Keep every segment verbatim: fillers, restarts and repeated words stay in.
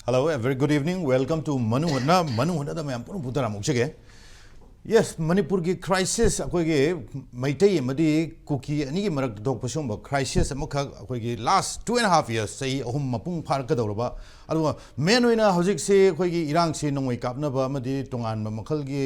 Hello, a very good evening. Welcome to ꯃꯅꯨꯡ ꯍꯨꯠꯅ, ꯃꯅꯨꯡ ꯍꯨꯠꯅꯗ ꯃꯌꯥꯝ ꯄꯨꯟꯅ ꯄꯨꯊꯔꯥꯃꯨꯛꯆꯒꯦ꯫ Yes, ꯃꯅꯤꯄꯨꯔꯒꯤ crisis, ꯑꯩꯈꯣꯏꯒꯤ ꯃꯩꯇꯩ ꯑꯃꯗꯤ ꯀꯨꯀꯤ ꯑꯅꯤꯒꯤ ꯃꯔꯛꯇ ꯊꯣꯛꯄ ꯁꯤꯒꯨꯝꯕ crisis ꯑꯃꯈꯛ ꯑꯩꯈꯣꯏꯒꯤ last two and a half years, ꯆꯍꯤ ꯑꯍꯨꯝ ꯃꯄꯨꯡ ꯐꯥꯔꯛꯀꯗꯧꯔꯕ, ꯑꯗꯨꯒ main ꯑꯣꯏꯅ ꯍꯧꯖꯤꯛꯁꯤ ꯑꯩꯈꯣꯏꯒꯤ ꯏꯔꯥꯡꯁꯤ ꯅꯣꯡꯃꯩ ꯀꯥꯞꯅꯕ ꯑꯃꯗꯤ ꯇꯣꯉꯥꯟꯕ ꯃꯈꯜꯒꯤ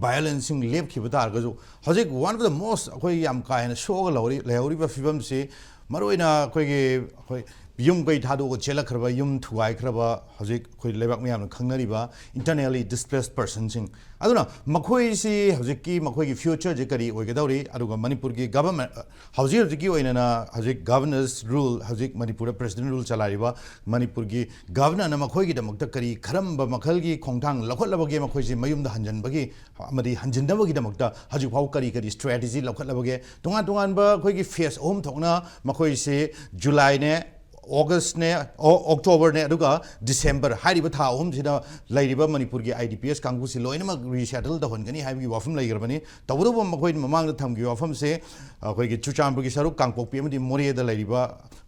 violenceꯁꯤꯡ ꯂꯦꯞꯈꯤꯕ ꯇꯥꯔꯒꯁꯨ, ꯍꯧꯖꯤꯛ one of the most ꯑꯩꯈꯣꯏ ꯌꯥꯝ ꯀꯥ ꯍꯦꯟꯅ ꯁꯣꯛꯑꯒ ꯂꯧꯔꯤ-, ꯂꯩꯍꯧꯔꯤꯕ ꯐꯤꯕꯝꯁꯤ ꯃꯔꯨꯑꯣꯏꯅ ꯑꯩꯈꯣꯏꯒꯤ, ꯑꯩꯈꯣꯏ ꯌꯨꯝ ꯀꯩ ꯊꯥꯗꯣꯛꯑꯒ ꯆꯦꯜꯂꯛꯈ꯭ꯔꯕ, ꯌꯨꯝ ꯊꯨꯒꯥꯏꯈ꯭ꯔꯕ, ꯍꯧꯖꯤꯛ ꯑꯩꯈꯣꯏ ꯂꯩꯕꯥꯛ ꯃꯌꯥꯝꯅ ꯈꯪꯅꯔꯤꯕ internally displaced personꯁꯤꯡ꯫ ꯑꯗꯨꯅ ꯃꯈꯣꯏꯁꯤ ꯍꯧꯖꯤꯛꯀꯤ ꯃꯈꯣꯏꯒꯤ futureꯁꯤ ꯀꯔꯤ ꯑꯣꯏꯒꯗꯧꯔꯤ? ꯑꯗꯨꯒ ꯃꯅꯤꯄꯨꯔꯒꯤ government, ꯍꯧꯖꯤꯛ ꯍꯧꯖꯤꯛꯀꯤ ꯑꯣꯏꯅꯅ ꯍꯧꯖꯤꯛ governor's rule, ꯍꯧꯖꯤꯛ ꯃꯅꯤꯄꯨꯔꯗ president rule ꯆꯂꯥꯏꯔꯤꯕ ꯃꯅꯤꯄꯨꯔꯒꯤ governorꯅ ꯃꯈꯣꯏꯒꯤꯗꯃꯛꯇ ꯀꯔꯤ, ꯀꯔꯝꯕ ꯃꯈꯜꯒꯤ ꯈꯣꯡꯊꯥꯡ ꯂꯧꯈꯠꯂꯕꯒꯦ? ꯃꯈꯣꯏꯁꯤ ꯃꯌꯨꯝꯗ ꯍꯟꯖꯤꯟꯕꯒꯤ ꯑꯃꯗꯤ ꯍꯟꯖꯤꯟꯅꯕꯒꯤꯗꯃꯛꯇ ꯍꯧꯖꯤꯛ ꯐꯥꯎ ꯀꯔꯤ ꯀꯔꯤ strategy ꯂꯧꯈꯠꯂꯕꯒꯦ? ꯇꯣꯉꯥꯟ ꯇꯣꯉꯥꯟꯕ ꯑꯩꯈꯣꯏꯒꯤ phase ꯑꯍꯨꯝ ꯊꯣꯛꯅ ꯃꯈꯣꯏꯁꯦ Julyꯅꯦ, Augustꯅꯦ, ꯑꯣ-, Octoberꯅꯦ, ꯑꯗꯨꯒ December ꯍꯥꯏꯔꯤꯕ ꯊꯥ ꯑꯍꯨꯝꯁꯤꯗ ꯂꯩꯔꯤꯕ ꯃꯅꯤꯄꯨꯔꯒꯤ I D P S ꯀꯥꯡꯕꯨꯁꯤ ꯂꯣꯏꯅꯃꯛ resettle ꯇꯧꯍꯟꯒꯅꯤ ꯍꯥꯏꯕꯒꯤ ꯋꯥꯐꯝ ꯂꯩꯈ꯭ꯔꯕꯅꯤ꯫ ꯇꯧꯕꯇꯕꯨ ꯃꯈꯣꯏꯅ ꯃꯃꯥꯡꯗ ꯊꯝꯈꯤꯕ ꯋꯥꯐꯝꯁꯦ ꯑꯩꯈꯣꯏꯒꯤ ꯆꯨꯔꯆꯥꯟꯄꯨꯔꯒꯤ ꯁꯔꯨꯛ ꯀꯥꯡꯄꯣꯛꯄꯤ ꯑꯃꯗꯤ ꯃꯣꯔꯦꯗ ꯂꯩꯔꯤꯕ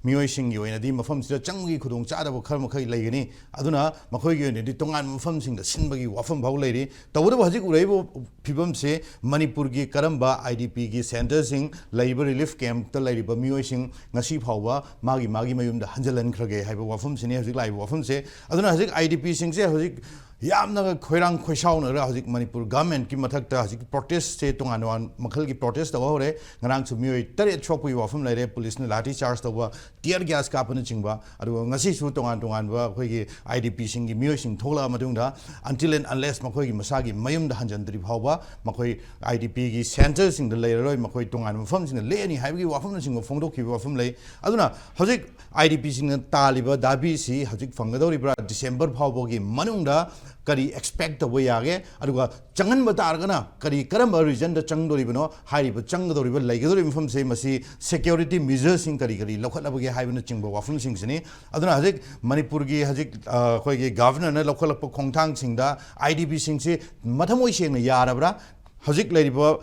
ꯃꯤꯑꯣꯏꯁꯤꯡꯒꯤ ꯑꯣꯏꯅꯗꯤ ꯃꯐꯝꯁꯤꯗ ꯆꯪꯕꯒꯤ ꯈꯨꯗꯣꯡꯆꯥꯗꯕ ꯈꯔ ꯃꯈꯩ ꯂꯩꯒꯅꯤ꯫ ꯑꯗꯨꯅ ꯃꯈꯣꯏꯒꯤ ꯑꯣꯏꯅꯗꯤ ꯇꯣꯉꯥꯟꯕ ꯃꯐꯝꯁꯤꯡꯗ ꯁꯤꯟꯕꯒꯤ ꯋꯥꯐꯝ ꯐꯥꯎ ꯂꯩꯔꯤ꯫ ꯇꯧꯕꯇꯕꯨ ꯍꯧꯖꯤꯛ ꯎꯔꯛꯏꯕ ꯐꯤꯕꯝꯁꯦ ꯃꯅꯤꯄꯨꯔꯒꯤ ꯀꯔꯝꯕ I D Pꯒꯤ centreꯁꯤꯡ ꯂꯩꯔꯤꯕ relief campꯇ ꯂꯩꯔꯤꯕ ꯃꯤꯑꯣꯏꯁꯤꯡ ꯉꯁꯤ ꯐꯥꯎꯕ ꯃꯥꯒꯤ ꯃꯥꯒꯤ ꯃꯌꯨꯝꯗ ꯍꯟꯖꯤꯜꯍꯟꯈ꯭ꯔꯒꯦ ꯍꯥꯏꯕ ꯋꯥꯐꯝꯁꯤꯅꯤ ꯍꯧꯖꯤꯛ ꯂꯥꯛꯏꯕ ꯋꯥꯐꯝꯁꯦ꯫ ꯑꯗꯨꯅ ꯍꯧꯖꯤꯛ I D Pꯁꯤꯡꯁꯦ ꯍꯧꯖꯤꯛ ꯌꯥꯝꯅ ꯈꯣꯏꯔꯥꯡ ꯈꯣꯏꯁꯥꯎꯅꯔꯒ ꯍꯧꯖꯤꯛ ꯃꯅꯤꯄꯨꯔ governmentꯀꯤ ꯃꯊꯛꯇ ꯍꯧꯖꯤꯛ protestꯁꯦ ꯇꯣꯉꯥꯟ ꯇꯣꯉꯥꯟ ꯃꯈꯜꯒꯤ protest ꯇꯧꯕ ꯍꯧꯔꯦ꯫ ꯉꯔꯥꯡꯁꯨ ꯃꯤꯑꯣꯏ ꯇꯔꯦꯠ ꯁꯣꯛꯄꯒꯤ ꯋꯥꯐꯝ ꯂꯩꯔꯦ, ꯄꯨꯂꯤꯁꯅ ꯂꯥꯊꯤ ꯆꯥꯔꯖ ꯇꯧꯕ, tear gas ꯀꯥꯞꯄꯅꯆꯤꯡꯕ꯫ ꯑꯗꯨꯒ ꯉꯁꯤꯁꯨ ꯇꯣꯉꯥꯟ ꯇꯣꯉꯥꯟꯕ ꯑꯩꯈꯣꯏꯒꯤ I D Pꯁꯤꯡꯒꯤ ꯃꯤꯑꯣꯏꯁꯤꯡ ꯊꯣꯛꯂꯛꯑ ꯃꯇꯨꯡꯗ until and unless ꯃꯈꯣꯏꯒꯤ ꯃꯁꯥꯒꯤ ꯃꯌꯨꯝꯗ ꯍꯟꯖꯤꯟꯗ꯭ꯔꯤ ꯐꯥꯎꯕ ꯃꯈꯣꯏ I D Pꯒꯤ centreꯁꯤꯡꯗ ꯂꯩꯔꯔꯣꯏ, ꯃꯈꯣꯏ ꯇꯣꯉꯥꯟꯕ ꯃꯐꯝꯁꯤꯡꯗ ꯂꯦꯛꯑꯅꯤ ꯍꯥꯏꯕꯒꯤ ꯋꯥꯐꯝꯅꯆꯤꯡꯕ ꯐꯣꯡꯗꯣꯛꯈꯤꯕ ꯋꯥꯐꯝ ꯂꯩ꯫ ꯑꯗꯨꯅ ꯍꯧꯖꯤꯛ I D Pꯁꯤꯡꯅ ꯇꯥꯜꯂꯤꯕ ꯗꯥꯕꯤꯁꯤ ꯍꯧꯖꯤꯛ ꯐꯪꯒꯗꯧꯔꯤꯕ꯭ꯔꯥ? December ꯐꯥꯎꯕꯒꯤ ꯃꯅꯨꯡꯗ ꯀꯔꯤ expect ꯇꯧꯕ ꯌꯥꯒꯦ? ꯑꯗꯨꯒ ꯆꯪꯍꯟꯕ ꯇꯥꯔꯒꯅ ꯀꯔꯤ, ꯀꯔꯝꯕ regionꯗ ꯆꯪꯗꯣꯔꯤꯕꯅꯣ? ꯍꯥꯏꯔꯤꯕ ꯆꯪꯒꯗꯧꯔꯤꯕ, ꯂꯩꯒꯗꯧꯔꯤꯕ ꯃꯐꯝꯁꯦ ꯃꯁꯤ security measureꯁꯤꯡ ꯀꯔꯤ ꯀꯔꯤ ꯂꯧꯈꯠꯂꯕꯒꯦ ꯍꯥꯏꯕꯅꯆꯤꯡꯕ ꯋꯥꯐꯝꯁꯤꯡꯁꯤꯅꯤ꯫ ꯑꯗꯨꯅ ꯍꯧꯖꯤꯛ ꯃꯅꯤꯄꯨꯔꯒꯤ ꯍꯧꯖꯤꯛ, ꯑ, ꯑꯩꯈꯣꯏꯒꯤ governorꯅ ꯂꯧꯈꯠꯂꯛꯄ ꯈꯣꯡꯊꯥꯡꯁꯤꯡꯗ I D Pꯁꯤꯡꯁꯤ ꯃꯊꯃꯣꯏ ꯁꯦꯡꯅ ꯌꯥꯔꯕ꯭ꯔꯥ? ꯍꯧꯖꯤꯛ ꯂꯩꯔꯤꯕ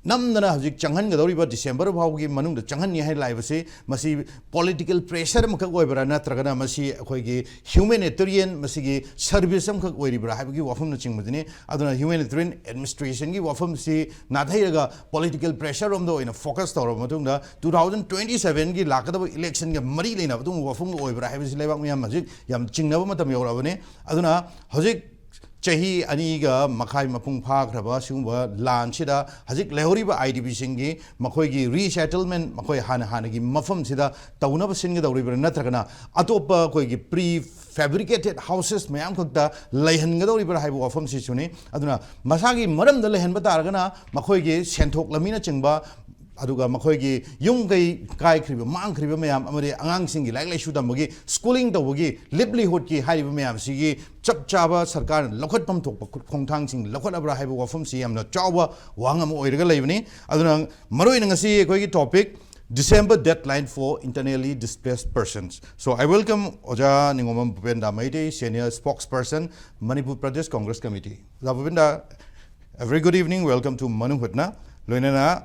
ꯅꯝꯗꯅ ꯍꯧꯖꯤꯛ ꯆꯪꯍꯟꯒꯗꯧꯔꯤꯕ ꯗꯤꯁꯦꯝꯕꯔ ꯐꯥꯎꯒꯤ ꯃꯅꯨꯡꯗ ꯆꯪꯍꯟꯅꯤ ꯍꯥꯏꯅ ꯂꯥꯛꯏꯕꯁꯤ, ꯃꯁꯤ ꯄꯣꯂꯤꯇꯤꯀꯦꯜ ꯄ꯭ꯔꯦꯁꯔ ꯑꯃꯈꯛ ꯑꯣꯏꯕ꯭ꯔꯥ, ꯅꯠꯇ꯭ꯔꯒꯅ ꯃꯁꯤ ꯑꯩꯈꯣꯏꯒꯤ ꯍ꯭ꯌꯨꯃꯦꯅꯤꯇꯦꯔꯤꯌꯟ, ꯃꯁꯤꯒꯤ ꯁꯔꯚꯤꯁ ꯑꯃꯈꯛ ꯑꯣꯏꯔꯤꯕ꯭ꯔꯥ ꯍꯥꯏꯕꯒꯤ ꯋꯥꯐꯝꯅꯆꯤꯡꯕꯗꯨꯅꯤ꯫ ꯑꯗꯨꯅ ꯍ꯭ꯌꯨꯃꯦꯅꯤꯇꯦꯔꯤꯌꯟ ꯑꯦꯗꯃꯤꯅꯤꯁꯇ꯭ꯔꯦꯁꯟꯒꯤ ꯋꯥꯐꯝꯁꯤ ꯅꯥꯊꯩꯔꯒ ꯄꯣꯂꯤꯇꯤꯀꯦꯜ ꯄ꯭ꯔꯦꯁꯔ ꯔꯣꯝꯗ ꯑꯣꯏꯅ ꯐꯣꯀꯁ ꯇꯧꯔꯕ ꯃꯇꯨꯡꯗ, ꯇꯨ ꯊꯥꯎꯖꯟ ꯇ꯭ꯋꯦꯟꯇꯤ ꯁꯚꯦꯟꯒꯤ ꯂꯥꯛꯀꯗꯕ ꯏꯂꯦꯛꯁꯟꯒ ꯃꯔꯤ ꯂꯩꯅꯕ ꯑꯗꯨꯒꯨꯝꯕ ꯋꯥꯐꯝꯒ ꯑꯣꯏꯕ꯭ꯔꯥ ꯍꯥꯏꯕꯁꯤ ꯂꯩꯕꯥꯛ ꯃꯤꯌꯥꯝ ꯍꯧꯖꯤꯛ ꯌꯥꯝ ꯆꯤꯡꯅꯕ ꯃꯇꯝ ꯌꯧꯔꯛꯑꯕꯅꯤ꯫ ꯑꯗꯨꯅ ꯍꯧꯖꯤꯛ ꯆꯍꯤ ꯑꯅꯤꯒ ꯃꯈꯥꯏ ꯃꯄꯨꯡ ꯐꯥꯈ꯭ꯔꯕ ꯁꯤꯒꯨꯝꯕ ꯂꯥꯟꯁꯤꯗ ꯍꯧꯖꯤꯛ ꯂꯩꯍꯧꯔꯤꯕ ꯑꯥꯏ ꯗꯤ ꯄꯤꯁꯤꯡꯒꯤ ꯃꯈꯣꯏꯒꯤ ꯔꯤꯁꯦꯇꯜꯃꯦꯟ, ꯃꯈꯣꯏ ꯍꯥꯟꯅ ꯍꯥꯟꯅꯒꯤ ꯃꯐꯝꯁꯤꯗ ꯇꯧꯅꯕ ꯁꯤꯟꯒꯗꯧꯔꯤꯕ꯭ꯔꯥ, ꯅꯠꯇ꯭ꯔꯒꯅ ꯑꯇꯣꯞꯄ ꯑꯩꯈꯣꯏꯒꯤ ꯄ꯭ꯔꯤ ꯐꯦꯕ꯭ꯔꯤꯀꯦꯇꯦꯠ ꯍꯥꯎꯁꯦꯁ ꯃꯌꯥꯝ ꯈꯛꯇ ꯂꯩꯍꯟꯒꯗꯧꯔꯤꯕ꯭ꯔꯥ ꯍꯥꯏꯕ ꯋꯥꯐꯝꯁꯤꯁꯨꯅꯤ꯫ ꯑꯗꯨꯅ ꯃꯁꯥꯒꯤ ꯃꯔꯝꯗ ꯂꯩꯍꯟꯕ ꯇꯥꯔꯒꯅ ꯃꯈꯣꯏꯒꯤ ꯁꯦꯟꯊꯣꯛ ꯂꯝꯕꯤꯅꯆꯤꯡꯕ, ꯑꯗꯨꯒ ꯃꯈꯣꯏꯒꯤ ꯌꯨꯝ ꯀꯩ ꯀꯥꯏꯈ꯭ꯔꯤꯕ, ꯃꯥꯡꯈ꯭ꯔꯤꯕ ꯃꯌꯥꯝ, ꯑꯃꯗꯤ ꯑꯉꯥꯡꯁꯤꯡꯒꯤ ꯂꯥꯏꯔꯤꯛ ꯂꯥꯏꯁꯨ ꯇꯝꯕꯒꯤ, ꯁ꯭ꯀꯨꯂꯤꯡ ꯇꯧꯕꯒꯤ, ꯂꯤꯕꯂꯤꯍꯨꯗꯀꯤ ꯍꯥꯏꯔꯤꯕ ꯃꯌꯥꯝꯁꯤꯒꯤ ꯆꯞ ꯆꯥꯕ ꯁꯔꯀꯥꯔꯅ ꯂꯧꯈꯠꯐꯝ ꯊꯣꯛꯄ ꯈꯣꯡꯊꯥꯡꯁꯤꯡ ꯂꯧꯈꯠꯂꯕ꯭ꯔꯥ ꯍꯥꯏꯕ ꯋꯥꯐꯝꯁꯤ ꯌꯥꯝꯅ ꯆꯥꯎꯕ ꯋꯥꯍꯪ ꯑꯃ ꯑꯣꯏꯔꯒ ꯂꯩꯕꯅꯤ꯫ ꯑꯗꯨꯅ ꯃꯔꯨꯑꯣꯏꯅ ꯉꯁꯤ ꯑꯩꯈꯣꯏꯒꯤ topic, December deadline for internally displaced persons. So I welcome ꯑꯣꯖꯥ ꯅꯤꯉꯣꯝꯕꯝ ꯚꯨꯄꯦꯟꯗꯥ Meitei, Senior Spokesperson, Manipur Pradesh Congress Committee. ꯑꯣꯖꯥ ꯚꯨꯄꯦꯟꯗꯥ, a very good evening, welcome to ꯃꯅꯨꯡ ꯍꯨꯠꯅ꯫ ꯂꯣꯏꯅꯅ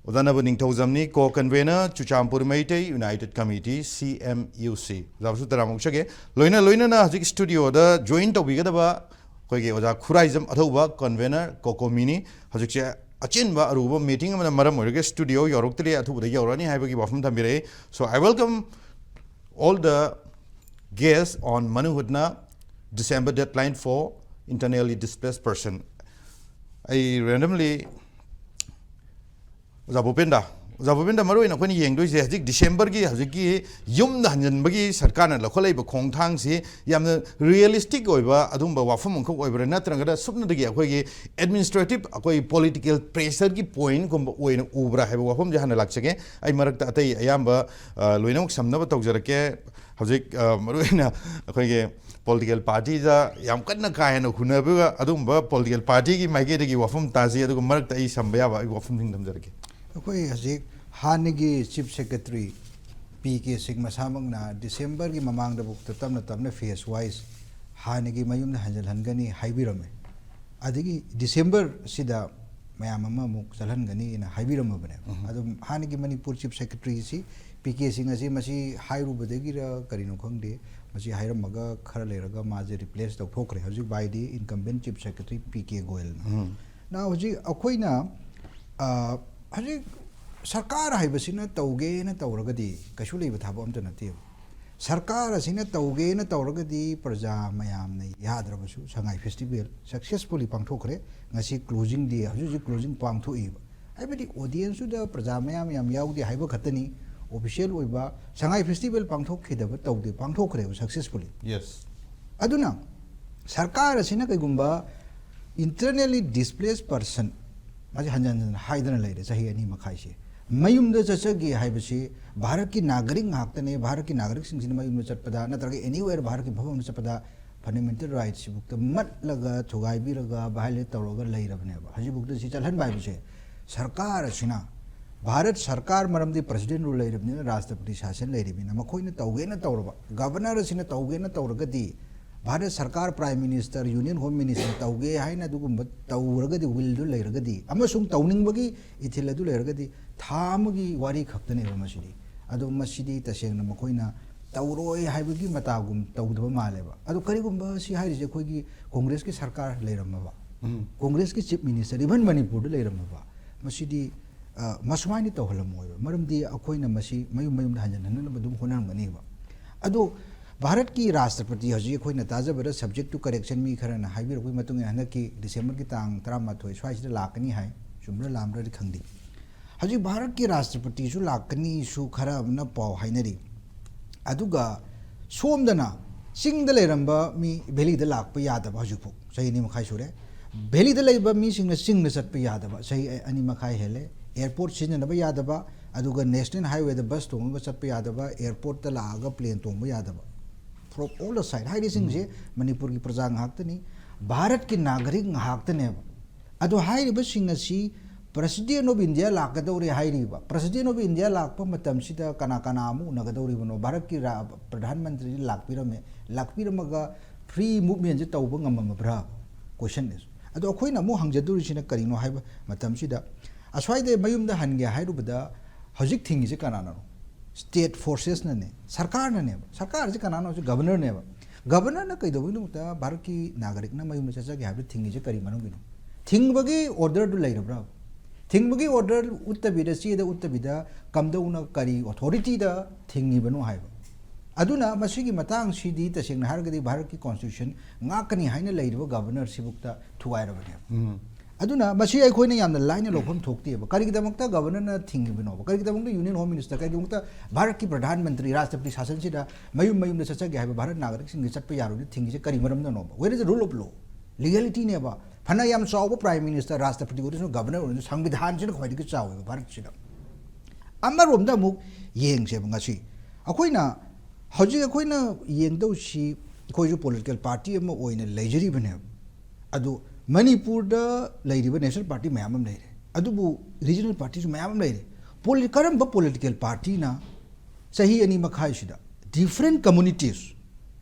ꯑꯣꯖꯥ ꯅꯕ ꯅꯤꯡꯊꯧꯖꯝꯅꯤ, Co-convenor, Churachandpur Meitei United Committee, C M U C꯫ ꯑꯣꯖꯥꯕꯨꯁꯨ ꯇꯔꯥꯝꯅ ꯑꯣꯛꯆꯒꯦ꯫ ꯂꯣꯏꯅ ꯂꯣꯏꯅꯅ ꯍꯧꯖꯤꯛ ꯁ꯭ꯇꯨꯗꯤꯑꯣꯗ ꯖꯣꯏꯟ ꯇꯧꯕꯤꯒꯗꯕ ꯑꯩꯈꯣꯏꯒꯤ ꯑꯣꯖꯥ ꯈꯨꯔꯥꯏꯖꯝ ꯑꯊꯧꯕ, Convenor, COCOMIꯅꯤ꯫ ꯍꯧꯖꯤꯛꯁꯦ ꯑꯆꯤꯟꯕ ꯑꯔꯨꯕ ꯃꯤꯇꯤꯡ ꯑꯃꯅ ꯃꯔꯝ ꯑꯣꯏꯔꯒ ꯁ꯭ꯇꯨꯗꯤꯑꯣ ꯌꯧꯔꯛꯇ꯭ꯔꯤ, ꯑꯊꯨꯕꯗ ꯌꯧꯔꯛꯑꯅꯤ ꯍꯥꯏꯕꯒꯤ ꯋꯥꯐꯝ ꯊꯝꯕꯤꯔꯛꯏ꯫ So I welcome all the guests on ꯃꯅꯨꯡ ꯍꯨꯠꯅ December deadline for internally displaced person꯫ ꯑꯩ ꯔꯦꯟꯗꯝꯂꯤ ꯑꯣꯖꯥ ꯚꯨꯄꯦꯟꯗ, ꯑꯣꯖꯥ ꯚꯨꯄꯦꯟꯗ, ꯃꯔꯨꯑꯣꯏꯅ ꯑꯩꯈꯣꯏꯅ ꯌꯦꯡꯗꯣꯏꯁꯦ ꯍꯧꯖꯤꯛ ꯗꯤꯁꯦꯝꯕꯔꯒꯤ ꯍꯧꯖꯤꯛꯀꯤ ꯌꯨꯝꯗ ꯍꯟꯖꯤꯟꯕꯒꯤ ꯁꯔꯀꯥꯔꯅ ꯂꯧꯈꯠꯂꯛꯏꯕ ꯈꯣꯡꯊꯥꯡꯁꯤ ꯌꯥꯝꯅ ꯔꯤꯌꯦꯂꯤꯁꯇꯤꯛ ꯑꯣꯏꯕ ꯑꯗꯨꯝꯕ ꯋꯥꯐꯝ ꯑꯃꯈꯛ ꯑꯣꯏꯕ꯭ꯔꯥ, ꯅꯠꯇ꯭ꯔꯒꯅ ꯁꯨꯞꯅꯗꯒꯤ ꯑꯩꯈꯣꯏꯒꯤ ꯑꯦꯗꯃꯤꯅꯤꯁꯇ꯭ꯔꯦꯇꯤꯞ, ꯑꯩꯈꯣꯏ ꯄꯣꯂꯤꯇꯤꯀꯦꯜ ꯄ꯭ꯔꯦꯁꯔꯒꯤ ꯄꯣꯏꯟꯠꯀꯨꯝꯕ ꯑꯣꯏꯅ ꯎꯕ꯭ꯔꯥ ꯍꯥꯏꯕ ꯋꯥꯐꯝꯁꯦ ꯍꯥꯟꯅ ꯂꯥꯛꯆꯒꯦ꯫ ꯑꯩ ꯃꯔꯛꯇ ꯑꯇꯩ ꯑꯌꯥꯝꯕ, ꯑ, ꯂꯣꯏꯅꯃꯛ ꯁꯝꯅꯕ ꯇꯧꯖꯔꯛꯀꯦ꯫ ꯍꯧꯖꯤꯛ, ꯑ, ꯃꯔꯨꯑꯣꯏꯅ ꯑꯩꯈꯣꯏꯒꯤ ꯄꯣꯂꯤꯇꯤꯀꯦꯜ ꯄꯥꯔꯇꯤꯗ ꯌꯥꯝ ꯀꯟꯅ ꯀꯥ ꯍꯦꯟꯅ ꯍꯨꯟꯅꯕ ꯑꯗꯨꯒꯨꯝꯕ ꯄꯣꯂꯤꯇꯤꯀꯦꯜ ꯄꯥꯔꯇꯤꯒꯤ ꯃꯥꯏꯀꯩꯗꯒꯤ ꯋꯥꯐꯝ ꯇꯥꯁꯤ, ꯑꯗꯨꯒ ꯃꯔꯛꯇ ꯑꯩ ꯁꯝꯕ ꯌꯥꯕ ꯑꯩ ꯋꯥꯐꯝꯁꯤꯡ ꯊꯝꯖꯔꯛꯀꯦ꯫ ꯑꯩꯈꯣꯏ ꯍꯧꯖꯤꯛ ꯍꯥꯟꯅꯒꯤ ꯆꯤꯐ ꯁꯦꯀ꯭ꯔꯦꯇꯔꯤ ꯄꯤ ꯀꯦ ꯁꯤꯡ ꯃꯁꯥꯃꯛꯅ ꯗꯤꯁꯦꯝꯕꯔꯒꯤ ꯃꯃꯥꯡꯗꯐꯥꯎꯗ ꯇꯞꯅ ꯇꯞꯅ ꯐꯦꯁ ꯋꯥꯏꯁ ꯍꯥꯟꯅꯒꯤ ꯃꯌꯨꯝꯗ ꯍꯟꯖꯤꯜꯍꯟꯒꯅꯤ ꯍꯥꯏꯕꯤꯔꯝꯃꯦ꯫ ꯑꯗꯒꯤ ꯗꯤꯁꯦꯝꯕꯔꯁꯤꯗ ꯃꯌꯥꯝ ꯑꯃ ꯑꯃꯨꯛ ꯆꯠꯍꯟꯒꯅꯤꯅ ꯍꯥꯏꯕꯤꯔꯝꯃꯕꯅꯦꯕ꯫ ꯑꯗꯨꯝ ꯍꯥꯟꯅꯒꯤ ꯃꯅꯤꯄꯨꯔ ꯆꯤꯐ ꯁꯦꯀ꯭ꯔꯦꯇꯔꯤꯁꯤ ꯄꯤ ꯀꯦ ꯁꯤꯡ ꯑꯁꯤ ꯃꯁꯤ ꯍꯥꯏꯔꯨꯕꯗꯒꯤꯔ ꯀꯔꯤꯅꯣ ꯈꯪꯗꯦ, ꯃꯁꯤ ꯍꯥꯏꯔꯝꯃꯒ ꯈꯔ ꯂꯩꯔꯒ ꯃꯥꯁꯦ ꯔꯤꯄ꯭ꯂꯦꯁ ꯇꯧꯊꯣꯛꯈ꯭ꯔꯦ꯫ ꯍꯧꯖꯤꯛ by the incumbent chief secretary P K ꯒꯣꯌꯜꯅ꯫ ꯅ ꯍꯧꯖꯤꯛ ꯑꯩꯈꯣꯏꯅ, ꯑ, ꯍꯧꯖꯤꯛ ꯁꯔꯀꯥꯔ ꯍꯥꯏꯕꯁꯤꯅ ꯇꯧꯒꯦꯅ ꯇꯧꯔꯒꯗꯤ ꯀꯩꯁꯨ ꯂꯩꯕ ꯊꯕꯛ ꯑꯝꯇ ꯅꯠꯇꯦꯕ꯫ ꯁꯔꯀꯥꯔ ꯑꯁꯤꯅ ꯇꯧꯒꯦꯅ ꯇꯧꯔꯒꯗꯤ ꯄ꯭ꯔꯖꯥ ꯃꯌꯥꯝꯅ ꯌꯥꯗ꯭ꯔꯕꯁꯨ ꯁꯉꯥꯏ ꯐꯦꯁꯇꯤꯚꯦꯜ ꯁꯛꯁꯦꯁꯐꯨꯜꯂꯤ ꯄꯥꯡꯊꯣꯛꯈ꯭ꯔꯦ꯫ ꯉꯁꯤ ꯀ꯭ꯂꯣꯖꯤꯡ ꯗꯦ, ꯍꯧꯖꯤꯛ ꯍꯧꯖꯤꯛ ꯀ꯭ꯂꯣꯖꯤꯡ ꯄꯥꯡꯊꯣꯛꯏꯕ꯫ ꯍꯥꯏꯕꯗꯤ ꯑꯣꯗꯤꯌꯦꯟꯁꯇꯨꯗ ꯄ꯭ꯔꯖꯥ ꯃꯌꯥꯝ ꯌꯥꯝ ꯌꯥꯎꯗꯦ ꯍꯥꯏꯕ ꯈꯛꯇꯅꯤ꯫ ꯑꯣꯐꯤꯁꯤꯌꯦꯜ ꯑꯣꯏꯕ ꯁꯉꯥꯏ ꯐꯦꯁꯇꯤꯚꯦꯜ ꯄꯥꯡꯊꯣꯛꯈꯤꯗꯕ ꯇꯧꯗꯦ, ꯄꯥꯡꯊꯣꯛꯈ꯭ꯔꯦꯕ ꯁꯛꯁꯦꯁꯐꯨꯜꯂꯤ꯫ ꯌꯦꯁ꯫ ꯑꯗꯨꯅ ꯁꯔꯀꯥꯔ ꯑꯁꯤꯅ ꯀꯩꯒꯨꯝꯕ internally displaced person, ꯃꯁꯤ ꯍꯟꯖꯟ ꯍꯟꯖꯟ ꯍꯥꯏꯗꯅ ꯂꯩꯔꯦ ꯆꯍꯤ ꯑꯅꯤ ꯃꯈꯥꯏꯁꯦ, ꯃꯌꯨꯝꯗ ꯆꯠꯆꯒꯦ ꯍꯥꯏꯕꯁꯤ ꯚꯥꯔꯠꯀꯤ ꯅꯥꯒꯔꯤꯛ ꯉꯥꯛꯇꯅꯦ꯫ ꯚꯥꯔꯠꯀꯤ ꯅꯥꯒꯔꯤꯛꯁꯤꯡꯁꯤꯅ ꯃꯌꯨꯝꯗ ꯆꯠꯄꯗ ꯅꯠꯇ꯭ꯔꯒ anywhere ꯚꯥꯔꯠꯀꯤ ꯃꯐꯝ ꯑꯃꯗ ꯆꯠꯄꯗ ꯐꯟꯗꯥꯃꯦꯟꯇꯦꯜ ꯔꯥꯏꯠꯁꯤꯕꯨꯛꯇ ꯃꯠꯂꯒ, ꯊꯨꯒꯥꯏꯕꯤꯔꯒ, ꯚꯥꯏꯑꯣꯂꯦꯠ ꯇꯧꯔꯒ ꯂꯩꯔꯕꯅꯦꯕ꯫ ꯍꯧꯖꯤꯛꯐꯥꯎꯗ ꯁꯤ ꯆꯠꯍꯟꯕ ꯍꯥꯏꯕꯁꯦ ꯁꯔꯀꯥꯔ ꯑꯁꯤꯅ, ꯚꯥꯔꯠ ꯁꯔꯀꯥꯔ, ꯃꯔꯝꯗꯤ ꯄ꯭ꯔꯁꯤꯗꯦꯟ ꯔꯨꯜ ꯂꯩꯔꯕꯅꯤꯅ, ꯔꯥꯁꯇ꯭ꯔꯄꯇꯤ ꯁꯥꯁꯟ ꯂꯩꯔꯤꯕꯅꯤꯅ, ꯃꯈꯣꯏꯅ ꯇꯧꯒꯦꯅ ꯇꯧꯔꯕ, ꯒꯕꯔꯅꯔ ꯑꯁꯤꯅ ꯇꯧꯒꯦꯅ ꯇꯧꯔꯒꯗꯤ, ꯚꯥꯔꯠ ꯁꯔꯀꯥꯔ, prime minister, union home minister ꯇꯧꯒꯦ ꯍꯥꯏꯅ ꯑꯗꯨꯒꯨꯝꯕ ꯇꯧꯔꯒꯗꯤ, ꯋꯤꯜꯗꯨ ꯂꯩꯔꯒꯗꯤ, ꯑꯃꯁꯨꯡ ꯇꯧꯅꯤꯡꯕꯒꯤ ꯏꯊꯤꯜ ꯑꯗꯨ ꯂꯩꯔꯒꯗꯤ, ꯊꯥ ꯑꯃꯒꯤ ꯋꯥꯔꯤ ꯈꯛꯇꯅꯦꯕ ꯃꯁꯤꯗꯤ꯫ ꯑꯗꯣ ꯃꯁꯤꯗꯤ ꯇꯁꯦꯡꯅ ꯃꯈꯣꯏꯅ ꯇꯧꯔꯣꯏ ꯍꯥꯏꯕꯒꯤ ꯃꯇꯥꯒꯨꯝ ꯇꯧꯗꯕ ꯃꯥꯜꯂꯦꯕ꯫ ꯑꯗꯣ ꯀꯔꯤꯒꯨꯝꯕ ꯁꯤ ꯍꯥꯏꯔꯤꯁꯦ ꯑꯩꯈꯣꯏꯒꯤ ꯀꯣꯡꯒ꯭ꯔꯦꯁꯀꯤ ꯁꯔꯀꯥꯔ ꯂꯩꯔꯝꯃꯕ, ꯀꯣꯡꯒ꯭ꯔꯦꯁꯀꯤ ꯆꯤꯐ ꯃꯤꯅꯤꯁꯇꯔ, ꯏꯚꯟ ꯃꯅꯤꯄꯨꯔꯗ ꯂꯩꯔꯝꯃꯕ, ꯃꯁꯤꯗꯤ, ꯑ, ꯃꯁꯨꯃꯥꯏꯅ ꯇꯧꯍꯜꯂꯝꯃꯣꯏꯕ꯫ ꯃꯔꯝꯗꯤ ꯑꯩꯈꯣꯏꯅ ꯃꯁꯤ ꯃꯌꯨꯝ ꯃꯌꯨꯝꯗ ꯍꯟꯖꯟ ꯍꯟꯖꯟꯅꯕ ꯑꯗꯨꯝ ꯍꯣꯠꯅꯔꯝꯒꯅꯦꯕ꯫ ꯑꯗꯣ ꯚꯥꯔꯠꯀꯤ ꯔꯥꯁꯇ꯭ꯔꯄꯇꯤ ꯍꯧꯖꯤꯛ ꯑꯩꯈꯣꯏꯅ ꯇꯥꯖꯕꯗ, subject to correction, ꯃꯤ ꯈꯔꯅ ꯍꯥꯏꯕꯤꯔꯛꯄꯒꯤ ꯃꯇꯨꯡ ꯏꯟꯅ, ꯍꯟꯗꯛꯀꯤ ꯗꯤꯁꯦꯝꯕꯔꯒꯤ ꯇꯥꯡ ꯇꯔꯥꯃꯥꯊꯣꯏ ꯁ꯭ꯋꯥꯏꯁꯤꯗ ꯂꯥꯛꯀꯅꯤ ꯍꯥꯏ꯫ ꯆꯨꯝꯕ꯭ꯔꯥ ꯂꯥꯟꯕ꯭ꯔꯥꯗꯤ ꯈꯪꯗꯦ꯫ ꯍꯧꯖꯤꯛ ꯚꯥꯔꯠꯀꯤ ꯔꯥꯁꯇ꯭ꯔꯄꯇꯤꯁꯨ ꯂꯥꯛꯀꯅꯤꯁꯨ ꯈꯔ ꯑꯃꯅ ꯄꯥꯎ ꯍꯥꯏꯅꯔꯤ꯫ ꯑꯗꯨꯒ ꯁꯣꯝꯗꯅ ꯆꯤꯡꯗ ꯂꯩꯔꯝꯕ ꯃꯤ ꯚꯦꯂꯤꯗ ꯂꯥꯛꯄ ꯌꯥꯗꯕ, ꯍꯧꯖꯤꯛꯐꯥꯎ ꯆꯍꯤ ꯑꯅꯤ ꯃꯈꯥꯏ ꯁꯨꯔꯦ꯫ ꯚꯦꯂꯤꯗ ꯂꯩꯕ ꯃꯤꯁꯤꯡꯅ ꯆꯤꯡꯗ ꯆꯠꯄ ꯌꯥꯗꯕ, ꯆꯍꯤ ꯑꯅꯤ ꯃꯈꯥꯏ ꯍꯦꯜꯂꯦ꯫ ꯑꯦꯌꯔꯄꯣꯔꯠ ꯁꯤꯖꯤꯟꯅꯕ ꯌꯥꯗꯕ, ꯑꯗꯨꯒ ꯅꯦꯁꯅꯦꯜ ꯍꯥꯏꯋꯦꯗ ꯕꯁ ꯇꯣꯡꯉꯒ ꯆꯠꯄ ꯌꯥꯗꯕ, ꯑꯦꯌꯔꯄꯣꯔꯠꯇ ꯂꯥꯛꯑꯒ ꯄ꯭ꯂꯦꯟ ꯇꯣꯡꯕ ꯌꯥꯗꯕ꯫ From all the side, ꯍꯥꯏꯔꯤꯁꯤꯡꯁꯦ ꯃꯅꯤꯄꯨꯔꯒꯤ ꯄ꯭ꯔꯖꯥ ꯉꯥꯛꯇꯅꯤ, ꯚꯥꯔꯠꯀꯤ ꯅꯥꯒꯔꯤꯛ ꯉꯥꯛꯇꯅꯦꯕ꯫ ꯑꯗꯣ ꯍꯥꯏꯔꯤꯕꯁꯤꯡ ꯑꯁꯤ President of India ꯂꯥꯛꯀꯗꯧꯔꯦ ꯍꯥꯏꯔꯤꯕ꯫ President of India ꯂꯥꯛꯄ ꯃꯇꯝꯁꯤꯗ ꯀꯅꯥ ꯀꯅꯥ ꯑꯃꯨꯛ ꯎꯅꯒꯗꯧꯔꯤꯕꯅꯣ? ꯚꯥꯔꯠꯀꯤ ꯔꯥ-, ꯄ꯭ꯔꯙꯥꯟ ꯃꯟꯇ꯭ꯔꯤꯗꯤ ꯂꯥꯛꯄꯤꯔꯝꯃꯦ, ꯂꯥꯛꯄꯤꯔꯝꯃꯒ free movementꯁꯦ ꯇꯧꯕ ꯉꯝꯃꯝꯃꯕ꯭ꯔꯥ? Question is꯫ ꯑꯗꯣ ꯑꯩꯈꯣꯏꯅ ꯑꯃꯨꯛ ꯍꯪꯖꯗꯣꯔꯤꯁꯤꯅ ꯀꯔꯤꯅꯣ ꯍꯥꯏꯕ ꯃꯇꯝꯁꯤꯗ, ꯑꯁ꯭ꯋꯥꯏꯗ ꯃꯌꯨꯝꯗ ꯍꯟꯒꯦ ꯍꯥꯏꯔꯨꯕꯗ ꯍꯧꯖꯤꯛ ꯊꯤꯡꯉꯤꯁꯦ ꯀꯅꯥꯅꯅꯣ? ꯁ꯭ꯇꯦꯠ ꯐꯣꯔꯁꯦꯁꯅꯅꯦ, ꯁꯔꯀꯥꯔꯅꯅꯦꯕ꯫ ꯁꯔꯀꯥꯔꯁꯦ ꯀꯅꯥꯅꯣ ꯍꯥꯏꯕꯁꯦ ꯒꯕꯔꯅꯔꯅꯦꯕ꯫ ꯒꯕꯔꯅꯔꯅ ꯀꯩꯗꯧꯕꯒꯤꯗꯃꯛꯇ ꯚꯥꯔꯠꯀꯤ ꯅꯥꯒꯔꯤꯛꯅ ꯃꯌꯨꯝꯗ ꯆꯠꯆꯒꯦ ꯍꯥꯏꯕꯗ ꯊꯤꯡꯉꯤꯁꯦ ꯀꯔꯤ ꯃꯔꯝꯒꯤꯅꯣ? ꯊꯤꯡꯕꯒꯤ ꯑꯣꯔꯗꯔꯗꯨ ꯂꯩꯔꯕ꯭ꯔꯥ? ꯊꯤꯡꯕꯒꯤ ꯑꯣꯔꯗꯔ ꯎꯠꯇꯕꯤꯗ, ꯆꯦꯗ ꯎꯠꯇꯕꯤꯗ ꯀꯝꯗꯧꯅ, ꯀꯔꯤ ꯑꯣꯊꯣꯔꯤꯇꯤꯗ ꯊꯤꯡꯉꯤꯕꯅꯣ ꯍꯥꯏꯕ꯫ ꯑꯗꯨꯅ ꯃꯁꯤꯒꯤ ꯃꯇꯥꯡꯁꯤꯗꯤ ꯇꯁꯦꯡꯅ ꯍꯥꯏꯔꯒꯗꯤ ꯚꯥꯔꯠꯀꯤ ꯀꯣꯟꯁꯇꯤꯇ꯭ꯌꯨꯁꯟ ꯉꯥꯛꯀꯅꯤ ꯍꯥꯏꯅ ꯂꯩꯔꯤꯕ ꯒꯕꯔꯅꯔꯁꯤꯕꯨꯛꯇ ꯊꯨꯒꯥꯏꯔꯕꯅꯦꯕ꯫ ꯑꯗꯨꯅ ꯃꯁꯤ ꯑꯩꯈꯣꯏꯅ ꯌꯥꯝꯅ ꯂꯥꯏꯅ ꯂꯧꯐꯝ ꯊꯣꯛꯇꯦꯕ꯫ ꯀꯔꯤꯒꯤꯗꯃꯛꯇ ꯒꯕꯔꯅꯔꯅ ꯊꯤꯡꯉꯤꯕꯅꯣꯕ? ꯀꯔꯤꯒꯤꯗꯃꯛꯇ ꯌꯨꯅꯤꯌꯟ ꯍꯣꯝ ꯃꯤꯅꯤꯁꯇꯔ, ꯀꯔꯤꯒꯤꯗꯃꯛꯇ ꯚꯥꯔꯠꯀꯤ ꯄ꯭ꯔꯙꯥꯟ ꯃꯟꯇ꯭ꯔꯤ, ꯔꯥꯁꯇ꯭ꯔꯄꯇꯤ ꯁꯥꯁꯟꯁꯤꯗ ꯃꯌꯨꯝ ꯃꯌꯨꯝꯗ ꯆꯠꯆꯒꯦ ꯍꯥꯏꯕ ꯚꯥꯔꯠ ꯅꯥꯒꯔꯤꯛꯁꯤꯡꯒꯤ ꯆꯠꯄ ꯌꯥꯔꯣꯏꯅ ꯊꯤꯡꯉꯤꯁꯦ ꯀꯔꯤ ꯃꯔꯝꯅꯅꯣꯕ? Where is the rule of law? ꯂꯤꯒꯦꯂꯤꯇꯤꯅꯦꯕ꯫ ꯐꯅ ꯌꯥꯝ ꯆꯥꯎꯕ ꯄ꯭ꯔꯥꯏꯝ ꯃꯤꯅꯤꯁꯇꯔ, ꯔꯥꯁꯇ꯭ꯔꯄꯇꯤ ꯑꯣꯏꯔꯁꯨ ꯒꯕꯔꯅꯔ ꯑꯣꯏꯔꯁꯨ ꯁꯪꯕꯤꯙꯥꯟꯁꯤꯅ ꯈ꯭ꯋꯥꯏꯗꯒꯤ ꯆꯥꯎꯋꯦꯕ ꯚꯥꯔꯠꯁꯤꯗ꯫ ꯑꯃꯔꯣꯝꯗ ꯑꯃꯨꯛ ꯌꯦꯡꯁꯦꯕ ꯉꯁꯤ꯫ ꯑꯩꯈꯣꯏꯅ ꯍꯧꯖꯤꯛ ꯑꯩꯈꯣꯏꯅ ꯌꯦꯡꯗꯧꯁꯤ, ꯑꯩꯈꯣꯏꯁꯨ ꯄꯣꯂꯤꯇꯤꯀꯦꯜ ꯄꯥꯔꯇꯤ ꯑꯃ ꯑꯣꯏꯅ ꯂꯩꯖꯔꯤꯕꯅꯦꯕ꯫ ꯑꯗꯨ ꯃꯅꯤꯄꯨꯔꯗ ꯂꯩꯔꯤꯕ ꯅꯦꯁꯅꯦꯜ ꯄꯥꯔꯇꯤ ꯃꯌꯥꯝ ꯑꯃ ꯂꯩꯔꯦ, ꯑꯗꯨꯕꯨ ꯔꯤꯖꯅꯦꯜ ꯄꯥꯔꯇꯤꯁꯨ ꯃꯌꯥꯝ ꯑꯃ ꯂꯩꯔꯦ꯫ ꯄꯣꯂꯤ-, ꯀꯔꯝꯕ ꯄꯣꯂꯤꯇꯤꯀꯦꯜ ꯄꯥꯔꯇꯤꯅ ꯆꯍꯤ ꯑꯅꯤ ꯃꯈꯥꯏꯁꯤꯗ different communities,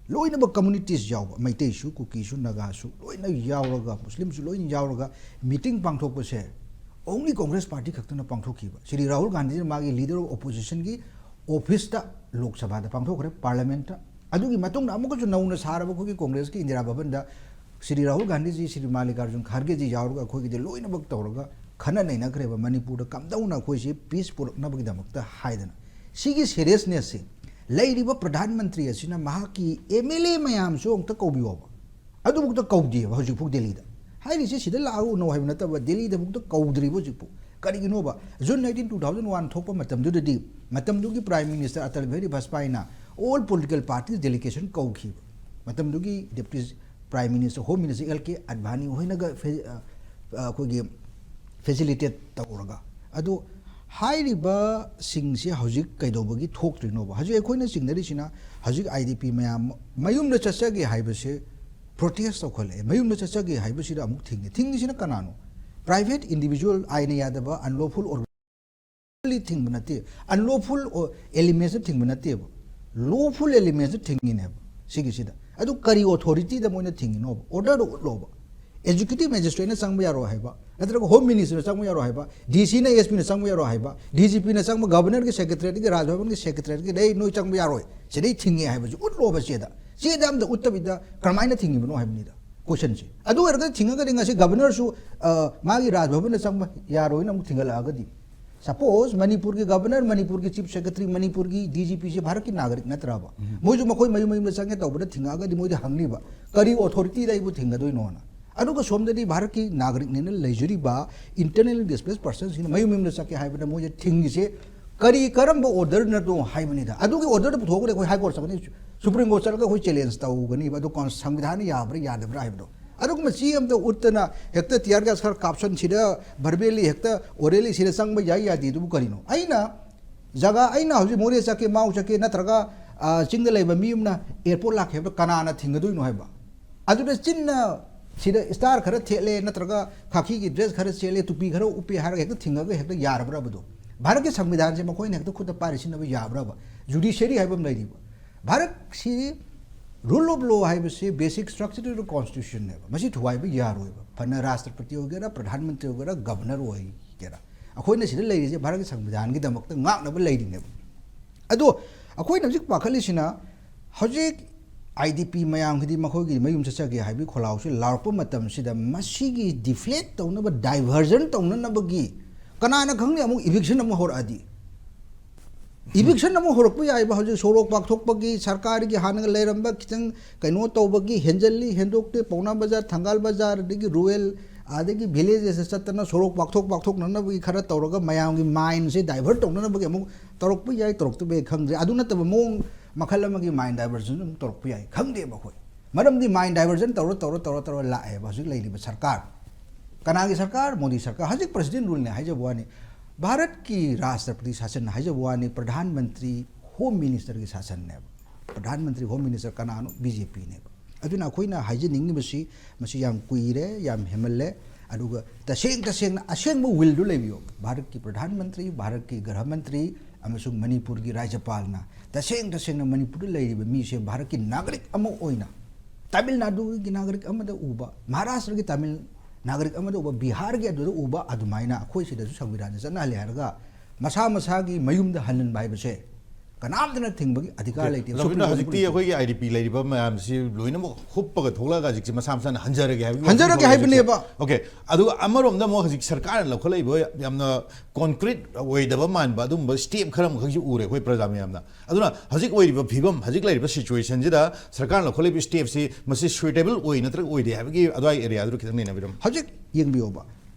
ꯂꯣꯏꯅꯃꯛ communities ꯌꯥꯎꯕ, ꯃꯩꯇꯩꯁꯨ, ꯀꯨꯀꯤꯁꯨ, ꯅꯥꯒꯥꯁꯨ ꯂꯣꯏꯅ ꯌꯥꯎꯔꯒ, ꯃꯨꯁꯂꯤꯝꯁꯨ ꯂꯣꯏꯅ ꯌꯥꯎꯔꯒ meeting ꯄꯥꯡꯊꯣꯛꯄꯁꯦ only Congress Party ꯈꯛꯇꯅ ꯄꯥꯡꯊꯣꯛꯈꯤꯕ꯫ ꯁ꯭ꯔꯤ ꯔꯥꯍꯨꯜ ꯒꯥꯟꯙꯤꯅ ꯃꯥꯒꯤ leader of oppositionꯒꯤ officeꯇ, ꯂꯣꯛ ꯁꯚꯥꯗ ꯄꯥꯡꯊꯣꯛꯈ꯭ꯔꯦ, parliamentꯇ꯫ ꯑꯗꯨꯒꯤ ꯃꯇꯨꯡꯗ ꯑꯃꯨꯛꯀꯁꯨ ꯅꯧꯅ ꯁꯥꯔꯕ ꯑꯩꯈꯣꯏꯒꯤ ꯀꯣꯡꯒ꯭ꯔꯦꯁꯀꯤ ꯏꯟꯗꯤꯔꯥ ꯚꯕꯟꯗ ꯁ꯭ꯔꯤ ꯔꯥꯍꯨꯜ ꯒꯥꯟꯙꯤꯖꯤ, ꯁ꯭ꯔꯤ ꯃꯥꯜꯂꯤꯀꯥꯔꯖꯨꯟ ꯈꯥꯔꯒꯦꯖꯤ ꯌꯥꯎꯔꯒ ꯑꯩꯈꯣꯏꯒꯤꯗꯤ ꯂꯣꯏꯅꯃꯛ ꯇꯧꯔꯒ ꯈꯟꯅ ꯅꯩꯅꯈ꯭ꯔꯦꯕ, ꯃꯅꯤꯄꯨꯔꯗ ꯀꯝꯗꯧꯅ ꯑꯩꯈꯣꯏꯁꯤ peace ꯄꯨꯔꯛꯅꯕꯒꯤꯗꯃꯛꯇ ꯍꯥꯏꯗꯅ꯫ ꯁꯤꯒꯤ seriousnessꯁꯤ ꯂꯩꯔꯤꯕ ꯄ꯭ꯔꯙꯥꯟ ꯃꯟꯇ꯭ꯔꯤ ꯑꯁꯤꯅ ꯃꯍꯥꯛꯀꯤ M L A ꯃꯌꯥꯝꯁꯨ ꯑꯃꯨꯛꯇ ꯀꯧꯕꯤꯌꯣꯕ꯫ ꯑꯗꯨꯐꯥꯎꯗ ꯀꯧꯗꯦꯕ ꯍꯧꯖꯤꯛꯐꯥꯎ ꯗꯦꯜꯂꯤꯗ꯫ ꯍꯥꯏꯔꯤꯁꯦ ꯁꯤꯗ ꯂꯥꯛꯑꯒ ꯎꯅꯧ ꯍꯥꯏꯕ ꯅꯠꯇꯕ, ꯗꯦꯜꯂꯤꯗꯐꯥꯎꯗ ꯀꯧꯗ꯭ꯔꯤꯕ ꯍꯧꯖꯤꯛꯐꯥꯎ꯫ ꯀꯔꯤꯒꯤꯅꯣꯕ? June nineteen, two thousand one ꯊꯣꯛꯄ ꯃꯇꯝꯗꯨꯗꯗꯤ ꯃꯇꯝꯗꯨꯒꯤ ꯄ꯭ꯔꯥꯏꯝ ꯃꯤꯅꯤꯁꯇꯔ ꯑꯇꯜ ꯕꯤꯍꯥꯔꯤ ꯚꯥꯖꯄꯥꯏꯅ all political parties delegation ꯀꯧꯈꯤꯕ꯫ ꯃꯇꯝꯗꯨꯒꯤ deputy prime minister, home minister L K Advani ꯍꯣꯏꯅꯒ ꯐꯦ-, ꯑ, ꯑ, ꯑꯩꯈꯣꯏꯒꯤ facilitate ꯇꯧꯔꯒ꯫ ꯑꯗꯣ ꯍꯥꯏꯔꯤꯕꯁꯤꯡꯁꯦ ꯍꯧꯖꯤꯛ ꯀꯩꯗꯧꯕꯒꯤ ꯊꯣꯛꯇ꯭ꯔꯤꯅꯣꯕ? ꯍꯧꯖꯤꯛ ꯑꯩꯈꯣꯏꯅ ꯆꯤꯡꯅꯔꯤꯁꯤꯅ ꯍꯧꯖꯤꯛ I D P ꯃꯌꯥꯝ ꯃꯌꯨꯝꯗ ꯆꯠꯆꯒꯦ ꯍꯥꯏꯕꯁꯦ protest ꯇꯧꯈꯠꯂꯛꯑꯦ꯫ ꯃꯌꯨꯝꯗ ꯆꯠꯆꯒꯦ ꯍꯥꯏꯕꯁꯤꯗ ꯑꯃꯨꯛ ꯊꯤꯡꯉꯦ꯫ ꯊꯤꯡꯉꯤꯁꯤꯅ ꯀꯅꯥꯅꯣ? Private individual, ꯑꯥꯏꯟꯅ ꯌꯥꯗꯕ unlawful organ ꯊꯤꯡꯕ ꯅꯠꯇꯦ, unlawful elementsꯅ ꯊꯤꯡꯕ ꯅꯠꯇꯦꯕ, lawful elementsꯅ ꯊꯤꯡꯉꯤꯅꯦꯕ ꯁꯤꯒꯤꯁꯤꯗ꯫ ꯑꯗꯨ ꯀꯔꯤ authorityꯗ ꯃꯣꯏꯅ ꯊꯤꯡꯉꯤꯅꯣꯕ? Orderꯗꯣ ꯎꯠꯂꯣꯕ꯫ ꯑꯦꯛꯖꯤꯀ꯭ꯌꯨꯇꯤꯚ ꯃꯦꯖꯤꯁꯇ꯭ꯔꯦꯠꯅ ꯆꯪꯕ ꯌꯥꯔꯣꯏ ꯍꯥꯏꯕ, ꯅꯠꯇ꯭ꯔꯒ ꯍꯣꯝ ꯃꯤꯅꯤꯁꯇꯔꯅ ꯆꯪꯕ ꯌꯥꯔꯣꯏ ꯍꯥꯏꯕ, ꯗꯤ ꯁꯤꯅ ꯑꯦꯁ ꯄꯤꯅ ꯆꯪꯕ ꯌꯥꯔꯣꯏ ꯍꯥꯏꯕ, ꯗꯤ ꯖꯤ ꯄꯤꯅ ꯆꯪꯕ, ꯒꯚꯔꯅꯔꯒꯤ ꯁꯦꯀ꯭ꯔꯦꯇꯔꯤꯒꯤ, ꯔꯥꯖꯚꯕꯟꯒꯤ ꯁꯦꯀ꯭ꯔꯦꯇꯔꯤꯒꯤ ꯂꯩ ꯅꯣꯏ ꯆꯪꯕ ꯌꯥꯔꯣꯏ, ꯁꯤꯗꯩ ꯊꯤꯡꯉꯦ ꯍꯥꯏꯕꯁꯤ ꯎꯠꯂꯣꯕ ꯆꯦꯗ꯫ ꯆꯦꯗ ꯑꯝꯇ ꯎꯠꯇꯕꯤꯗ ꯀꯔꯝꯍꯥꯏꯅ ꯊꯤꯡꯉꯤꯕꯅꯣ ꯍꯥꯏꯕꯅꯤꯗ ꯀꯣꯏꯁꯟꯁꯦ꯫ ꯑꯗꯨ ꯑꯣꯏꯔꯒꯗꯤ ꯊꯤꯡꯉꯒꯗꯤ ꯉꯁꯤ ꯒꯚꯔꯅꯔꯁꯨ, ꯑ, ꯃꯥꯒꯤ ꯔꯥꯖꯚꯕꯟꯗ ꯆꯪꯕ ꯌꯥꯔꯣꯏꯅ ꯑꯃꯨꯛ ꯊꯤꯡꯒꯠꯂꯛꯑꯒꯗꯤ, ꯁꯄꯣꯁ ꯃꯅꯤꯄꯨꯔꯒꯤ ꯒꯚꯔꯅꯔ, ꯃꯅꯤꯄꯨꯔꯒꯤ ꯆꯤꯐ ꯁꯦꯀ꯭ꯔꯦꯇꯔꯤ, ꯃꯅꯤꯄꯨꯔꯒꯤ ꯗꯤ ꯖꯤ ꯄꯤꯁꯦ ꯚꯥꯔꯠꯀꯤ ꯅꯥꯒꯔꯤꯛ ꯅꯠꯇ꯭ꯔꯕ? ꯃꯣꯏꯁꯨ ꯃꯈꯣꯏ ꯃꯌꯨꯝ ꯃꯌꯨꯝꯗ ꯆꯪꯒꯦ ꯇꯧꯕꯗ ꯊꯤꯡꯉꯛꯑꯒꯗꯤ ꯃꯣꯏꯗꯤ ꯍꯪꯅꯤꯕ, ꯀꯔꯤ ꯑꯣꯊꯣꯔꯤꯇꯤꯗ ꯑꯩꯕꯨ ꯊꯤꯡꯒꯗꯣꯏꯅꯣꯅ? ꯑꯗꯨꯒ ꯁꯣꯝꯗꯗꯤ ꯚꯥꯔꯠꯀꯤ ꯅꯥꯒꯔꯤꯛꯅꯦꯅ ꯂꯩꯖꯔꯤꯕ ꯏꯟꯇꯔꯅꯦꯜ ꯗꯤꯁꯄ꯭ꯂꯦꯁ ꯄꯔꯁꯟꯁꯤꯡꯅ ꯃꯌꯨꯝ ꯃꯌꯨꯝꯗ ꯆꯠꯀꯦ ꯍꯥꯏꯕꯗ ꯃꯣꯏꯁꯦ ꯊꯤꯡꯉꯤꯁꯦ ꯀꯔꯤ, ꯀꯔꯝꯕ ꯑꯣꯔꯗꯔꯅꯗꯣ ꯍꯥꯏꯕꯅꯤꯗ꯫ ꯑꯗꯨꯒꯤ ꯑꯣꯔꯗꯔꯗꯨ ꯄꯨꯊꯣꯛꯑꯒꯗꯤ ꯑꯩꯈꯣꯏ ꯍꯥꯏ ꯀꯣꯔꯠ ꯆꯠꯀꯅꯤ, ꯁꯨꯄ꯭ꯔꯤꯝ ꯀꯣꯔꯠ ꯆꯠꯂꯒ ꯑꯩꯈꯣꯏ ꯆꯦꯂꯦꯟꯖ ꯇꯧꯒꯅꯤꯕ꯫ ꯑꯗꯨ ꯀꯣꯟ-, ꯁꯪꯕꯤꯙꯥꯟꯅ ꯌꯥꯕ꯭ꯔꯥ ꯌꯥꯗꯕ꯭ꯔꯥ ꯍꯥꯏꯕꯗꯣ꯫ ꯑꯗꯨꯒꯨꯝꯕ ꯆꯦ ꯑꯝꯇ ꯎꯠꯇꯅ ꯍꯦꯛꯇ ꯇꯤꯌꯥꯔ ꯒ꯭ꯌꯥꯁ ꯈꯔ ꯀꯥꯞꯁꯟ, ꯁꯤꯗ ꯚꯔꯕꯦꯜꯂꯤ ꯍꯦꯛꯇ ꯑꯣꯔꯦꯜꯂꯤ ꯁꯤꯗ ꯆꯪꯕ ꯌꯥꯏ ꯌꯥꯗꯦ ꯑꯗꯨꯕꯨ ꯀꯔꯤꯅꯣ? ꯑꯩꯅ ꯖꯒꯥ, ꯑꯩꯅ ꯍꯧꯖꯤꯛ ꯃꯣꯔꯦ ꯆꯠꯀꯦ, ꯃꯥꯎ ꯆꯠꯀꯦ, ꯅꯠꯇ꯭ꯔꯒ, ꯑ, ꯆꯤꯡꯗ ꯂꯩꯕ ꯃꯤ ꯑꯃꯅ ꯑꯦꯌꯔꯄꯣꯔꯠ ꯂꯥꯛꯀꯦ ꯍꯥꯏꯕꯗ ꯀꯅꯥꯅ ꯊꯤꯡꯒꯗꯣꯏꯅꯣ ꯍꯥꯏꯕ? ꯑꯗꯨꯗ ꯆꯤꯟꯅ ꯁꯤꯗ ꯏꯁꯇꯥꯔ ꯈꯔ ꯊꯦꯠꯂꯦ, ꯅꯠꯇ꯭ꯔꯒ ꯈꯥꯀꯤꯒꯤ ꯗ꯭ꯔꯦꯁ ꯈꯔ ꯁꯦꯠꯂꯦ, ꯇꯨꯄꯤ ꯈꯔ ꯎꯞꯄꯦ ꯍꯥꯏꯔꯒ ꯍꯦꯛꯇ ꯊꯤꯡꯉꯒ ꯍꯦꯛꯇ ꯌꯥꯔꯕ꯭ꯔꯕꯗꯣ? ꯚꯥꯔꯠꯀꯤ ꯁꯪꯕꯤꯙꯥꯟꯁꯦ ꯃꯈꯣꯏꯅ ꯍꯦꯛꯇ ꯈꯨꯠꯇ ꯄꯥꯏꯔ ꯁꯤꯖꯤꯟꯅꯕ ꯌꯥꯕ꯭ꯔꯕ? ꯖꯨꯗꯤꯁꯤꯌꯔꯤ ꯍꯥꯏꯕ ꯑꯃ ꯂꯩꯔꯤꯕ꯫ ꯚꯥꯔꯠꯁꯤ ꯔꯨꯜ ꯑꯣꯐ ꯂꯣ ꯍꯥꯏꯕꯁꯤ ꯕꯦꯁꯤꯛ ꯁ꯭ꯇ꯭ꯔꯛꯆꯔ ꯑꯣꯐ ꯀꯣꯟꯁꯇꯤꯇ꯭ꯌꯨꯁꯟꯅꯦꯕ꯫ ꯃꯁꯤ ꯊꯨꯒꯥꯏꯕ ꯌꯥꯔꯣꯏꯕ꯫ ꯐꯅ ꯔꯥꯁꯇ꯭ꯔꯄꯇꯤ ꯑꯣꯏꯒꯦꯔꯥ, ꯄ꯭ꯔꯙꯥꯟ ꯃꯟꯇ꯭ꯔꯤ ꯑꯣꯏꯒꯦꯔꯥ, ꯒꯚꯔꯅꯔ ꯑꯣꯏꯒꯦꯔꯥ, ꯑꯩꯈꯣꯏꯅ ꯁꯤꯗ ꯂꯩꯔꯤꯁꯦ ꯚꯥꯔꯠꯀꯤ ꯁꯪꯕꯤꯙꯥꯟꯒꯤꯗꯃꯛꯇ ꯉꯥꯛꯅꯕ ꯂꯩꯔꯤꯅꯦꯕ꯫ ꯑꯗꯣ ꯑꯩꯈꯣꯏꯅ ꯍꯧꯖꯤꯛ ꯄꯥꯈꯠꯂꯤꯁꯤꯅ, ꯍꯧꯖꯤꯛ ꯑꯥꯏ ꯗꯤ ꯄꯤ ꯃꯌꯥꯝꯒꯤꯗꯤ ꯃꯈꯣꯏꯒꯤ ꯃꯌꯨꯝ ꯆꯠꯆꯒꯦ ꯍꯥꯏꯕꯒꯤ ꯈꯣꯜꯂꯥꯎꯁꯦ ꯂꯥꯎꯔꯛꯄ ꯃꯇꯝꯁꯤꯗ ꯃꯁꯤꯒꯤ ꯗꯤꯐ꯭ꯂꯦꯛ ꯇꯧꯅꯕ, ꯗꯥꯏꯚꯔꯖꯟ ꯇꯧꯅꯅꯕꯒꯤ, ꯀꯅꯥꯅ ꯈꯪꯅꯤ ꯑꯃꯨꯛ ꯏꯚꯤꯛꯁꯟ ꯑꯃꯨꯛ ꯍꯧꯔꯛꯑꯗꯤ? ꯏꯚꯤꯛꯁꯟ ꯑꯃꯨꯛ ꯍꯧꯔꯛꯄ ꯌꯥꯏꯕ꯫ ꯍꯧꯖꯤꯛ ꯁꯣꯔꯣꯛ ꯄꯥꯛꯊꯣꯛꯄꯒꯤ, ꯁꯔꯀꯥꯔꯒꯤ ꯍꯥꯟꯅꯒ ꯂꯩꯔꯝꯕ ꯈꯤꯇꯪ ꯀꯩꯅꯣ ꯇꯧꯕꯒꯤ, ꯍꯦꯟꯖꯜꯂꯤ, ꯍꯦꯟꯗꯣꯛꯇꯦ, ꯄꯥꯎꯅꯥ ꯕꯖꯥꯔ, ꯊꯪꯒꯥꯜ ꯕꯖꯥꯔ, ꯑꯗꯒꯤ ꯔꯨꯔꯦꯜ, ꯑꯗꯒꯤ ꯚꯤꯂꯦꯖꯦꯁꯇ ꯆꯠꯇꯅ ꯁꯣꯔꯣꯛ ꯄꯥꯛꯊꯣꯛ ꯄꯥꯛꯊꯣꯛꯅꯅꯕꯒꯤ ꯈꯔ ꯇꯧꯔꯒ ꯃꯌꯥꯝꯒꯤ ꯃꯥꯏꯟꯁꯦ ꯗꯥꯏꯚꯔꯠ ꯇꯧꯅꯅꯕꯒꯤ ꯑꯃꯨꯛ ꯇꯧꯔꯛꯄ ꯌꯥꯏ, ꯇꯧꯔꯛꯇꯕ ꯌꯥꯏ ꯈꯪꯗ꯭ꯔꯦ꯫ ꯑꯗꯨ ꯅꯠꯇꯕ ꯃꯑꯣꯡ ꯃꯈꯜ ꯑꯃꯒꯤ ꯃꯥꯏꯟ ꯗꯥꯏꯚꯔꯖꯟ ꯑꯃꯨꯛ ꯇꯧꯔꯛꯄ ꯌꯥꯏ, ꯈꯪꯗꯦꯕ ꯑꯩꯈꯣꯏ꯫ ꯃꯔꯝꯗꯤ ꯃꯥꯏꯟ ꯗꯥꯏꯚꯔꯖꯟ ꯇꯧꯔ, ꯇꯧꯔ, ꯇꯧꯔ, ꯇꯧꯔ ꯂꯥꯛꯑꯦꯕ ꯍꯧꯖꯤꯛ ꯂꯩꯔꯤꯕ ꯁꯔꯀꯥꯔ꯫ ꯀꯅꯥꯒꯤ ꯁꯔꯀꯥꯔ? ꯃꯣꯗꯤ ꯁꯔꯀꯥꯔ꯫ ꯍꯧꯖꯤꯛ ꯄ꯭ꯔꯁꯤꯗꯦꯟ ꯔꯨꯜꯅꯦ ꯍꯥꯏꯖꯕ ꯋꯥꯅꯤ, ꯚꯥꯔꯠꯀꯤ ꯔꯥꯁꯇ꯭ꯔꯄꯇꯤ ꯁꯥꯁꯟ ꯍꯥꯏꯖꯕ ꯋꯥꯅꯤ, ꯄ꯭ꯔꯙꯥꯟ ꯃꯟꯇ꯭ꯔꯤ, ꯍꯣꯝ ꯃꯤꯅꯤꯁꯇꯔꯒꯤ ꯁꯥꯁꯟꯅꯦꯕ꯫ ꯄ꯭ꯔꯙꯥꯟ ꯃꯟꯇ꯭ꯔꯤ, ꯍꯣꯝ ꯃꯤꯅꯤꯁꯇꯔ ꯀꯅꯥꯅꯣ? ꯕꯤ ꯖꯦ ꯄꯤꯅꯦꯕ꯫ ꯑꯗꯨꯅ ꯑꯩꯈꯣꯏꯅ ꯍꯥꯏꯖꯅꯤꯡꯉꯤꯕꯁꯤ, ꯃꯁꯤ ꯌꯥꯝ ꯀꯨꯏꯔꯦ, ꯌꯥꯝ ꯍꯦꯟꯃꯜꯂꯦ꯫ ꯑꯗꯨꯒ ꯇꯁꯦꯡ ꯇꯁꯦꯡꯅ ꯑꯁꯦꯡꯕ ꯋꯤꯜꯗꯨ ꯂꯩꯕꯤꯌꯣ꯫ ꯚꯥꯔꯠꯀꯤ ꯄ꯭ꯔꯙꯥꯟ ꯃꯟꯇ꯭ꯔꯤ, ꯚꯥꯔꯠꯀꯤ ꯒ꯭ꯔꯍ ꯃꯟꯇ꯭ꯔꯤ ꯑꯃꯁꯨꯡ ꯃꯅꯤꯄꯨꯔꯒꯤ ꯔꯥꯖ꯭ꯌꯄꯥꯜꯅ ꯇꯁꯦꯡ ꯇꯁꯦꯡꯅ ꯃꯅꯤꯄꯨꯔꯗ ꯂꯩꯔꯤꯕ ꯃꯤꯁꯦ ꯚꯥꯔꯠꯀꯤ ꯅꯥꯒꯔꯤꯛ ꯑꯃ ꯑꯣꯏꯅ ꯇꯥꯃꯤꯜ ꯅꯥꯗꯨꯒꯤ ꯅꯥꯒꯔꯤꯛ ꯑꯃꯗ ꯎꯕ, ꯃꯍꯥꯔꯥꯁꯇ꯭ꯔꯒꯤ ꯇꯥꯃꯤꯜ ꯅꯥꯒꯔꯤꯛ ꯑꯃꯗ ꯎꯕ, ꯕꯤꯍꯥꯔꯒꯤ ꯑꯗꯨꯗ ꯎꯕ ꯑꯗꯨꯃꯥꯏꯅ ꯑꯩꯈꯣꯏ ꯁꯤꯗꯁꯨ ꯁꯪꯕꯤꯙꯥꯟꯗ ꯆꯠꯅꯍꯜꯂꯦ ꯍꯥꯏꯔꯒ ꯃꯁꯥ ꯃꯁꯥꯒꯤ ꯃꯌꯨꯝꯗ ꯍꯜꯍꯟꯕ ꯍꯥꯏꯕꯁꯦ ꯀꯅꯥꯝꯇꯅ ꯊꯤꯡꯕꯒꯤ ꯑꯙꯤꯀꯥꯔ ꯂꯩꯇꯦ꯫ ꯔꯕꯤꯟꯗ꯭ꯔ, ꯁꯨꯄ꯭ꯔꯤꯝ ꯀꯣꯔꯠ ꯍꯧꯖꯤꯛꯇꯤ ꯂꯩꯇꯦ꯫ ꯑꯩꯈꯣꯏꯒꯤ IDP ꯂꯩꯔꯤꯕ ꯃꯌꯥꯝꯁꯤ ꯂꯣꯏꯅꯃꯛ ꯍꯨꯞꯄꯒ ꯊꯣꯛꯂꯛꯑꯒ ꯍꯧꯖꯤꯛꯁꯦ ꯃꯁꯥ ꯃꯁꯥꯅ ꯍꯟꯖꯔꯒꯦ ꯍꯥꯏꯕꯒꯤ ꯋꯥꯐꯝ ꯍꯟꯖꯔꯒꯦ ꯊꯣꯛꯂꯛꯑꯦ ꯍꯧꯖꯤꯛꯁꯦ꯫ ꯍꯥꯏꯕꯅꯦꯕ꯫ OK, ꯑꯗꯨꯒ ꯑꯃꯔꯣꯝꯗ ꯑꯃꯨꯛ ꯍꯧꯖꯤꯛ ꯁꯔꯀꯥꯔꯅ ꯂꯧꯈꯠꯂꯛꯏꯕ ꯌꯥꯝꯅ concrete ꯑꯣꯏꯗꯕ ꯃꯥꯟꯕ ꯑꯗꯨꯝꯕ step ꯈꯔ ꯑꯃꯈꯛꯁꯨ ꯎꯔꯦ ꯑꯩꯈꯣꯏ ꯄ꯭ꯔꯖꯥ ꯃꯌꯥꯝꯅ꯫ ꯑꯗꯨꯅ ꯍꯧꯖꯤꯛ ꯑꯣꯏꯔꯤꯕ ꯐꯤꯕꯝ, ꯍꯧꯖꯤꯛ ꯂꯩꯔꯤꯕ situationꯁꯤꯗ ꯁꯔꯀꯥꯔꯅ ꯂꯧꯈꯠꯂꯛꯏꯕ stepꯁꯤ ꯃꯁꯤ suitable ꯑꯣꯏ ꯅꯠꯇ꯭ꯔꯒ ꯑꯣꯏꯗꯦ ꯍꯥꯏꯕꯒꯤ ꯑꯗꯨꯋꯥꯏ areaꯗꯨ ꯈꯤꯇꯪ ꯅꯩꯅꯕꯤꯔꯝꯃꯨ꯫ ꯍꯧꯖꯤꯛ ꯌꯦꯡꯕꯤꯌꯣꯕ,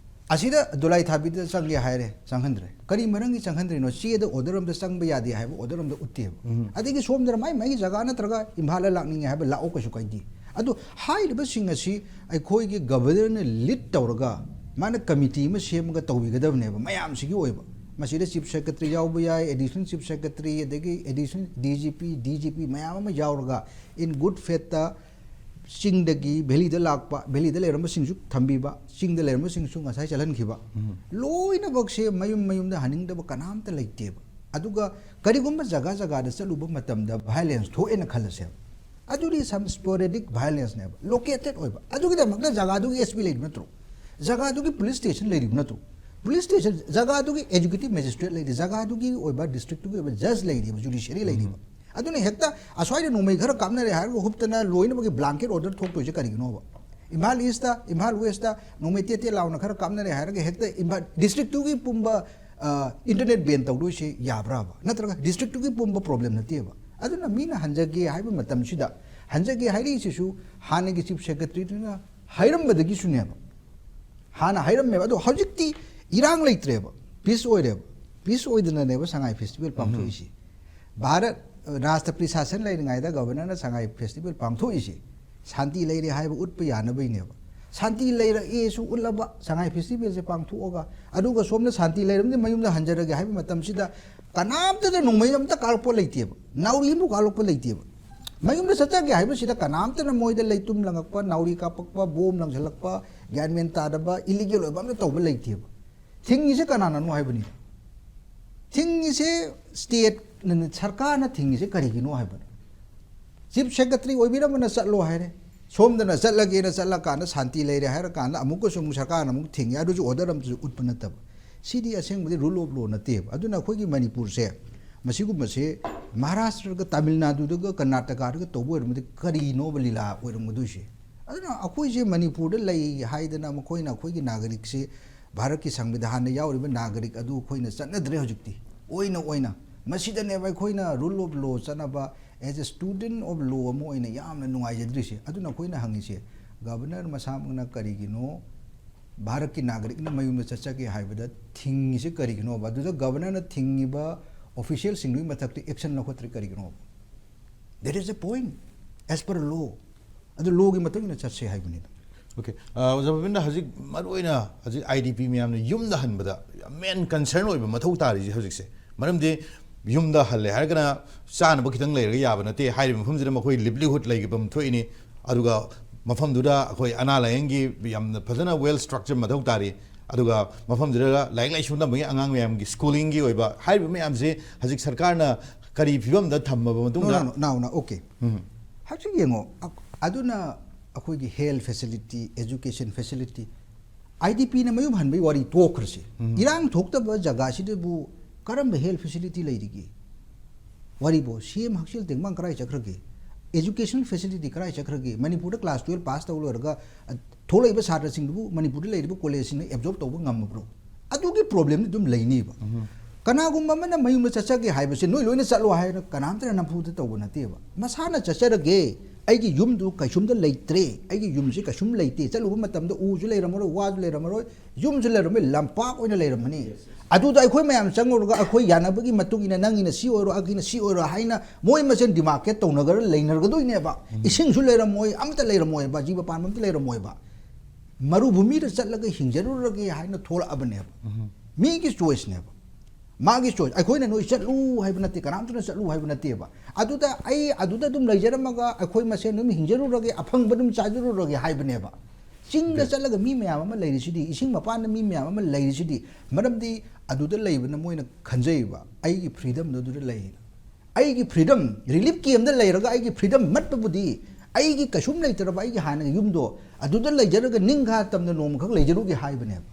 ꯑꯁꯤꯗ ꯗꯣꯂꯥꯏ ꯊꯥꯕꯤꯗ ꯆꯪꯒꯦ ꯍꯥꯏꯔꯦ, ꯆꯪꯍꯟꯗ꯭ꯔꯦ꯫ ꯀꯔꯤ ꯃꯔꯝꯒꯤ ꯆꯪꯍꯟꯗ꯭ꯔꯤꯅꯣ? ꯆꯦꯗ order ꯑꯝꯇ ꯆꯪꯕ ꯌꯥꯗꯦ ꯍꯥꯏꯕ order ꯑꯝꯇ ꯎꯠꯇꯦꯕ꯫ ꯎꯝ꯫ ꯑꯗꯒꯤ ꯁꯣꯝꯗꯅ ꯃꯥꯏ ꯃꯥꯏꯒꯤ ꯖꯒꯥ ꯅꯠꯇ꯭ꯔꯒ ꯏꯝꯐꯥꯜꯗ ꯂꯥꯛꯅꯤꯡꯉꯦ ꯍꯥꯏꯕ ꯂꯥꯛꯑꯣ, ꯀꯩꯁꯨ ꯀꯥꯏꯗꯦ꯫ ꯑꯗꯣ ꯍꯥꯏꯔꯤꯕꯁꯤꯡ ꯑꯁꯤ ꯑꯩꯈꯣꯏꯒꯤ governorꯅ lead ꯇꯧꯔꯒ ꯃꯥꯅ committee ꯑꯃ ꯁꯦꯝꯃꯒ ꯇꯧꯕꯤꯒꯗꯕꯅꯦꯕ ꯃꯌꯥꯝꯁꯤꯒꯤ ꯑꯣꯏꯕ꯫ ꯃꯁꯤꯗ chief secretary ꯌꯥꯎꯕ ꯌꯥꯏ, additional chief secretary, ꯑꯗꯒꯤ additional DGP, DGP ꯃꯌꯥꯝ ꯑꯃ ꯌꯥꯎꯔꯒ in good faithꯇ ꯆꯤꯡꯗꯒꯤ valleyꯗ ꯂꯥꯛꯄ, valleyꯗ ꯂꯩꯔꯝꯕꯁꯤꯡꯁꯨ ꯊꯝꯕꯤꯕ, ꯆꯤꯡꯗ ꯂꯩꯔꯝꯕꯁꯤꯡꯁꯨ ꯉꯁꯥꯏ ꯆꯠꯍꯟꯈꯤꯕ, ꯎꯝ꯫ ꯂꯣꯏꯅꯃꯛꯁꯦ ꯃꯌꯨꯝ ꯃꯌꯨꯝꯗ ꯍꯟꯅꯤꯡꯗꯕ ꯀꯅꯥꯝꯇ ꯂꯩꯇꯦꯕ꯫ ꯑꯗꯨꯒ ꯀꯔꯤꯒꯨꯝꯕ ꯖꯒꯥ ꯖꯒꯥꯗ ꯆꯠꯂꯨꯕ ꯃꯇꯝꯗ violence ꯊꯣꯛꯑꯦꯅ ꯈꯜꯂꯁꯦꯕ, ꯑꯗꯨꯗꯤ some sporadic violenceꯅꯦꯕ, located ꯑꯣꯏꯕ꯫ ꯑꯗꯨꯒꯤꯗꯃꯛꯇ ꯖꯒꯥꯗꯨꯒꯤ SP ꯂꯩꯔꯤꯕ ꯅꯠꯇ꯭ꯔꯣ? ꯖꯒꯥꯗꯨꯒꯤ police station ꯂꯩꯔꯤꯕ ꯅꯠꯇ꯭ꯔꯣ? Police station, ꯖꯒꯥꯗꯨꯒꯤ executive magistrate ꯂꯩꯔꯤ, ꯖꯒꯥꯗꯨꯒꯤ ꯑꯣꯏꯕ districtꯇꯨꯒꯤ ꯑꯣꯏꯕ judge ꯂꯩꯔꯤꯕ, judiciary ꯂꯩꯔꯤꯕ꯫ ꯎꯝ꯫ ꯑꯗꯨꯅ ꯍꯦꯛꯇ ꯑꯁ꯭ꯋꯥꯏꯗ ꯅꯣꯡꯃꯩ ꯈꯔ ꯀꯥꯞꯅꯔꯦ ꯍꯥꯏꯔꯒ ꯍꯨꯞꯇꯅ ꯂꯣꯏꯅꯃꯛꯀꯤ blanket order ꯊꯣꯛꯇꯣꯏꯁꯦ ꯀꯔꯤꯒꯤꯅꯣꯕ? ꯏꯝꯐꯥꯜ Eastꯇ, ꯏꯝꯐꯥꯜ Westꯇ ꯅꯣꯡꯃꯩ ꯇꯦꯠ ꯇꯦꯠ ꯂꯥꯎꯅ ꯈꯔ ꯀꯥꯞꯅꯔꯦ ꯍꯥꯏꯔꯒ ꯍꯦꯛꯇ ꯏꯝꯐꯥꯜ districtꯇꯨꯒꯤ ꯄꯨꯝꯕ, ꯑ, internet ban ꯇꯧꯗꯣꯏꯁꯦ ꯌꯥꯕ꯭ꯔꯥꯕ? ꯅꯠꯇ꯭ꯔꯒ districtꯇꯨꯒꯤ ꯄꯨꯝꯕ problem ꯅꯠꯇꯦꯕ꯫ ꯑꯗꯨꯅ ꯃꯤꯅ ꯍꯟꯖꯒꯦ ꯍꯥꯏꯕ ꯃꯇꯝꯁꯤꯗ, ꯍꯟꯖꯒꯦ ꯍꯥꯏꯔꯛꯏꯁꯤꯁꯨ ꯍꯥꯟꯅꯒꯤ chief secretaryꯗꯨꯅ ꯍꯥꯏꯔꯝꯕꯗꯒꯤꯁꯨꯅꯦꯕ꯫ ꯍꯥꯟꯅ ꯍꯥꯏꯔꯝꯃꯦꯕ, ꯑꯗꯣ ꯍꯧꯖꯤꯛꯇꯤ ꯏꯔꯥꯡ ꯂꯩꯇ꯭ꯔꯦꯕ, peace ꯑꯣꯏꯔꯦꯕ꯫ Peace ꯑꯣꯏꯗꯅꯅꯦꯕ ꯁꯉꯥꯏ festival ꯄꯥꯡꯊꯣꯛꯏꯁꯤ꯫ ꯚꯥꯔꯠ ꯔꯥꯁꯇ꯭ꯔꯄꯇꯤ ꯁꯥꯁꯟ ꯂꯩꯔꯤꯉꯩꯗ governorꯅ ꯁꯉꯥꯏ festival ꯄꯥꯡꯊꯣꯛꯏꯁꯤ ꯁꯥꯟꯇꯤ ꯂꯩꯔꯦ ꯍꯥꯏꯕ ꯎꯠꯄ ꯌꯥꯅꯕꯒꯤꯅꯦꯕ꯫ ꯁꯥꯟꯇꯤ ꯂꯩꯔꯛꯑꯦꯁꯨ ꯎꯠꯂꯕ ꯁꯉꯥꯏ festivalꯁꯦ ꯄꯥꯡꯊꯣꯛꯑꯒ, ꯑꯗꯨꯒ ꯁꯣꯝꯗ ꯁꯥꯟꯇꯤ ꯂꯩꯔꯝꯗꯤ ꯃꯌꯨꯝꯗ ꯍꯟꯖꯔꯒꯦ ꯍꯥꯏꯕ ꯃꯇꯝꯁꯤꯗ ꯀꯅꯥꯝꯇꯗ ꯅꯣꯡꯃꯩ ꯑꯝꯇ ꯀꯥꯞꯂꯛꯄ ꯂꯩꯇꯦꯕ, ꯅꯥꯎꯔꯤ ꯑꯃꯐꯥꯎ ꯀꯥꯞꯂꯛꯄ ꯂꯩꯇꯦꯕ꯫ ꯃꯌꯨꯝꯗ ꯆꯠꯆꯒꯦ ꯍꯥꯏꯕꯁꯤꯗ ꯀꯅꯥꯝꯇꯅ ꯃꯣꯏꯗ ꯂꯩꯇꯨꯝ ꯂꯪꯉꯛꯄ, ꯅꯥꯎꯔꯤ ꯀꯥꯞꯄꯛꯄ, ꯕꯣꯝ ꯂꯪꯁꯤꯜꯂꯛꯄ, ꯒ꯭ꯌꯥꯟ ꯃꯦꯟ ꯇꯥꯗꯕ, illegal ꯑꯣꯏꯕ ꯑꯝꯇ ꯇꯧꯕ ꯂꯩꯇꯦꯕ꯫ ꯊꯤꯡꯉꯤꯁꯦ ꯀꯅꯥꯅꯅꯣ ꯍꯥꯏꯕꯅꯤ꯫ ꯊꯤꯡꯉꯤꯁꯦ stateꯅ, ꯁꯔꯀꯥꯔꯅ ꯊꯤꯡꯉꯤꯁꯦ ꯀꯔꯤꯒꯤꯅꯣ ꯍꯥꯏꯕꯅꯤ꯫ ꯆꯤꯐ ꯁꯦꯀ꯭ꯔꯦꯇꯔꯤ ꯑꯣꯏꯕꯤꯔꯝꯕꯅ ꯆꯠꯂꯣ ꯍꯥꯏꯔꯦ, ꯁꯣꯝꯗꯅ ꯆꯠꯂꯒꯦꯅ ꯆꯠꯂꯀꯥꯟꯗ ꯁꯥꯟꯇꯤ ꯂꯩꯔꯦ ꯍꯥꯏꯔꯀꯥꯟꯗ ꯑꯃꯨꯛꯀꯁꯨ ꯑꯃꯨꯛ ꯁꯔꯀꯥꯔꯅ ꯑꯃꯨꯛ ꯊꯤꯡꯉꯦ꯫ ꯑꯗꯨꯁꯨ ꯑꯣꯔꯗꯔ ꯑꯃꯁꯨ ꯎꯠꯄ ꯅꯠꯇꯕ꯫ ꯁꯤꯗꯤ ꯑꯁꯦꯡꯕꯗꯤ ꯔꯨꯜ ꯑꯣꯐ ꯂꯣ ꯅꯠꯇꯦꯕ꯫ ꯑꯗꯨꯅ ꯑꯩꯈꯣꯏꯒꯤ ꯃꯅꯤꯄꯨꯔꯁꯦ ꯃꯁꯤꯒꯨꯝꯕꯁꯦ ꯃꯍꯥꯔꯥꯁꯇ꯭ꯔꯒ ꯇꯥꯃꯤꯜ ꯅꯥꯗꯨꯗꯒ ꯀꯔꯅꯥꯇꯀꯥꯗꯒ ꯇꯧꯕ ꯑꯣꯏꯔꯝꯃꯗꯤ ꯀꯔꯤꯅꯣꯕ ꯂꯤꯂꯥ ꯑꯣꯏꯔꯝꯒꯗꯣꯏꯁꯦ? ꯑꯗꯨꯅ ꯑꯩꯈꯣꯏꯁꯦ ꯃꯅꯤꯄꯨꯔꯗ ꯂꯩ ꯍꯥꯏꯗꯅ ꯃꯈꯣꯏꯅ ꯑꯩꯈꯣꯏꯒꯤ ꯅꯥꯒꯔꯤꯛꯁꯦ, ꯚꯥꯔꯠꯀꯤ ꯁꯪꯕꯤꯙꯥꯟꯗ ꯌꯥꯎꯔꯤꯕ ꯅꯥꯒꯔꯤꯛ ꯑꯗꯨ ꯑꯩꯈꯣꯏꯅ ꯆꯠꯅꯗ꯭ꯔꯦ ꯍꯧꯖꯤꯛꯇꯤ꯫ ꯑꯣꯏꯅ ꯑꯣꯏꯅ ꯃꯁꯤꯗꯅꯦꯕ ꯑꯩꯈꯣꯏꯅ ꯔꯨꯜ ꯑꯣꯐ ꯂꯣ ꯆꯠꯅꯕ, as a student of law ꯑꯃ ꯑꯣꯏꯅ ꯌꯥꯝꯅ ꯅꯨꯡꯉꯥꯏꯖꯗ꯭ꯔꯤꯁꯦ꯫ ꯑꯗꯨꯅ ꯑꯩꯈꯣꯏꯅ ꯍꯪꯉꯤꯁꯦ, ꯒꯕꯔꯅꯔ ꯃꯁꯥꯃꯛꯅ ꯀꯔꯤꯒꯤꯅꯣ ꯚꯥꯔꯠꯀꯤ ꯅꯥꯒꯔꯤꯛꯅ ꯃꯌꯨꯝꯗ ꯆꯠꯆꯒꯦ ꯍꯥꯏꯕꯗ ꯊꯤꯡꯉꯤꯁꯦ ꯀꯔꯤꯒꯤꯅꯣꯕ? ꯑꯗꯨꯗ ꯒꯕꯔꯅꯔꯅ ꯊꯤꯡꯉꯤꯕ ꯑꯣꯐꯤꯁꯤꯌꯦꯜꯁꯤꯡꯗꯨꯒꯤ ꯃꯊꯛꯇ action ꯂꯧꯈꯠꯇ꯭ꯔꯤ ꯀꯔꯤꯒꯤꯅꯣꯕ? There is a point as per law. ꯑꯗꯨ ꯂꯣꯒꯤ ꯃꯇꯨꯡ ꯏꯟꯅ ꯆꯠꯁꯦ ꯍꯥꯏꯕꯅꯤꯗ꯫ ꯑꯣꯀꯦ꯫ ꯑꯣꯖꯥ ꯄꯕꯤꯟꯗ, ꯍꯧꯖꯤꯛ ꯃꯔꯨꯑꯣꯏꯅ ꯍꯧꯖꯤꯛ ꯑꯥꯏ ꯗꯤ ꯄꯤ ꯃꯌꯥꯝꯅ ꯌꯨꯝꯗ ꯍꯟꯕꯗ ꯌꯥꯝ ꯃꯦꯟ ꯀꯟꯁꯔꯟ ꯑꯣꯏꯕ ꯃꯊꯧ ꯇꯥꯔꯤꯁꯦ ꯍꯧꯖꯤꯛꯁꯦ꯫ ꯃꯔꯝꯗꯤ ꯌꯨꯝꯗ ꯍꯜꯂꯦ ꯍꯥꯏꯔꯒꯅ ꯆꯥꯅꯕ ꯈꯤꯇꯪ ꯂꯩꯔꯒ ꯌꯥꯕ ꯅꯠꯇꯦ꯫ ꯍꯥꯏꯔꯤꯕ ꯃꯐꯝꯁꯤꯗ ꯃꯈꯣꯏ ꯂꯤꯚꯂꯤꯍꯨꯗ ꯂꯩꯐꯝ ꯊꯣꯛꯏꯅꯤ꯫ ꯑꯗꯨꯒ ꯃꯐꯝꯗꯨꯗ ꯑꯩꯈꯣꯏ ꯑꯅꯥ ꯂꯥꯏꯌꯦꯡꯒꯤ ꯌꯥꯝꯅ ꯐꯖꯅ ꯋꯦꯜ ꯁ꯭ꯇ꯭ꯔꯛꯆꯔ ꯃꯊꯧ ꯇꯥꯔꯤ꯫ ꯑꯗꯨꯒ ꯃꯐꯝꯗꯨꯗ ꯂꯥꯏꯔꯤꯛ ꯂꯥꯏꯁꯨ ꯇꯝꯕꯒꯤ ꯑꯉꯥꯡ ꯃꯌꯥꯝꯒꯤ ꯁ꯭ꯀꯨꯂꯤꯡꯒꯤ ꯑꯣꯏꯕ ꯍꯥꯏꯔꯤꯕ ꯃꯌꯥꯝꯁꯦ ꯍꯧꯖꯤꯛ ꯁꯔꯀꯥꯔꯅ ꯀꯔꯤ ꯐꯤꯕꯝꯗ ꯊꯝꯃꯕ ꯃꯇꯨꯡꯗ? ꯅꯥꯎꯅ ꯑꯣꯀꯦ꯫ ꯍꯧꯖꯤꯛ ꯌꯦꯡꯉꯣ, ꯑ- ꯑꯗꯨꯅ ꯑꯩꯈꯣꯏꯒꯤ health facility, education facility, I D ꯄꯤꯅ ꯃꯌꯨꯝ ꯍꯟꯕꯒꯤ ꯋꯥꯔꯤ ꯇꯣꯛꯈ꯭ꯔꯁꯤ꯫ ꯏꯔꯥꯡ ꯊꯣꯛꯇꯕ ꯖꯒꯥꯁꯤꯗꯕꯨ ꯀꯔꯝꯕ ꯍꯦꯜꯊ ꯐꯦꯁꯤꯂꯤꯇꯤ ꯂꯩꯔꯤꯒꯦ? ꯋꯥꯔꯤꯕꯣ, ꯁꯤ ꯑꯦꯝ ꯍꯛꯁꯦꯜ ꯇꯦꯡꯕꯥꯡ ꯀꯔꯥꯏ ꯆꯠꯈ꯭ꯔꯒꯦ? ꯑꯦꯖꯨꯀꯦꯁꯅꯦꯜ ꯐꯦꯁꯤꯂꯤꯇꯤ ꯀꯔꯥꯏ ꯆꯠꯈ꯭ꯔꯒꯦ? ꯃꯅꯤꯄꯨꯔꯗ ꯀ꯭ꯂꯥꯁ ꯇꯨꯌꯦꯜꯞ ꯄꯥꯁ ꯇꯧ ꯂꯣꯏꯔꯒ, ꯑ, ꯊꯣꯛꯂꯛꯏꯕ ꯁꯥꯇ꯭ꯔꯁꯤꯡꯗꯨꯕꯨ ꯃꯅꯤꯄꯨꯔꯗ ꯂꯩꯔꯤꯕ ꯀꯣꯂꯦꯖꯁꯤꯡꯅ ꯑꯦꯕꯖꯣꯔꯕ ꯇꯧꯕ ꯉꯝꯃꯕ꯭ꯔꯣ? ꯑꯗꯨꯒꯤ ꯄ꯭ꯔꯣꯕ꯭ꯂꯦꯝꯗꯤ ꯑꯗꯨꯝ ꯂꯩꯅꯤꯕ꯫ ꯀꯅꯥꯒꯨꯝꯕ ꯑꯃꯅ ꯃꯌꯨꯝꯗ ꯆꯠꯆꯒꯦ ꯍꯥꯏꯕꯁꯦ ꯅꯣꯏ ꯂꯣꯏꯅ ꯆꯠꯂꯣ ꯍꯥꯏꯅ ꯀꯅꯥꯝꯇꯅ ꯅꯝꯐꯨꯗ ꯇꯧꯕ ꯅꯠꯇꯦꯕ꯫ ꯃꯁꯥꯅ ꯆꯠꯆꯔꯒꯦ, ꯑꯩꯒꯤ ꯌꯨꯝꯗꯨ ꯀꯩꯁꯨꯝꯗ ꯂꯩꯇ꯭ꯔꯦ, ꯑꯩꯒꯤ ꯌꯨꯝꯁꯤ ꯀꯩꯁꯨꯝ ꯂꯩꯇꯦ, ꯆꯠꯂꯨꯕ ꯃꯇꯝꯗ ꯎꯁꯨ ꯂꯩꯔꯝꯃꯔꯣꯏ, ꯋꯥꯁꯨ ꯂꯩꯔꯝꯃꯔꯣꯏ, ꯌꯨꯝꯁꯨ ꯂꯩꯔꯝꯃꯔꯣꯏ, ꯂꯝꯄꯥꯛ ꯑꯣꯏꯅ ꯂꯩꯔꯝꯃꯅꯤ꯫ ꯑꯗꯨꯗ ꯑꯩꯈꯣꯏ ꯃꯌꯥꯝ ꯆꯪꯉꯨꯔꯒ ꯑꯩꯈꯣꯏ ꯌꯥꯅꯕꯒꯤ ꯃꯇꯨꯡ ꯏꯟꯅ ꯅꯪꯒꯤꯅ ꯁꯤ ꯑꯣꯏꯔꯣ, ꯑꯩꯒꯤꯅ ꯁꯤ ꯑꯣꯏꯔꯣ ꯍꯥꯏꯅ ꯃꯣꯏ ꯃꯁꯦꯟ ꯗꯤꯃꯥꯔꯀꯦꯠ ꯇꯧꯅꯒꯔ ꯂꯩꯅꯔꯒꯗꯣꯏꯅꯦꯕ꯫ ꯏꯁꯤꯡꯁꯨ ꯂꯩꯔꯝꯃꯣꯏ, ꯑꯝꯇ ꯂꯩꯔꯝꯃꯣꯏꯕ, ꯖꯤꯕ ꯄꯥꯟꯕ ꯑꯝꯇ ꯂꯩꯔꯝꯃꯣꯏꯕ꯫ ꯃꯔꯨꯚꯨꯃꯤꯗ ꯆꯠꯂꯒ ꯍꯤꯡꯖꯔꯨꯔꯒꯦ ꯍꯥꯏꯅ ꯊꯣꯛꯂꯛꯑꯕꯅꯦꯕ꯫ ꯃꯤꯒꯤ ꯆꯣꯏꯁꯅꯦꯕ, ꯃꯥꯒꯤ ꯆꯣꯏꯁ꯫ ꯑꯩꯈꯣꯏꯅ ꯅꯣꯏ ꯆꯠꯂꯨ ꯍꯥꯏꯕ ꯅꯠꯇꯦ, ꯀꯅꯥꯝꯇꯅ ꯆꯠꯂꯨ ꯍꯥꯏꯕ ꯅꯠꯇꯦꯕ꯫ ꯑꯗꯨꯗ ꯑꯩ ꯑꯗꯨꯗ ꯑꯗꯨꯝ ꯂꯩꯖꯔꯝꯃꯒ ꯑꯩꯈꯣꯏ ꯃꯁꯦꯟ ꯑꯗꯨꯝ ꯍꯤꯡꯖꯔꯨꯔꯒꯦ, ꯑꯐꯪꯕ ꯑꯗꯨꯝ ꯆꯥꯖꯔꯨꯔꯒꯦ ꯍꯥꯏꯕꯅꯦꯕ꯫ ꯆꯤꯡꯗ ꯆꯠꯂꯒ ꯃꯤ ꯃꯌꯥꯝ ꯑꯃ ꯂꯩꯔꯤꯁꯤꯗꯤ, ꯏꯁꯤꯡ ꯃꯄꯥꯟꯗ ꯃꯤ ꯃꯌꯥꯝ ꯑꯃ ꯂꯩꯔꯤꯁꯤꯗꯤ, ꯃꯔꯝꯗꯤ ꯑꯗꯨꯗ ꯂꯩꯕꯅ ꯃꯣꯏꯅ ꯈꯟꯖꯩꯕ, ꯑꯩꯒꯤ ꯐ꯭ꯔꯤꯗꯝꯗꯣ ꯑꯗꯨꯗ ꯂꯩꯌꯦꯅ꯫ ꯑꯩꯒꯤ ꯐ꯭ꯔꯤꯗꯝ, ꯔꯤꯂꯤꯐ ꯀꯦꯝꯗ ꯂꯩꯔꯒ ꯑꯩꯒꯤ ꯐ꯭ꯔꯤꯗꯝ ꯃꯠꯄꯕꯨꯗꯤ, ꯑꯩꯒꯤ ꯀꯩꯁꯨꯝ ꯂꯩꯇ꯭ꯔꯕ ꯑꯩꯒꯤ ꯍꯥꯟꯅꯒꯤ ꯌꯨꯝꯗꯣ ꯑꯗꯨꯗ ꯂꯩꯖꯔꯒ ꯅꯤꯡꯈꯥ ꯇꯝꯅ ꯅꯣꯡꯃꯈꯛ ꯂꯩꯖꯔꯨꯒꯦ ꯍꯥꯏꯕꯅꯦꯕ꯫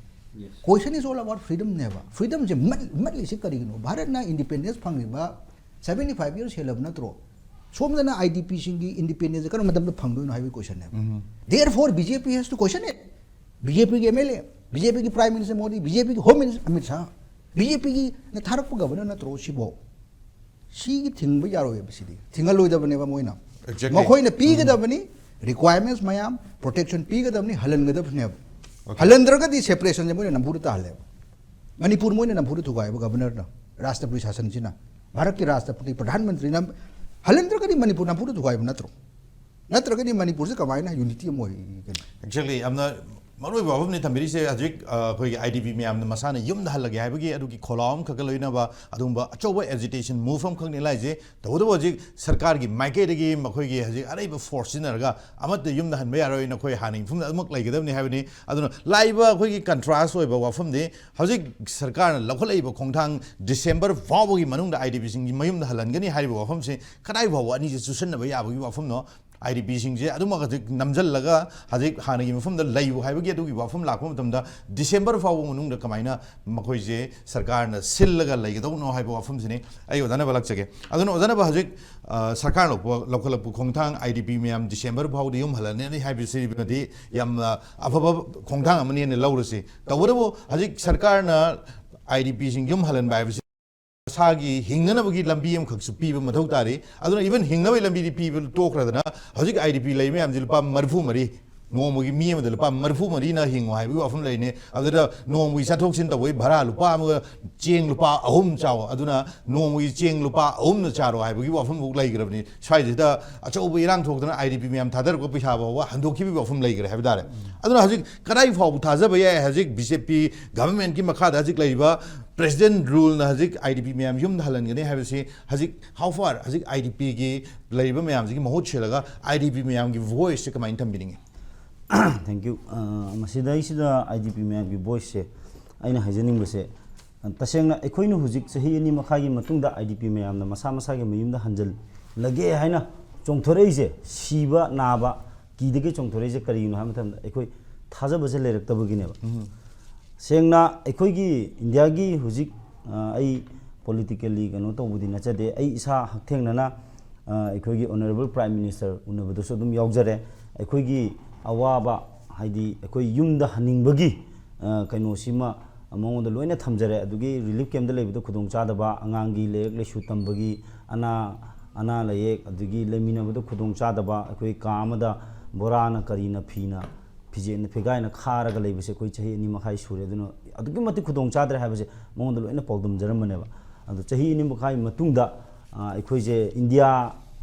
Question is all about freedomꯅꯦꯕ꯫ ꯐ꯭ꯔꯤꯗꯝꯁꯦ ꯃꯠ ꯃꯠꯂꯤꯁꯦ ꯀꯔꯤꯒꯤꯅꯣ? ꯚꯥꯔꯠꯅ ꯏꯟꯗꯤꯄꯦꯟꯗꯦꯟꯁ ꯐꯪꯉꯤꯕ seventy five years ꯍꯦꯜꯂꯕ ꯅꯠꯇ꯭ꯔꯣ? ꯁꯣꯝꯗꯅ IDPꯁꯤꯡꯒꯤ ꯏꯟꯗꯤꯄꯦꯟꯗꯦꯟꯁꯁꯦ ꯀꯔꯝꯕ ꯃꯇꯝꯗ ꯐꯪꯗꯣꯏꯅꯣ ꯍꯥꯏꯕꯒꯤ questionꯅꯦꯕ꯫ Therefore BJP has to question it. BJPꯒꯤ MLA, BJPꯒꯤ Prime Minister Modi, BJPꯒꯤ Home Minister Amit Shah, BJPꯒꯤꯅ ꯊꯥꯔꯛꯄ ꯒꯕꯔꯅꯔ ꯅꯠꯇ꯭ꯔꯣ ꯁꯤꯕꯣ? ꯁꯤꯒꯤ ꯊꯤꯡꯕ ꯌꯥꯔꯣꯏꯕ꯫ ꯁꯤꯗꯤ ꯊꯤꯡꯍꯜꯂꯣꯏꯗꯕꯅꯦꯕ ꯃꯣꯏꯅ꯫ Exactly. ꯃꯈꯣꯏꯅ ꯄꯤꯒꯗꯕꯅꯤ, requirements ꯃꯌꯥꯝ, protection ꯄꯤꯒꯗꯕꯅꯤ, ꯍꯜꯍꯟꯒꯗꯕꯅꯦꯕ꯫ Okay. ꯍꯜꯍꯟꯗ꯭ꯔꯒꯗꯤ separationꯁꯦ ꯃꯣꯏꯅ ꯅꯝꯐꯨꯗ ꯇꯥꯍꯜꯂꯦꯕ꯫ ꯃꯅꯤꯄꯨꯔ ꯃꯣꯏꯅ ꯅꯝꯐꯨꯗ ꯊꯨꯒꯥꯏꯕ ꯒꯕꯔꯅꯔꯅ, ꯔꯥꯁꯇ꯭ꯔꯄꯇꯤ ꯁꯥꯁꯟꯁꯤꯅ, ꯚꯥꯔꯠꯀꯤ ꯔꯥꯁꯇ꯭ꯔꯄꯇꯤ, ꯄ꯭ꯔꯙꯥꯟ ꯃꯟꯇ꯭ꯔꯤꯅ ꯍꯜꯍꯟꯗ꯭ꯔꯒꯗꯤ ꯃꯅꯤꯄꯨꯔ ꯅꯝꯐꯨꯗ ꯊꯨꯒꯥꯏꯕ ꯅꯠꯇ꯭ꯔꯣ? ꯅꯠꯇ꯭ꯔꯒꯗꯤ ꯃꯅꯤꯄꯨꯔꯁꯦ ꯀꯃꯥꯏꯅ unity ꯑꯃ ꯑꯣꯏꯒꯅꯤ? Exactly, ꯌꯥꯝꯅ ꯃꯔꯨꯑꯣꯏꯕ ꯋꯥꯐꯝꯅꯤ ꯊꯝꯕꯤꯔꯤꯁꯦ꯫ ꯍꯧꯖꯤꯛ, ꯑ, ꯑꯩꯈꯣꯏꯒꯤ IDP ꯃꯌꯥꯝꯅ ꯃꯁꯥꯅ ꯌꯨꯝꯗ ꯍꯜꯂꯒꯦ ꯍꯥꯏꯕꯒꯤ ꯑꯗꯨꯒꯤ ꯈꯣꯜꯂꯥꯎ ꯑꯃꯈꯛꯀ ꯂꯣꯏꯅꯕ ꯑꯗꯨꯒꯨꯝꯕ ꯑꯆꯧꯕ agitation move ꯑꯃꯈꯛꯅꯤ ꯂꯥꯛꯏꯁꯦ꯫ ꯇꯧꯕꯇꯕꯨ ꯍꯧꯖꯤꯛ ꯁꯔꯀꯥꯔꯒꯤ ꯃꯥꯏꯀꯩꯗꯒꯤ ꯃꯈꯣꯏꯒꯤ ꯍꯧꯖꯤꯛ ꯑꯔꯩꯕ force ꯁꯤꯖꯤꯟꯅꯔꯒ ꯑꯃꯠꯇ ꯌꯨꯝꯗ ꯍꯟꯕ ꯌꯥꯔꯣꯏ, ꯅꯈꯣꯏ ꯍꯥꯟꯅꯒꯤ ꯃꯐꯝꯗ ꯑꯗꯨꯃꯛ ꯂꯩꯒꯗꯕꯅꯤ ꯍꯥꯏꯕꯅꯤ꯫ ꯑꯗꯨꯅ ꯂꯥꯛꯏꯕ ꯑꯩꯈꯣꯏꯒꯤ contrast ꯑꯣꯏꯕ ꯋꯥꯐꯝꯗꯤ ꯍꯧꯖꯤꯛ ꯁꯔꯀꯥꯔꯅ ꯂꯧꯈꯠꯂꯛꯏꯕ ꯈꯣꯡꯊꯥꯡ December ꯐꯥꯎꯕꯒꯤ ꯃꯅꯨꯡꯗ IDPꯁꯤꯡꯒꯤ ꯃꯌꯨꯝꯗ ꯍꯜꯍꯟꯒꯅꯤ ꯍꯥꯏꯔꯤꯕ ꯋꯥꯐꯝꯁꯤ ꯀꯗꯥꯏ ꯐꯥꯎꯕ ꯑꯅꯤꯁꯦ ꯆꯨꯁꯟꯅꯕ ꯌꯥꯕꯒꯤ ꯋꯥꯐꯝꯅꯣ? IDPꯁꯤꯡꯁꯦ ꯑꯗꯨꯃꯛ ꯍꯧꯖꯤꯛ ꯅꯝꯁꯤꯜꯂꯒ ꯍꯧꯖꯤꯛ ꯍꯥꯟꯅꯒꯤ ꯃꯐꯝꯗ ꯂꯩꯌꯨ ꯍꯥꯏꯕꯒꯤ ꯑꯗꯨꯒꯤ ꯋꯥꯐꯝ ꯂꯥꯛꯄ ꯃꯇꯝꯗ December ꯐꯥꯎꯕ ꯃꯅꯨꯡꯗ ꯀꯃꯥꯏꯅ ꯃꯈꯣꯏꯁꯦ ꯁꯔꯀꯥꯔꯅ ꯁꯤꯜꯂꯒ ꯂꯩꯒꯗꯧꯕꯅꯣ ꯍꯥꯏꯕ ꯋꯥꯐꯝꯁꯤꯅꯤ ꯑꯩ ꯑꯣꯖꯥꯅ ꯂꯥꯛꯆꯒꯦ꯫ ꯑꯗꯨꯅ ꯑꯣꯖꯥꯅ ꯍꯧꯖꯤꯛ, ꯑ, ꯁꯔꯀꯥꯔ ꯂꯧꯕ-, ꯂꯧꯈꯠꯂꯛꯄ ꯈꯣꯡꯊꯥꯡ IDP ꯃꯌꯥꯝ December ꯐꯥꯎꯗ ꯌꯨꯝ ꯍꯜꯂꯅꯤ ꯍꯥꯏꯕꯁꯤꯃꯗꯤ ꯌꯥꯝꯅ ꯑꯐꯕ ꯈꯣꯡꯊꯥꯡ ꯑꯃꯅꯤ ꯍꯥꯏꯅ ꯂꯧꯔꯁꯤ꯫ ꯇꯧꯕꯇꯕꯨ ꯍꯧꯖꯤꯛ ꯁꯔꯀꯥꯔꯅ IDPꯁꯤꯡ ꯌꯨꯝ ꯍꯜꯍꯟꯕ ꯍꯥꯏꯕꯁꯤ ꯃꯁꯥꯒꯤ ꯍꯤꯡꯅꯅꯕꯒꯤ ꯂꯝꯕꯤ ꯑꯃꯈꯛꯁꯨ ꯄꯤꯕ ꯃꯊꯧ ꯇꯥꯔꯤ꯫ ꯑꯗꯨꯅ even ꯍꯤꯡꯅꯕꯒꯤ ꯂꯝꯕꯤꯗꯤ ꯄꯤꯕ ꯇꯣꯛꯈ꯭ꯔꯗꯅ ꯍꯧꯖꯤꯛ IDP ꯂꯩ ꯃꯌꯥꯝꯁꯤ ꯂꯨꯄꯥ ꯃꯔꯤꯐꯨ ꯃꯔꯤ, ꯅꯣꯡꯃꯒꯤ ꯃꯤ ꯑꯃꯗ ꯂꯨꯄꯥ ꯃꯔꯤꯐꯨ ꯃꯔꯤꯅ ꯍꯤꯡꯉꯣ ꯍꯥꯏꯕꯒꯤ ꯋꯥꯐꯝ ꯂꯩꯅꯤ꯫ ꯑꯗꯨꯗ ꯅꯣꯡꯃꯒꯤ ꯆꯠꯊꯣꯛ ꯆꯠꯁꯤꯟ ꯇꯧꯕꯒꯤ ꯚꯔꯥ ꯂꯨꯄꯥ ꯑꯃꯒ ꯆꯦꯡ ꯂꯨꯄꯥ ꯑꯍꯨꯝ ꯆꯥꯎ, ꯑꯗꯨꯅ ꯅꯣꯡꯃꯒꯤ ꯆꯦꯡ ꯂꯨꯄꯥ ꯑꯍꯨꯝꯅ ꯆꯥꯔꯣ ꯍꯥꯏꯕꯒꯤ ꯋꯥꯐꯝ ꯐꯥꯎ ꯂꯩꯈ꯭ꯔꯕꯅꯤ꯫ ꯁ꯭ꯋꯥꯏꯁꯤꯗ ꯑꯆꯧꯕ ꯏꯔꯥꯡ ꯊꯣꯛꯇꯅ IDP ꯃꯌꯥꯝ ꯊꯥꯗꯔꯛꯄ ꯄꯩꯁꯥ ꯐꯥꯎꯕ ꯍꯟꯗꯣꯛꯈꯤꯕꯒꯤ ꯋꯥꯐꯝ ꯂꯩꯈ꯭ꯔꯦ ꯍꯥꯏꯕ ꯇꯥꯔꯦ꯫ ꯑꯗꯨꯅ ꯍꯧꯖꯤꯛ ꯀꯗꯥꯏ ꯐꯥꯎꯕ ꯊꯥꯖꯕ ꯌꯥꯏ? ꯍꯧꯖꯤꯛ BJP governmentꯀꯤ ꯃꯈꯥꯗ ꯍꯧꯖꯤꯛ ꯂꯩꯔꯤꯕ president ruleꯅ ꯍꯧꯖꯤꯛ IDP ꯃꯌꯥꯝ ꯌꯨꯝꯗ ꯍꯜꯍꯟꯒꯅꯤ ꯍꯥꯏꯕꯁꯤ ꯍꯧꯖꯤꯛ how far ꯍꯧꯖꯤꯛ IDPꯒꯤ ꯂꯩꯔꯤꯕ ꯃꯌꯥꯝꯁꯤꯒꯤ ꯃꯍꯨꯠ ꯁꯤꯜꯂꯒ IDP ꯃꯌꯥꯝꯒꯤ voiceꯁꯦ ꯀꯃꯥꯏꯅ ꯊꯝꯕꯤꯅꯤꯡꯉꯤ? Thank you꯫ ꯑ, ꯃꯁꯤꯗꯩꯁꯤꯗ IDP ꯃꯌꯥꯝꯒꯤ voiceꯁꯦ ꯑꯩꯅ ꯍꯥꯏꯖꯅꯤꯡꯕꯁꯦ, ꯇꯁꯦꯡꯅ ꯑꯩꯈꯣꯏꯅ ꯍꯧꯖꯤꯛ ꯆꯍꯤ ꯑꯅꯤ ꯃꯈꯥꯏꯒꯤ ꯃꯇꯨꯡꯗ ꯑꯥꯏ ꯗꯤ ꯄꯤ ꯃꯌꯥꯝꯅ ꯃꯁꯥ ꯃꯁꯥꯒꯤ ꯃꯌꯨꯝꯗ ꯍꯟꯖꯤꯜꯂꯒꯦ ꯍꯥꯏꯅ ꯆꯣꯡꯊꯣꯔꯛꯏꯁꯦ, ꯁꯤꯕ ꯅꯥꯕ ꯀꯤꯗꯒꯤ ꯆꯣꯡꯊꯣꯔꯛꯏꯁꯦ ꯀꯔꯤꯒꯤꯅꯣ ꯍꯥꯏꯕ ꯃꯇꯝꯗ, ꯑꯩꯈꯣꯏ ꯊꯥꯖꯕꯁꯦ ꯂꯩꯔꯛꯇꯕꯒꯤꯅꯦꯕ꯫ ꯁꯦꯡꯅ ꯑꯩꯈꯣꯏꯒꯤ ꯏꯟꯗꯤꯌꯥꯒꯤ ꯍꯧꯖꯤꯛ, ꯑ, ꯑꯩ ꯄꯣꯂꯤꯇꯤꯀꯦꯜꯂꯤ ꯀꯩꯅꯣ ꯇꯧꯕꯗꯤ ꯅꯠꯆꯗꯦ꯫ ꯑꯩ ꯏꯁꯥ ꯍꯛꯊꯦꯡꯅꯅ, ꯑ, ꯑꯩꯈꯣꯏꯒꯤ ꯑꯣꯅꯔꯦꯕꯜ ꯄ꯭ꯔꯥꯏꯝ ꯃꯤꯅꯤꯁꯇꯔ ꯎꯅꯕꯗꯁꯨ ꯑꯗꯨꯝ ꯌꯥꯎꯖꯔꯦ꯫ ꯑꯩꯈꯣꯏꯒꯤ ꯑꯋꯥꯕ, ꯍꯥꯏꯗꯤ ꯑꯩꯈꯣꯏ ꯌꯨꯝꯗ ꯍꯟꯅꯤꯡꯕꯒꯤ, ꯑ, ꯀꯩꯅꯣꯁꯤꯃ ꯃꯉꯣꯟꯗ ꯂꯣꯏꯅ ꯊꯝꯖꯔꯦ꯫ ꯑꯗꯨꯒꯤ ꯔꯤꯂꯤꯐ ꯀꯦꯝꯞꯇ ꯂꯩꯕꯗ ꯈꯨꯗꯣꯡꯆꯥꯗꯕ, ꯑꯉꯥꯡꯒꯤ ꯂꯥꯏꯔꯤꯛ ꯂꯥꯏꯁꯨ ꯇꯝꯕꯒꯤ, ꯑꯅꯥ, ꯑꯅꯥ ꯂꯥꯏꯌꯦꯛ, ꯑꯗꯒꯤ ꯂꯩꯃꯤꯟꯅꯕꯗ ꯈꯨꯗꯣꯡꯆꯥꯗꯕ, ꯑꯩꯈꯣꯏ ꯀꯥ ꯑꯃꯗ ꯕꯣꯔꯥꯅ ꯀꯔꯤꯅ ꯐꯤꯅ ꯐꯤꯖꯦꯠꯅ ꯐꯤꯒꯥꯏꯅ ꯈꯥꯔꯒ ꯂꯩꯕꯁꯦ ꯑꯩꯈꯣꯏ ꯆꯍꯤ ꯑꯅꯤ ꯃꯈꯥꯏ ꯁꯨꯔꯦ꯫ ꯑꯗꯨꯅ ꯑꯗꯨꯛꯀꯤ ꯃꯇꯤꯛ ꯈꯨꯗꯣꯡ ꯆꯥꯗ꯭ꯔꯦ ꯍꯥꯏꯕꯁꯦ ꯃꯉꯣꯟꯗ ꯂꯣꯏꯅ ꯄꯥꯎꯗꯝꯖꯔꯝꯕꯅꯦꯕ꯫ ꯑꯗꯣ ꯆꯍꯤ ꯑꯅꯤ ꯃꯈꯥꯏ ꯃꯇꯨꯡꯗ, ꯑ, ꯑꯩꯈꯣꯏꯁꯦ ꯏꯟꯗꯤꯌꯥ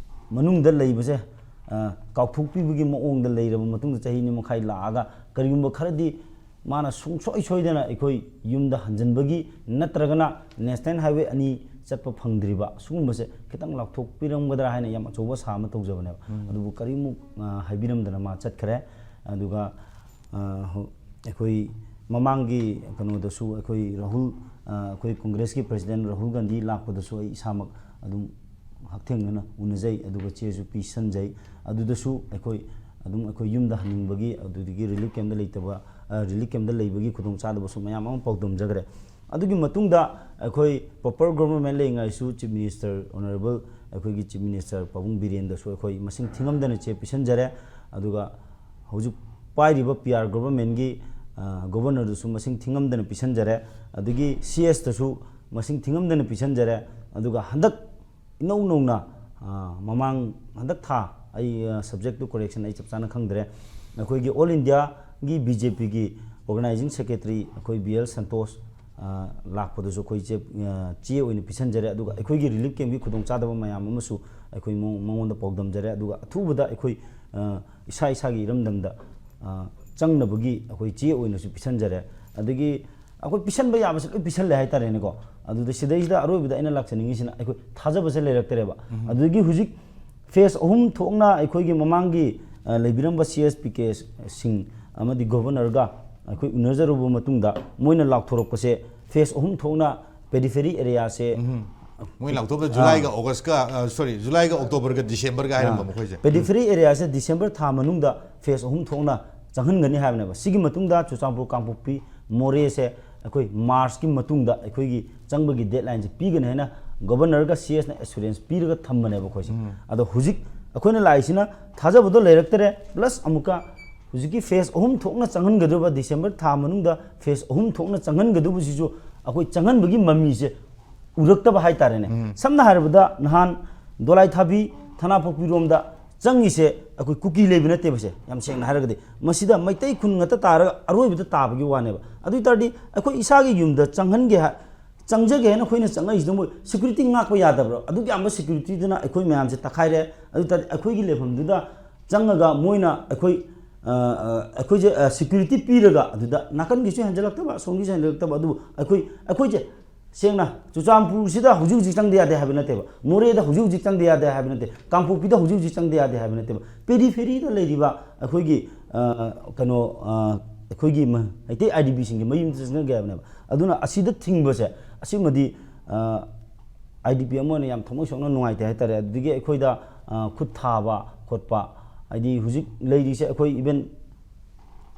ꯃꯅꯨꯡꯗ ꯂꯩꯕꯁꯦ, ꯑ, ꯀꯥꯎꯊꯣꯛꯄꯤꯕꯒꯤ ꯃꯑꯣꯡꯗ ꯂꯩꯔꯕ ꯃꯇꯨꯡꯗ, ꯆꯍꯤ ꯑꯅꯤ ꯃꯈꯥꯏ ꯂꯥꯛꯑꯒ ꯀꯔꯤꯒꯨꯝꯕ ꯈꯔꯗꯤ ꯃꯥꯅ ꯁꯨꯡꯁꯣꯏ ꯁꯣꯏꯗꯅ ꯑꯩꯈꯣꯏ ꯌꯨꯝꯗ ꯍꯟꯖꯤꯟꯕꯒꯤ ꯅꯠꯇ꯭ꯔꯒꯅ ꯅꯦꯁꯅꯦꯜ ꯍꯥꯏꯋꯦ ꯑꯅꯤ ꯆꯠꯄ ꯐꯪꯗ꯭ꯔꯤꯕ ꯁꯤꯒꯨꯝꯕꯁꯦ ꯈꯤꯇꯪ ꯂꯥꯎꯊꯣꯛꯄꯤꯔꯝꯒꯗ꯭ꯔꯥ ꯍꯥꯏꯅ ꯌꯥꯝ ꯑꯆꯧꯕ ꯑꯁꯥ ꯑꯃ ꯇꯧꯖꯕꯅꯦꯕ꯫ ꯑꯗꯨꯕꯨ ꯀꯔꯤꯃꯨꯛ, ꯑ, ꯍꯥꯏꯕꯤꯔꯝꯗꯅ ꯃꯥ ꯆꯠꯈ꯭ꯔꯦ꯫ ꯑꯗꯨꯒ, ꯑ, ꯍꯧ-, ꯑꯩꯈꯣꯏ ꯃꯃꯥꯡꯒꯤ ꯀꯩꯅꯣꯗꯁꯨ ꯑꯩꯈꯣꯏ ꯔꯥꯍꯨꯜ, ꯑ, ꯑꯩꯈꯣꯏ ꯀꯣꯡꯒ꯭ꯔꯦꯁꯀꯤ ꯄ꯭ꯔꯁꯤꯗꯦꯟ ꯔꯥꯍꯨꯜ ꯒꯥꯟꯙꯤ ꯂꯥꯛꯄꯗꯁꯨ ꯑꯩ ꯏꯁꯥꯃꯛ ꯑꯗꯨꯝ ꯍꯛꯊꯦꯡꯅꯅ ꯎꯅꯖꯩ, ꯑꯗꯨꯒ ꯆꯦꯁꯨ ꯄꯤꯁꯟꯖꯩ꯫ ꯑꯗꯨꯗꯁꯨ ꯑꯩꯈꯣꯏ ꯑꯗꯨꯝ ꯑꯩꯈꯣꯏ ꯌꯨꯝꯗ ꯍꯟꯅꯤꯡꯕꯒꯤ, ꯑꯗꯨꯗꯒꯤ ꯔꯤꯂꯤꯐ ꯀꯦꯝꯞꯇ ꯂꯩꯇꯕ, ꯑ, ꯔꯤꯂꯤꯐ ꯀꯦꯝꯞꯇ ꯂꯩꯕꯒꯤ ꯈꯨꯗꯣꯡꯆꯥꯗꯕꯁꯨ ꯃꯌꯥꯝ ꯑꯃ ꯄꯥꯎꯗꯝꯖꯈ꯭ꯔꯦ꯫ ꯑꯗꯨꯒꯤ ꯃꯇꯨꯡꯗ ꯑꯩꯈꯣꯏ ꯄ꯭ꯔꯣꯄꯔ ꯒꯣꯕꯔꯃꯦꯟ ꯂꯩꯔꯤꯉꯩꯁꯨ ꯆꯤꯐ ꯃꯤꯅꯤꯁꯇꯔ, ꯑꯣꯅꯔꯦꯕꯜ ꯑꯩꯈꯣꯏꯒꯤ ꯆꯤꯐ ꯃꯤꯅꯤꯁꯇꯔ ꯄꯥꯕꯨꯡ ꯕꯤꯔꯦꯟꯗꯁꯨ ꯑꯩꯈꯣꯏ ꯃꯁꯤꯡ ꯊꯤꯉꯝꯗꯅ ꯆꯦ ꯄꯤꯁꯟꯖꯔꯦ꯫ ꯑꯗꯨꯒ ꯍꯧꯖꯤꯛ ꯄꯥꯏꯔꯤꯕ ꯄꯤ ꯑꯥꯔ ꯒꯣꯕꯔꯃꯦꯟꯒꯤ, ꯑ, ꯒꯣꯕꯔꯅꯔꯗꯁꯨ ꯃꯁꯤꯡ ꯊꯤꯉꯝꯗꯅ ꯄꯤꯁꯟꯖꯔꯦ꯫ ꯑꯗꯒꯤ ꯁꯤ ꯑꯦꯁꯇꯁꯨ ꯃꯁꯤꯡ ꯊꯤꯉꯝꯗꯅ ꯄꯤꯁꯟꯖꯔꯦ꯫ ꯑꯗꯨꯒ ꯍꯟꯗꯛ ꯏꯅꯧ ꯅꯧꯅ, ꯑ, ꯃꯃꯥꯡ ꯍꯟꯗꯛ ꯊꯥ, ꯑꯩ, ꯑ, ꯁꯕꯖꯦꯛꯇꯨ ꯀꯣꯔꯦꯛꯁꯟ ꯑꯩ ꯆꯞ ꯆꯥꯅ ꯈꯪꯗ꯭ꯔꯦ, ꯑꯩꯈꯣꯏꯒꯤ ꯑꯣꯜ ꯏꯟꯗꯤꯌꯥꯒꯤ ꯕꯤ ꯖꯦ ꯄꯤꯒꯤ ꯑꯣꯔꯒꯅꯥꯏꯖꯤꯡ ꯁꯦꯀ꯭ꯔꯦꯇꯔꯤ ꯑꯩꯈꯣꯏ ꯕꯤ ꯑꯦꯜ ꯁꯟꯇꯣꯁ, ꯑ, ꯂꯥꯛꯄꯗꯁꯨ ꯑꯩꯈꯣꯏ ꯆꯦ, ꯑ, ꯆꯦ ꯑꯣꯏꯅ ꯄꯤꯁꯟꯖꯔꯦ꯫ ꯑꯗꯨꯒ ꯑꯩꯈꯣꯏꯒꯤ ꯔꯤꯂꯤꯐ ꯀꯦꯝꯞꯀꯤ ꯈꯨꯗꯣꯡꯆꯥꯗꯕ ꯃꯌꯥꯝ ꯑꯃꯁꯨ ꯑꯩꯈꯣꯏ ꯃꯉꯣ-, ꯃꯉꯣꯟꯗ ꯄꯥꯎꯗꯝꯖꯔꯦ꯫ ꯑꯗꯨꯒ ꯑꯊꯨꯕꯗ ꯑꯩꯈꯣꯏ, ꯑ, ꯏꯁꯥ ꯏꯁꯥꯒꯤ ꯏꯔꯝꯗꯝꯗ, ꯑ, ꯆꯪꯅꯕꯒꯤ ꯑꯩꯈꯣꯏ ꯆꯦ ꯑꯣꯏꯅꯁꯨ ꯄꯤꯁꯟꯖꯔꯦ꯫ ꯑꯗꯒꯤ ꯑꯩꯈꯣꯏ ꯄꯤꯁꯟꯕ ꯌꯥꯕꯁꯦ ꯂꯣꯏ ꯄꯤꯁꯜꯂꯦ ꯍꯥꯏꯇꯥꯔꯦꯅꯦꯀꯣ꯫ ꯑꯗꯨꯗ ꯁꯤꯗꯩꯁꯤꯗ ꯑꯔꯣꯏꯕꯗ ꯑꯩꯅ ꯂꯥꯛꯆꯅꯤꯡꯉꯤꯁꯤꯅ ꯑꯩꯈꯣꯏ ꯊꯥꯖꯕꯁꯦ ꯂꯩꯔꯛꯇ꯭ꯔꯦꯕ꯫ ꯑꯗꯨꯗꯒꯤ ꯍꯧꯖꯤꯛ ꯐꯦꯁ ꯑꯍꯨꯝ ꯊꯣꯛꯅ ꯑꯩꯈꯣꯏꯒꯤ ꯃꯃꯥꯡꯒꯤ, ꯑ, ꯂꯩꯕꯤꯔꯝꯕ ꯁꯤ ꯑꯦꯁ ꯄꯤ ꯀꯦ ꯁꯤꯡ ꯑꯃꯗꯤ ꯒꯣꯕꯔꯅꯔꯒ ꯑꯩꯈꯣꯏ ꯎꯅꯖꯔꯨꯕ ꯃꯇꯨꯡꯗ ꯃꯣꯏꯅ ꯂꯥꯎꯊꯣꯔꯛꯄꯁꯦ ꯐꯦꯁ ꯑꯍꯨꯝ ꯊꯣꯛꯅ ꯄꯦꯔꯤꯐꯦꯔꯤ ꯑꯦꯔꯤꯌꯥꯁꯦ ꯃꯣꯏ ꯂꯥꯎꯊꯣꯛꯄꯗ ꯖꯨꯂꯥꯏꯒ ꯑꯣꯒꯁꯀ ꯁꯣꯔꯤ ꯖꯨꯂꯥꯏꯒ ꯑꯣꯛꯇꯣꯕꯔꯒ ꯗꯤꯁꯦꯝꯕꯔꯒ ꯍꯥꯏꯔꯝꯕ ꯃꯈꯣꯏꯁꯦ꯫ ꯄꯦꯔꯤꯐꯦꯔꯤ ꯑꯦꯔꯤꯌꯥꯁꯦ ꯗꯤꯁꯦꯝꯕꯔ ꯊꯥ ꯃꯅꯨꯡꯗ ꯐꯦꯁ ꯑꯍꯨꯝ ꯊꯣꯛꯅ ꯆꯪꯍꯟꯒꯅꯤ ꯍꯥꯏꯕꯅꯦꯕ꯫ ꯁꯤꯒꯤ ꯃꯇꯨꯡꯗ ꯆꯨꯔꯆꯥꯟꯄꯨꯔ, ꯀꯥꯡꯄꯣꯛꯄꯤ, ꯃꯣꯔꯦꯁꯦ ꯑꯩꯈꯣꯏ ꯃꯥꯔꯆꯀꯤ ꯃꯇꯨꯡꯗ ꯑꯩꯈꯣꯏꯒꯤ ꯆꯪꯕꯒꯤ ꯗꯦꯠꯂꯥꯏꯟꯁꯦ ꯄꯤꯒꯅꯤ ꯍꯥꯏꯅ ꯒꯣꯕꯔꯅꯔꯒ ꯁꯤ ꯑꯦꯁꯅ ꯑꯦꯁꯨꯔꯦꯟꯁ ꯄꯤꯔꯒ ꯊꯝꯕꯅꯦꯕ ꯑꯩꯈꯣꯏꯁꯦ꯫ ꯑꯗꯣ ꯍꯧꯖꯤꯛ ꯑꯩꯈꯣꯏꯅ ꯂꯥꯛꯏꯁꯤꯅ ꯊꯥꯖꯕꯗꯣ ꯂꯩꯔꯛꯇ꯭ꯔꯦ, ꯄ꯭ꯂꯁ ꯑꯃꯨꯛꯀ ꯍꯧꯖꯤꯛꯀꯤ ꯐꯦꯁ ꯑꯍꯨꯝ ꯊꯣꯛꯅ ꯆꯪꯍꯟꯒꯗꯕ, ꯗꯤꯁꯦꯝꯕꯔ ꯊꯥ ꯃꯅꯨꯡꯗ ꯐꯦꯁ ꯑꯍꯨꯝ ꯊꯣꯛꯅ ꯆꯪꯍꯟꯒꯗꯕꯁꯤꯁꯨ ꯑꯩꯈꯣꯏ ꯆꯪꯍꯟꯕꯒꯤ ꯃꯃꯤꯁꯦ ꯎꯔꯛꯇꯕ ꯍꯥꯏꯇꯥꯔꯦꯅꯦ꯫ ꯁꯝꯅ ꯍꯥꯏꯔꯕꯗ ꯅꯍꯥꯟ ꯗꯣꯂꯥꯏ ꯊꯥꯕꯤ, ꯊꯅꯥꯄꯣꯛꯄꯤꯔꯣꯝꯗ ꯆꯪꯉꯤꯁꯦ ꯑꯩꯈꯣꯏ ꯀꯨꯀꯤ ꯂꯩꯕ ꯅꯠꯇꯦꯕꯁꯦ, ꯌꯥꯝ ꯁꯦꯡꯅ ꯍꯥꯏꯔꯒꯗꯤ꯫ ꯃꯁꯤꯗ ꯃꯩꯇꯩ ꯈꯨꯟ ꯉꯥꯛꯇ ꯇꯥꯔꯒ ꯑꯔꯣꯏꯕꯗ ꯇꯥꯕꯒꯤ ꯋꯥꯅꯦꯕ꯫ ꯑꯗꯨ ꯑꯣꯏ ꯇꯥꯔꯗꯤ ꯑꯩꯈꯣꯏ ꯏꯁꯥꯒꯤ ꯌꯨꯝꯗ ꯆꯪꯍꯟꯒꯦ ꯍꯥꯏ, ꯆꯪꯖꯒꯦ ꯍꯥꯏꯅ ꯑꯩꯈꯣꯏꯅ ꯆꯪꯉꯛꯏꯁꯤꯗ ꯃꯣꯏ ꯁꯦꯀ꯭ꯌꯨꯔꯤꯇꯤ ꯉꯥꯛꯄ ꯌꯥꯗꯕ꯭ꯔꯣ? ꯑꯗꯨꯛ ꯌꯥꯝꯕ ꯁꯦꯀ꯭ꯌꯨꯔꯤꯇꯤꯗꯨꯅ ꯑꯩꯈꯣꯏ ꯃꯌꯥꯝꯁꯦ ꯇꯛꯈꯥꯏꯔꯦ꯫ ꯑꯗꯨ ꯑꯣꯏ ꯇꯥꯔꯗꯤ ꯑꯩꯈꯣꯏꯒꯤ ꯂꯩꯐꯝꯗꯨꯗ ꯆꯪꯉꯒ ꯃꯣꯏꯅ ꯑꯩꯈꯣꯏ, ꯑ, ꯑ, ꯑꯩꯈꯣꯏꯁꯦ, ꯑ, ꯁꯦꯀ꯭ꯌꯨꯔꯤꯇꯤ ꯄꯤꯔꯒ ꯑꯗꯨꯗ ꯅꯥꯀꯟꯒꯤꯁꯨ ꯍꯦꯟꯖꯜꯂꯛꯇꯕ, ꯑꯁꯣꯝꯒꯤꯁꯨ ꯍꯦꯟꯖꯜꯂꯛꯇꯕ, ꯑꯗꯨꯕꯨ ꯑꯩꯈꯣꯏ, ꯑꯩꯈꯣꯏꯁꯦ ꯁꯦꯡꯅ ꯆꯨꯔꯆꯥꯟꯄꯨꯔꯁꯤꯗ ꯍꯧꯖꯤꯛ ꯍꯧꯖꯤꯛ ꯆꯪꯗ ꯌꯥꯗꯦ ꯍꯥꯏꯕ ꯅꯠꯇꯦꯕ, ꯃꯣꯔꯦꯗ ꯍꯧꯖꯤꯛ ꯍꯧꯖꯤꯛ ꯆꯪꯗ ꯌꯥꯗꯦ ꯍꯥꯏꯕ ꯅꯠꯇꯦ, ꯀꯥꯡꯄꯣꯛꯄꯤꯗ ꯍꯧꯖꯤꯛ ꯍꯧꯖꯤꯛ ꯆꯪꯗ ꯌꯥꯗꯦ ꯍꯥꯏꯕ ꯅꯠꯇꯦꯕ, ꯄꯦꯔꯤꯐꯦꯔꯤꯗ ꯂꯩꯔꯤꯕ ꯑꯩꯈꯣꯏꯒꯤ, ꯑ, ꯀꯩꯅꯣ, ꯑ, ꯑꯩꯈꯣꯏꯒꯤ ꯃ-, ꯃꯩꯇꯩ ꯑꯥꯏ ꯗꯤ ꯄꯤꯁꯤꯡꯒꯤ ꯃꯌꯨꯝꯗ ꯆꯪꯖꯒꯦ ꯍꯥꯏꯕꯅꯦꯕ꯫ ꯑꯗꯨꯅ ꯑꯁꯤꯗ ꯊꯤꯡꯕꯁꯦ ꯑꯁꯤꯃꯗꯤ, ꯑ, ꯑꯥꯏ ꯗꯤ ꯄꯤ ꯑꯃ ꯑꯣꯏꯅ ꯌꯥꯝ ꯊꯃꯣꯏ ꯁꯣꯛꯅ ꯅꯨꯡꯉꯥꯏꯇꯦ ꯍꯥꯏꯇꯥꯔꯦ꯫ ꯑꯗꯨꯗꯒꯤ ꯑꯩꯈꯣꯏꯗ, ꯑ, ꯈꯨꯠ ꯊꯥꯕ ꯈꯣꯠꯄ, ꯍꯥꯏꯗꯤ ꯍꯧꯖꯤꯛ ꯂꯩꯔꯤꯁꯦ ꯑꯩꯈꯣꯏ even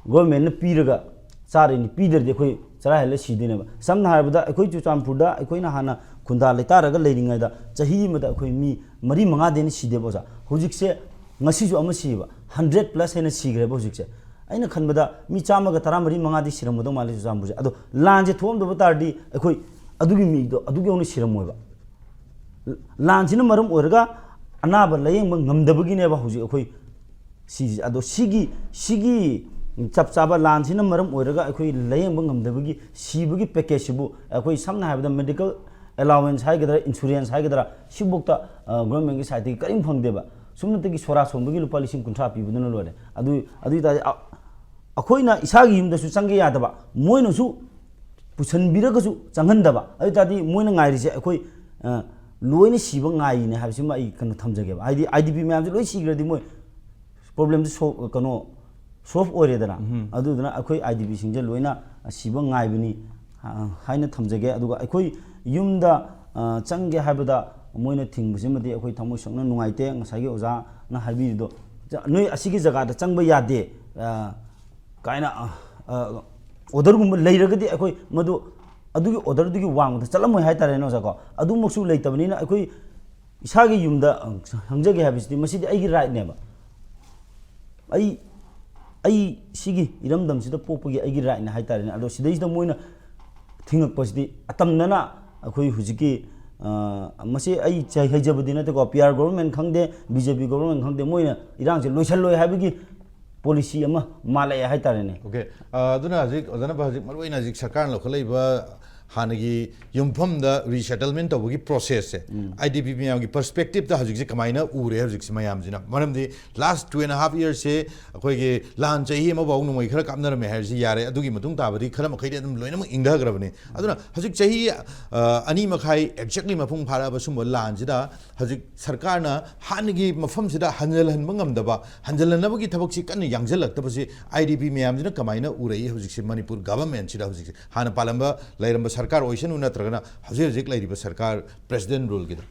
ꯒꯣꯔꯃꯦꯟꯅ ꯄꯤꯔꯒ ꯆꯥꯔꯤꯅꯤ, ꯄꯤꯗ꯭ꯔꯗꯤ ꯑꯩꯈꯣꯏ ꯆꯔꯥ ꯍꯦꯜꯂ ꯁꯤꯗꯣꯏꯅꯦꯕ꯫ ꯁꯝꯅ ꯍꯥꯏꯔꯕꯗ ꯑꯩꯈꯣꯏ ꯆꯨꯔꯆꯥꯟꯄꯨꯔꯗ ꯑꯩꯈꯣꯏꯅ ꯍꯥꯟꯅ ꯈꯨꯟꯗꯥ ꯂꯩꯇꯥꯔꯒ ꯂꯩꯔꯤꯉꯩꯗ ꯆꯍꯤ ꯑꯃꯗ ꯑꯩꯈꯣꯏ ꯃꯤ ꯃꯔꯤ ꯃꯉꯥꯗꯤ ꯍꯦꯟꯅ ꯁꯤꯗꯦꯕ ꯑꯣꯖꯥ꯫ ꯍꯧꯖꯤꯛꯁꯦ ꯉꯁꯤꯁꯨ ꯑꯃ ꯁꯤꯕ, ꯍꯟꯗ꯭ꯔꯦꯠ ꯄ꯭ꯂꯁ ꯍꯦꯟꯅ ꯁꯤꯈ꯭ꯔꯦꯕ ꯍꯧꯖꯤꯛꯁꯦ꯫ ꯑꯩꯅ ꯈꯟꯕꯗ ꯃꯤ ꯆꯥꯝꯃꯒ ꯇꯔꯥꯃꯔꯤ ꯃꯉꯥꯗꯤ ꯁꯤꯔꯝꯒꯗꯧ ꯃꯥꯜꯂꯤ ꯆꯨꯔꯆꯥꯟꯄꯨꯔꯁꯦ꯫ ꯑꯗꯣ ꯂꯥꯟꯁꯦ ꯊꯣꯛꯑꯝꯗꯕ ꯇꯥꯔꯗꯤ ꯑꯩꯈꯣꯏ ꯑꯗꯨꯒꯤ ꯃꯤꯗꯣ ꯑꯗꯨꯛ ꯌꯧꯅ ꯁꯤꯔꯝꯃꯣꯏꯕ꯫ ꯂꯥꯟꯁꯤꯅ ꯃꯔꯝ ꯑꯣꯏꯔꯒ ꯑꯅꯥꯕ ꯂꯥꯌꯦꯡꯕ ꯉꯝꯗꯕꯒꯤꯅꯦꯕ ꯍꯧꯖꯤꯛ ꯑꯩꯈꯣꯏ ꯁꯤꯁꯦ꯫ ꯑꯗꯣ ꯁꯤꯒꯤ, ꯁꯤꯒꯤ ꯆꯞ ꯆꯥꯕ ꯂꯥꯟꯁꯤꯅ ꯃꯔꯝ ꯑꯣꯏꯔꯒ ꯑꯩꯈꯣꯏ ꯂꯥꯌꯦꯡꯕ ꯉꯝꯗꯕꯒꯤ ꯁꯤꯕꯒꯤ ꯄꯦꯀꯦꯖꯁꯤꯕꯨ ꯑꯩꯈꯣꯏ ꯁꯝꯅ ꯍꯥꯏꯔꯕꯗ ꯃꯦꯗꯤꯀꯦꯜ ꯑꯦꯂꯥꯎꯋꯦꯟꯁ ꯍꯥꯏꯒꯗ꯭ꯔꯥ, ꯏꯟꯁꯨꯔꯦꯟꯁ ꯍꯥꯏꯒꯗ꯭ꯔꯥ, ꯁꯤꯐꯧꯗ, ꯑ, ꯒꯣꯔꯃꯦꯟꯒꯤ ꯁꯥꯏꯠꯇꯒꯤ ꯀꯔꯤꯝ ꯐꯪꯗꯦꯕ꯫ ꯁꯨꯞꯅꯇꯒꯤ ꯁꯣꯔꯥ ꯁꯣꯟꯕꯒꯤ ꯂꯨꯄꯥ ꯂꯤꯁꯤꯡ ꯀꯨꯟꯊ꯭ꯔꯥ ꯄꯤꯕꯗꯨꯅ ꯂꯣꯏꯔꯦ꯫ ꯑꯗꯨ, ꯑꯗꯨ ꯑꯣꯏ ꯇꯥꯔꯗꯤ ꯑ-, ꯑꯩꯈꯣꯏꯅ ꯏꯁꯥꯒꯤ ꯌꯨꯝꯗꯁꯨ ꯆꯪꯒꯦ ꯌꯥꯗꯕ, ꯃꯣꯏꯅꯁꯨ ꯄꯨꯁꯟꯕꯤꯔꯒꯁꯨ ꯆꯪꯍꯟꯗꯕ, ꯑꯗꯨ ꯑꯣꯏ ꯇꯥꯔꯗꯤ ꯃꯣꯏꯅ ꯉꯥꯏꯔꯤꯁꯦ ꯑꯩꯈꯣꯏ, ꯑ, ꯂꯣꯏꯅ ꯁꯤꯕ ꯉꯥꯏꯔꯤꯅꯦ ꯍꯥꯏꯕꯁꯤꯃ ꯑꯩ ꯀꯩꯅꯣ ꯊꯝꯖꯒꯦꯕ꯫ ꯍꯥꯏꯗꯤ ꯑꯥꯏ ꯗꯤ ꯄꯤ ꯃꯌꯥꯝꯁꯦ ꯂꯣꯏ ꯁꯤꯈ꯭ꯔꯗꯤ ꯃꯣꯏ ꯄ꯭ꯔꯣꯕ꯭ꯂꯦꯝꯁꯦ ꯁꯣ-, ꯀꯩꯅꯣ ꯁꯣꯜꯕ ꯑꯣꯏꯔꯦꯗꯅ꯫ ꯑꯗꯨꯗꯨꯅ ꯑꯩꯈꯣꯏ ꯑꯥꯏ ꯗꯤ ꯄꯤꯁꯤꯡꯁꯦ ꯂꯣꯏꯅ ꯁꯤꯕ ꯉꯥꯏꯕꯅꯤ꯫ ꯑ, ꯍꯥꯏꯅ ꯊꯝꯖꯒꯦ꯫ ꯑꯗꯨꯒ ꯑꯩꯈꯣꯏ ꯌꯨꯝꯗ, ꯑ, ꯆꯪꯒꯦ ꯍꯥꯏꯕꯗ ꯃꯣꯏꯅ ꯊꯤꯡꯕꯁꯤꯃꯗꯤ ꯑꯩꯈꯣꯏ ꯊꯃꯣꯏ ꯁꯣꯛꯅ ꯅꯨꯡꯉꯥꯏꯇꯦ꯫ ꯉꯁꯥꯏꯒꯤ ꯑꯣꯖꯥꯅ ꯍꯥꯏꯕꯤꯔꯤꯗꯣ, ꯆ-, "ꯅꯣꯏ ꯑꯁꯤꯒꯤ ꯖꯒꯥꯗ ꯆꯪꯕ ꯌꯥꯗꯦ," ꯑ, ꯀꯥꯏꯅ, ꯑ, ꯑ, orderꯒꯨꯝꯕ ꯂꯩꯔꯒꯗꯤ ꯑꯩꯈꯣꯏ ꯃꯗꯨ, ꯑꯗꯨꯒꯤ orderꯗꯨꯒꯤ ꯋꯥꯡꯃꯗ ꯆꯠꯂꯝꯃꯣꯏ ꯍꯥꯏꯇꯥꯔꯦꯅꯦ, ꯑꯣꯖꯥꯀꯣ꯫ ꯑꯗꯨꯃꯛꯁꯨ ꯂꯩꯇꯕꯅꯤꯅ ꯑꯩꯈꯣꯏ ꯏꯁꯥꯒꯤ ꯌꯨꯝꯗ, ꯑ, ꯆꯪꯖꯒꯦ ꯍꯥꯏꯕꯁꯤꯗꯤ ꯃꯁꯤꯗꯤ ꯑꯩꯒꯤ rightꯅꯦꯕ꯫ ꯑꯩ, ꯑꯩ ꯁꯤꯒꯤ ꯏꯔꯝꯗꯝꯁꯤꯗ ꯄꯣꯛꯄꯒꯤ ꯑꯩꯒꯤ rightꯅꯦ ꯍꯥꯏꯇꯥꯔꯦꯅꯦ꯫ ꯑꯗꯣ ꯁꯤꯗꯩꯁꯤꯗ ꯃꯣꯏꯅ ꯊꯤꯡꯉꯛꯄꯁꯤꯗꯤ ꯑꯇꯝꯅꯅ ꯑꯩꯈꯣꯏ ꯍꯧꯖꯤꯛꯀꯤ, ꯑ, ꯃꯁꯤ ꯑꯩ ꯆ-, ꯍꯩꯖꯕꯗꯤ ꯅꯠꯇꯦꯀꯣ, PR government ꯈꯪꯗꯦ, BJP government ꯈꯪꯗꯦ, ꯃꯣꯏꯅ ꯏꯔꯥꯡꯁꯦ ꯂꯣꯏꯁꯜꯂꯣꯏ ꯍꯥꯏꯕꯒꯤ policy ꯑꯃ ꯃꯥꯜꯂꯛꯑꯦ ꯍꯥꯏꯇꯥꯔꯦꯅꯦ꯫ OK꯫ ꯑ, ꯑꯗꯨꯅ ꯍꯧꯖꯤꯛ ꯑꯣꯖꯥꯅ ꯍꯧꯖꯤꯛ ꯃꯔꯨꯑꯣꯏꯅ ꯍꯧꯖꯤꯛ ꯁꯔꯀꯥꯔꯅ ꯂꯧꯈꯠꯂꯛꯏꯕ ꯍꯥꯟꯅꯒꯤ ꯌꯨꯝꯐꯝꯗ resettlement ꯇꯧꯕꯒꯤ processꯁꯦ, IDP ꯃꯌꯥꯝꯒꯤ perspectiveꯇ ꯍꯧꯖꯤꯛꯁꯦ ꯀꯃꯥꯏꯅ ꯎꯔꯦ ꯍꯧꯖꯤꯛꯁꯦ ꯃꯌꯥꯝꯁꯤꯅ? ꯃꯔꯝꯗꯤ last two and a half yearsꯁꯦ ꯑꯩꯈꯣꯏꯒꯤ ꯂꯥꯟ ꯆꯍꯤ ꯑꯃꯐꯥꯎ ꯅꯣꯡꯃꯩ ꯈꯔ ꯀꯥꯞꯅꯔꯝꯃꯦ ꯍꯥꯏꯔꯤꯁꯤ ꯌꯥꯔꯦ꯫ ꯑꯗꯨꯒꯤ ꯃꯇꯨꯡ ꯇꯥꯕꯗꯤ ꯈꯔ ꯃꯈꯩꯗꯤ ꯑꯗꯨꯝ ꯂꯣꯏꯅꯃꯛ ꯏꯪꯊꯈ꯭ꯔꯕꯅꯤ꯫ ꯑꯗꯨꯅ ꯍꯧꯖꯤꯛ ꯆꯍꯤ, ꯑ, ꯑꯅꯤ ꯃꯈꯥꯏ exactly ꯃꯄꯨꯡ ꯐꯥꯔꯛꯑꯕ ꯁꯨꯝꯕ ꯂꯥꯟꯁꯤꯗ ꯍꯧꯖꯤꯛ ꯁꯔꯀꯥꯔꯅ ꯍꯥꯟꯅꯒꯤ ꯃꯐꯝꯁꯤꯗ ꯍꯟꯖꯤꯜꯍꯟꯕ ꯉꯝꯗꯕ, ꯍꯟꯖꯤꯜꯍꯟꯅꯕꯒꯤ ꯊꯕꯛꯁꯤ ꯀꯟꯅ ꯌꯥꯡꯁꯤꯜꯂꯛꯇꯕꯁꯤ IDP ꯃꯌꯥꯝꯁꯤꯅ ꯀꯃꯥꯏꯅ ꯎꯔꯛꯏ ꯍꯧꯖꯤꯛꯁꯤ ꯃꯅꯤꯄꯨꯔ governmentꯁꯤꯗ? ꯍꯧꯖꯤꯛꯁꯤ ꯍꯥꯟꯅ ꯄꯥꯜꯂꯝꯕ ꯂꯩꯔꯝꯕ ꯁꯔꯀꯥꯔ ꯑꯣꯏꯁꯅꯨ, ꯅꯠꯇ꯭ꯔꯒꯅ ꯍꯧꯖꯤꯛ ꯍꯧꯖꯤꯛ ꯂꯩꯔꯤꯕ ꯁꯔꯀꯥꯔ president ruleꯒꯤꯗ?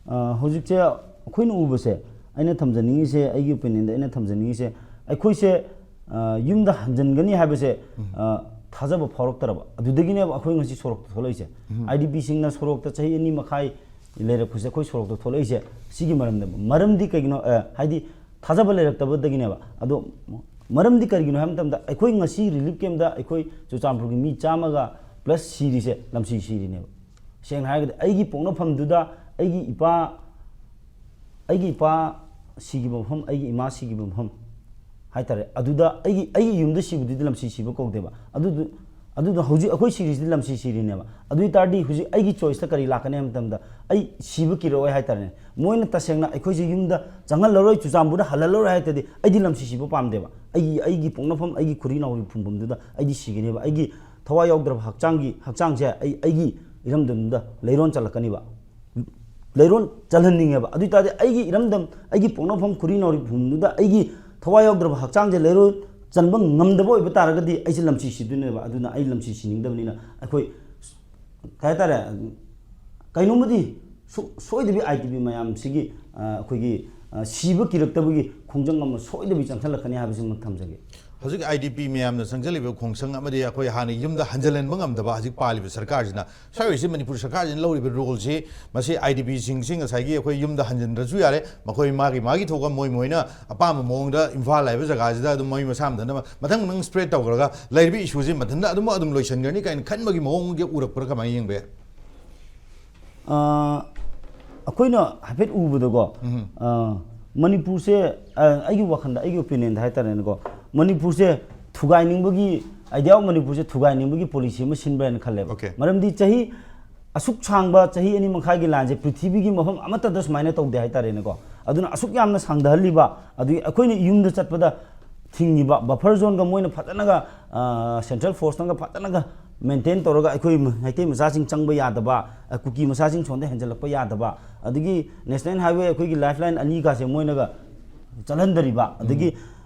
ꯑ, ꯍꯧꯖꯤꯛꯁꯦ ꯑꯩꯈꯣꯏꯅ ꯎꯕꯁꯦ, ꯑꯩꯅ ꯊꯝꯖꯅꯤꯡꯉꯤꯁꯦ, ꯑꯩꯒꯤ opinionꯗ ꯑꯩꯅ ꯊꯝꯖꯅꯤꯡꯉꯤꯁꯦ, ꯑꯩꯈꯣꯏꯁꯦ, ꯑ, ꯌꯨꯝꯗ ꯍꯟꯖꯤꯟꯒꯅꯤ ꯍꯥꯏꯕꯁꯦ, ꯑ, ꯊꯥꯖꯕ ꯐꯥꯎꯔꯛꯇ꯭ꯔꯕ, ꯑꯗꯨꯗꯒꯤꯅꯦꯕ ꯑꯩꯈꯣꯏ ꯉꯁꯤ ꯁꯣꯔꯣꯛꯇ ꯊꯣꯛꯂꯛꯏꯁꯦ꯫ IDPꯁꯤꯡꯅ ꯁꯣꯔꯣꯛꯇ ꯆꯍꯤ ꯑꯅꯤ ꯃꯈꯥꯏ ꯂꯩꯔꯛꯄꯁꯦ ꯑꯩꯈꯣꯏ ꯁꯣꯔꯣꯛꯇ ꯊꯣꯛꯂꯛꯏꯁꯦ ꯁꯤꯒꯤ ꯃꯔꯝꯗ꯫ ꯃꯔꯝꯗꯤ ꯀꯩꯒꯤꯅꯣ? ꯑ, ꯍꯥꯏꯗꯤ ꯊꯥꯖꯕ ꯂꯩꯔꯛꯇꯕꯗꯒꯤꯅꯦꯕ꯫ ꯑꯗꯣ ꯃꯔꯝꯗꯤ ꯀꯔꯤꯒꯤꯅꯣ ꯍꯥꯏꯕ ꯃꯇꯝꯗ ꯑꯩꯈꯣꯏ ꯉꯁꯤ relief campꯇ ꯑꯩꯈꯣꯏ ꯆꯨꯔꯆꯥꯟꯄꯨꯔꯒꯤ ꯃꯤ ꯆꯥꯝꯃꯒ plus ꯁꯤꯔꯤꯁꯦ ꯂꯝꯁꯤ ꯁꯤꯔꯤꯅꯦꯕ꯫ ꯁꯦꯡꯅ ꯍꯥꯏꯔꯒꯗꯤ ꯑꯩꯒꯤ ꯄꯣꯛꯅꯐꯝꯗꯨꯗ ꯑꯩꯒꯤ ꯏꯄꯥ, ꯑꯩꯒꯤ ꯏꯄꯥ ꯁꯤꯈꯤꯕ ꯃꯐꯝ, ꯑꯩꯒꯤ ꯏꯃꯥ ꯁꯤꯈꯤꯕ ꯃꯐꯝ ꯍꯥꯏꯇꯥꯔꯦ, ꯑꯗꯨꯗ ꯑꯩꯒꯤ, ꯑꯩꯒꯤ ꯌꯨꯝꯗ ꯁꯤꯕꯗꯨꯗꯤ ꯂꯝꯁꯤ ꯁꯤꯕ ꯀꯧꯗꯦꯕ꯫ ꯑꯗꯨꯗꯨ, ꯑꯗꯨꯗ ꯍꯧꯖꯤꯛ ꯑꯩꯈꯣꯏ ꯁꯤꯔꯤꯁꯤꯗꯤ ꯂꯝꯁꯤ ꯁꯤꯔꯤꯅꯦꯕ꯫ ꯑꯗꯨ ꯑꯣꯏ ꯇꯥꯔꯗꯤ ꯍꯧꯖꯤꯛ ꯑꯩꯒꯤ choiceꯇ ꯀꯔꯤ ꯂꯥꯛꯀꯅꯤ ꯍꯥꯏꯕ ꯃꯇꯝꯗ ꯑꯩ ꯁꯤꯕ ꯀꯤꯔꯛꯑꯣꯏ ꯍꯥꯏꯇꯥꯔꯦꯅꯦ꯫ ꯃꯣꯏꯅ ꯇꯁꯦꯡꯅ ꯑꯩꯈꯣꯏꯁꯦ ꯌꯨꯝꯗ ꯆꯪꯍꯜꯂꯔꯣꯏ, ꯆꯨꯔꯆꯥꯟꯄꯨꯔꯗ ꯍꯜꯍꯜꯂꯔꯣꯏ ꯍꯥꯏ ꯇꯥꯔꯗꯤ ꯑꯩꯗꯤ ꯂꯝꯁꯤ ꯁꯤꯕ ꯄꯥꯝꯗꯦꯕ꯫ ꯑꯩꯒꯤ, ꯑꯩꯒꯤ ꯄꯣꯛꯅꯐꯝ, ꯑꯩꯒꯤ ꯈꯨꯔꯤ ꯅꯥꯎꯔꯤ ꯐꯨꯝꯐꯝꯗꯨꯗ ꯑꯩꯗꯤ ꯁꯤꯒꯅꯦꯕ꯫ ꯑꯩꯒꯤ ꯊꯋꯥꯏ ꯌꯥꯎꯗ꯭ꯔꯕ ꯍꯛꯆꯥꯡꯒꯤ, ꯍꯛꯆꯥꯡꯁꯦ ꯑꯩ, ꯑꯩꯒꯤ ꯏꯔꯝꯗꯝꯗ ꯂꯩꯔꯣꯟ ꯆꯜꯂꯛꯀꯅꯤꯕ꯫ ꯂꯩꯔꯣꯟ ꯆꯜꯍꯟꯅꯤꯡꯉꯦꯕ꯫ ꯑꯗꯨ ꯑꯣꯏ ꯇꯥꯔꯗꯤ ꯑꯩꯒꯤ ꯏꯔꯝꯗꯝ, ꯑꯩꯒꯤ ꯄꯣꯛꯅꯐꯝ ꯈꯨꯔꯤ ꯅꯥꯎꯔꯤ ꯐꯨꯝꯗꯨꯗ ꯑꯩꯒꯤ ꯊꯋꯥꯏ ꯌꯥꯎꯗ꯭ꯔꯕ ꯍꯛꯆꯥꯡꯁꯦ ꯂꯩꯔꯣꯟ ꯆꯟꯕ ꯉꯝꯗꯕ ꯑꯣꯏꯕ ꯇꯥꯔꯒꯗꯤ ꯑꯩꯁꯦ ꯂꯝꯁꯤ ꯁꯤꯗꯣꯏꯅꯦꯕ꯫ ꯑꯗꯨꯅ ꯑꯩ ꯂꯝꯁꯤ ꯁꯤꯅꯤꯡꯗꯕꯅꯤꯅ ꯑꯩꯈꯣꯏ, ꯀꯩ ꯍꯥꯏꯇꯥꯔꯦ, ꯀꯩꯅꯣꯝꯃꯗꯤ ꯁꯨ-, ꯁꯣꯏꯗꯕꯤ ꯑꯥꯏ ꯗꯤ ꯄꯤ ꯃꯌꯥꯝꯁꯤꯒꯤ, ꯑ, ꯑꯩꯈꯣꯏꯒꯤ, ꯑ, ꯁꯤꯕ ꯀꯤꯔꯛꯇꯕꯒꯤ ꯈꯣꯡꯖꯪ ꯑꯃ ꯁꯣꯏꯗꯕꯤ ꯆꯪꯁꯤꯜꯂꯛꯀꯅꯤ ꯍꯥꯏꯕꯁꯤꯃ ꯊꯝꯖꯒꯦ꯫ ꯍꯧꯖꯤꯛ ꯑꯥꯏ ꯗꯤ ꯄꯤ ꯃꯌꯥꯝꯅ ꯆꯪꯁꯤꯜꯂꯤꯕ ꯈꯣꯡꯁꯪ ꯑꯃꯗꯤ ꯑꯩꯈꯣꯏ ꯍꯥꯟꯅ ꯌꯨꯝꯗ ꯍꯟꯖꯤꯜꯍꯟꯕ ꯉꯝꯗꯕ ꯍꯧꯖꯤꯛ ꯄꯥꯜꯂꯤꯕ ꯁꯔꯀꯥꯔꯁꯤꯅ, ꯁ꯭ꯋꯥꯏ ꯍꯧꯖꯤꯛ ꯃꯅꯤꯄꯨꯔ ꯁꯔꯀꯥꯔꯁꯤꯅ ꯂꯧꯔꯤꯕ ꯔꯣꯜꯁꯤ, ꯃꯁꯤ ꯑꯥꯏ ꯗꯤ ꯄꯤꯁꯤꯡꯁꯤ ꯉꯁꯥꯏꯒꯤ ꯑꯩꯈꯣꯏ ꯌꯨꯝꯗ ꯍꯟꯖꯤꯟꯗ꯭ꯔꯁꯨ ꯌꯥꯔꯦ, ꯃꯈꯣꯏ ꯃꯥꯒꯤ ꯃꯥꯒꯤ ꯊꯣꯛꯄ ꯃꯣꯏ ꯃꯣꯏꯅ ꯑꯄꯥꯝꯕ ꯃꯑꯣꯡꯗ ꯏꯝꯐꯥꯜ ꯍꯥꯏꯕ ꯖꯒꯥꯁꯤꯗ ꯑꯗꯨꯝ ꯃꯣꯏ ꯃꯁꯥ ꯃꯊꯟꯇ ꯃꯊꯪ ꯃꯊꯪ ꯁ꯭ꯄ꯭ꯔꯦꯗ ꯇꯧꯈ꯭ꯔꯒ ꯂꯩꯔꯤꯕ ꯏꯁꯨꯁꯤ ꯃꯊꯟꯇ ꯑꯗꯨꯝ ꯑꯗꯨꯝ ꯂꯣꯏꯁꯤꯟꯈ꯭ꯔꯅꯤ ꯀꯥꯏꯅ ꯈꯟꯕꯒꯤ ꯃꯑꯣꯡꯒꯤ ꯎꯔꯛꯄ꯭ꯔꯥ, ꯀꯃꯥꯏꯅ ꯌꯦꯡꯕ ꯌꯥꯏ? ꯑ, ꯑꯩꯈꯣꯏꯅ ꯍꯥꯏꯐꯦꯠ ꯎꯕꯗꯀꯣ, ꯎꯝ꯫ ꯑ, ꯃꯅꯤꯄꯨꯔꯁꯦ, ꯑ, ꯑꯩꯒꯤ ꯋꯥꯈꯜꯗ, ꯑꯩꯒꯤ ꯑꯣꯄꯤꯅꯤꯌꯟꯗ ꯍꯥꯏꯇꯥꯔꯦꯅꯦꯀꯣ, ꯃꯅꯤꯄꯨꯔꯁꯦ ꯊꯨꯒꯥꯏꯅꯤꯡꯕꯒꯤ, idea of ꯃꯅꯤꯄꯨꯔꯁꯦ ꯊꯨꯒꯥꯏꯅꯤꯡꯕꯒꯤ ꯄꯣꯂꯤꯁꯤ ꯑꯃ ꯁꯤꯟꯕ꯭ꯔꯥ ꯍꯥꯏꯅ ꯈꯜꯂꯦꯕ꯫ Okay. ꯃꯔꯝꯗꯤ ꯆꯍꯤ ꯑꯁꯨꯛ ꯁꯥꯡꯕ, ꯆꯍꯤ ꯑꯅꯤ ꯃꯈꯥꯏꯒꯤ ꯂꯥꯟꯁꯦ ꯄ꯭ꯔꯤꯊꯤꯕꯤꯒꯤ ꯃꯐꯝ ꯑꯃꯠꯇꯗ ꯁꯨꯃꯥꯏꯅ ꯇꯧꯗꯦ ꯍꯥꯏꯇꯥꯔꯦꯅꯦꯀꯣ꯫ ꯑꯗꯨꯅ ꯑꯁꯨꯛ ꯌꯥꯝꯅ ꯁꯥꯡꯊꯍꯜꯂꯤꯕ, ꯑꯗꯨꯒꯤ ꯑꯩꯈꯣꯏꯅ ꯌꯨꯝꯗ ꯆꯠꯄꯗ ꯊꯤꯡꯉꯤꯕ ꯕꯐꯔ ꯖꯣꯟꯒ ꯃꯣꯏꯅ ꯐꯖꯅꯒ, ꯑ, ꯁꯦꯟꯇ꯭ꯔꯦꯜ ꯐꯣꯔꯁꯅꯒ ꯐꯖꯅꯒ ꯃꯦꯟꯇꯦꯟ ꯇꯧꯔꯒ ꯑꯩꯈꯣꯏ ꯃꯩꯇꯩ ꯃꯆꯥꯁꯤꯡ ꯆꯪꯕ ꯌꯥꯗꯕ, ꯑ, ꯀꯨꯀꯤ ꯃꯆꯥꯁꯤꯡ ꯁꯣꯝꯗ ꯍꯦꯟꯖꯜꯂꯛꯄ ꯌꯥꯗꯕ, ꯑꯗꯒꯤ ꯅꯦꯁꯅꯦꯜ ꯍꯥꯏꯋꯦ ꯑꯩꯈꯣꯏꯒꯤ ꯂꯥꯏꯐ ꯂꯥꯏꯟ ꯑꯅꯤꯒꯁꯦ ꯃꯣꯏꯅꯒ ꯆꯠꯍꯟꯗꯔꯤꯕ, ꯑꯗꯒꯤ ꯎꯝ꯫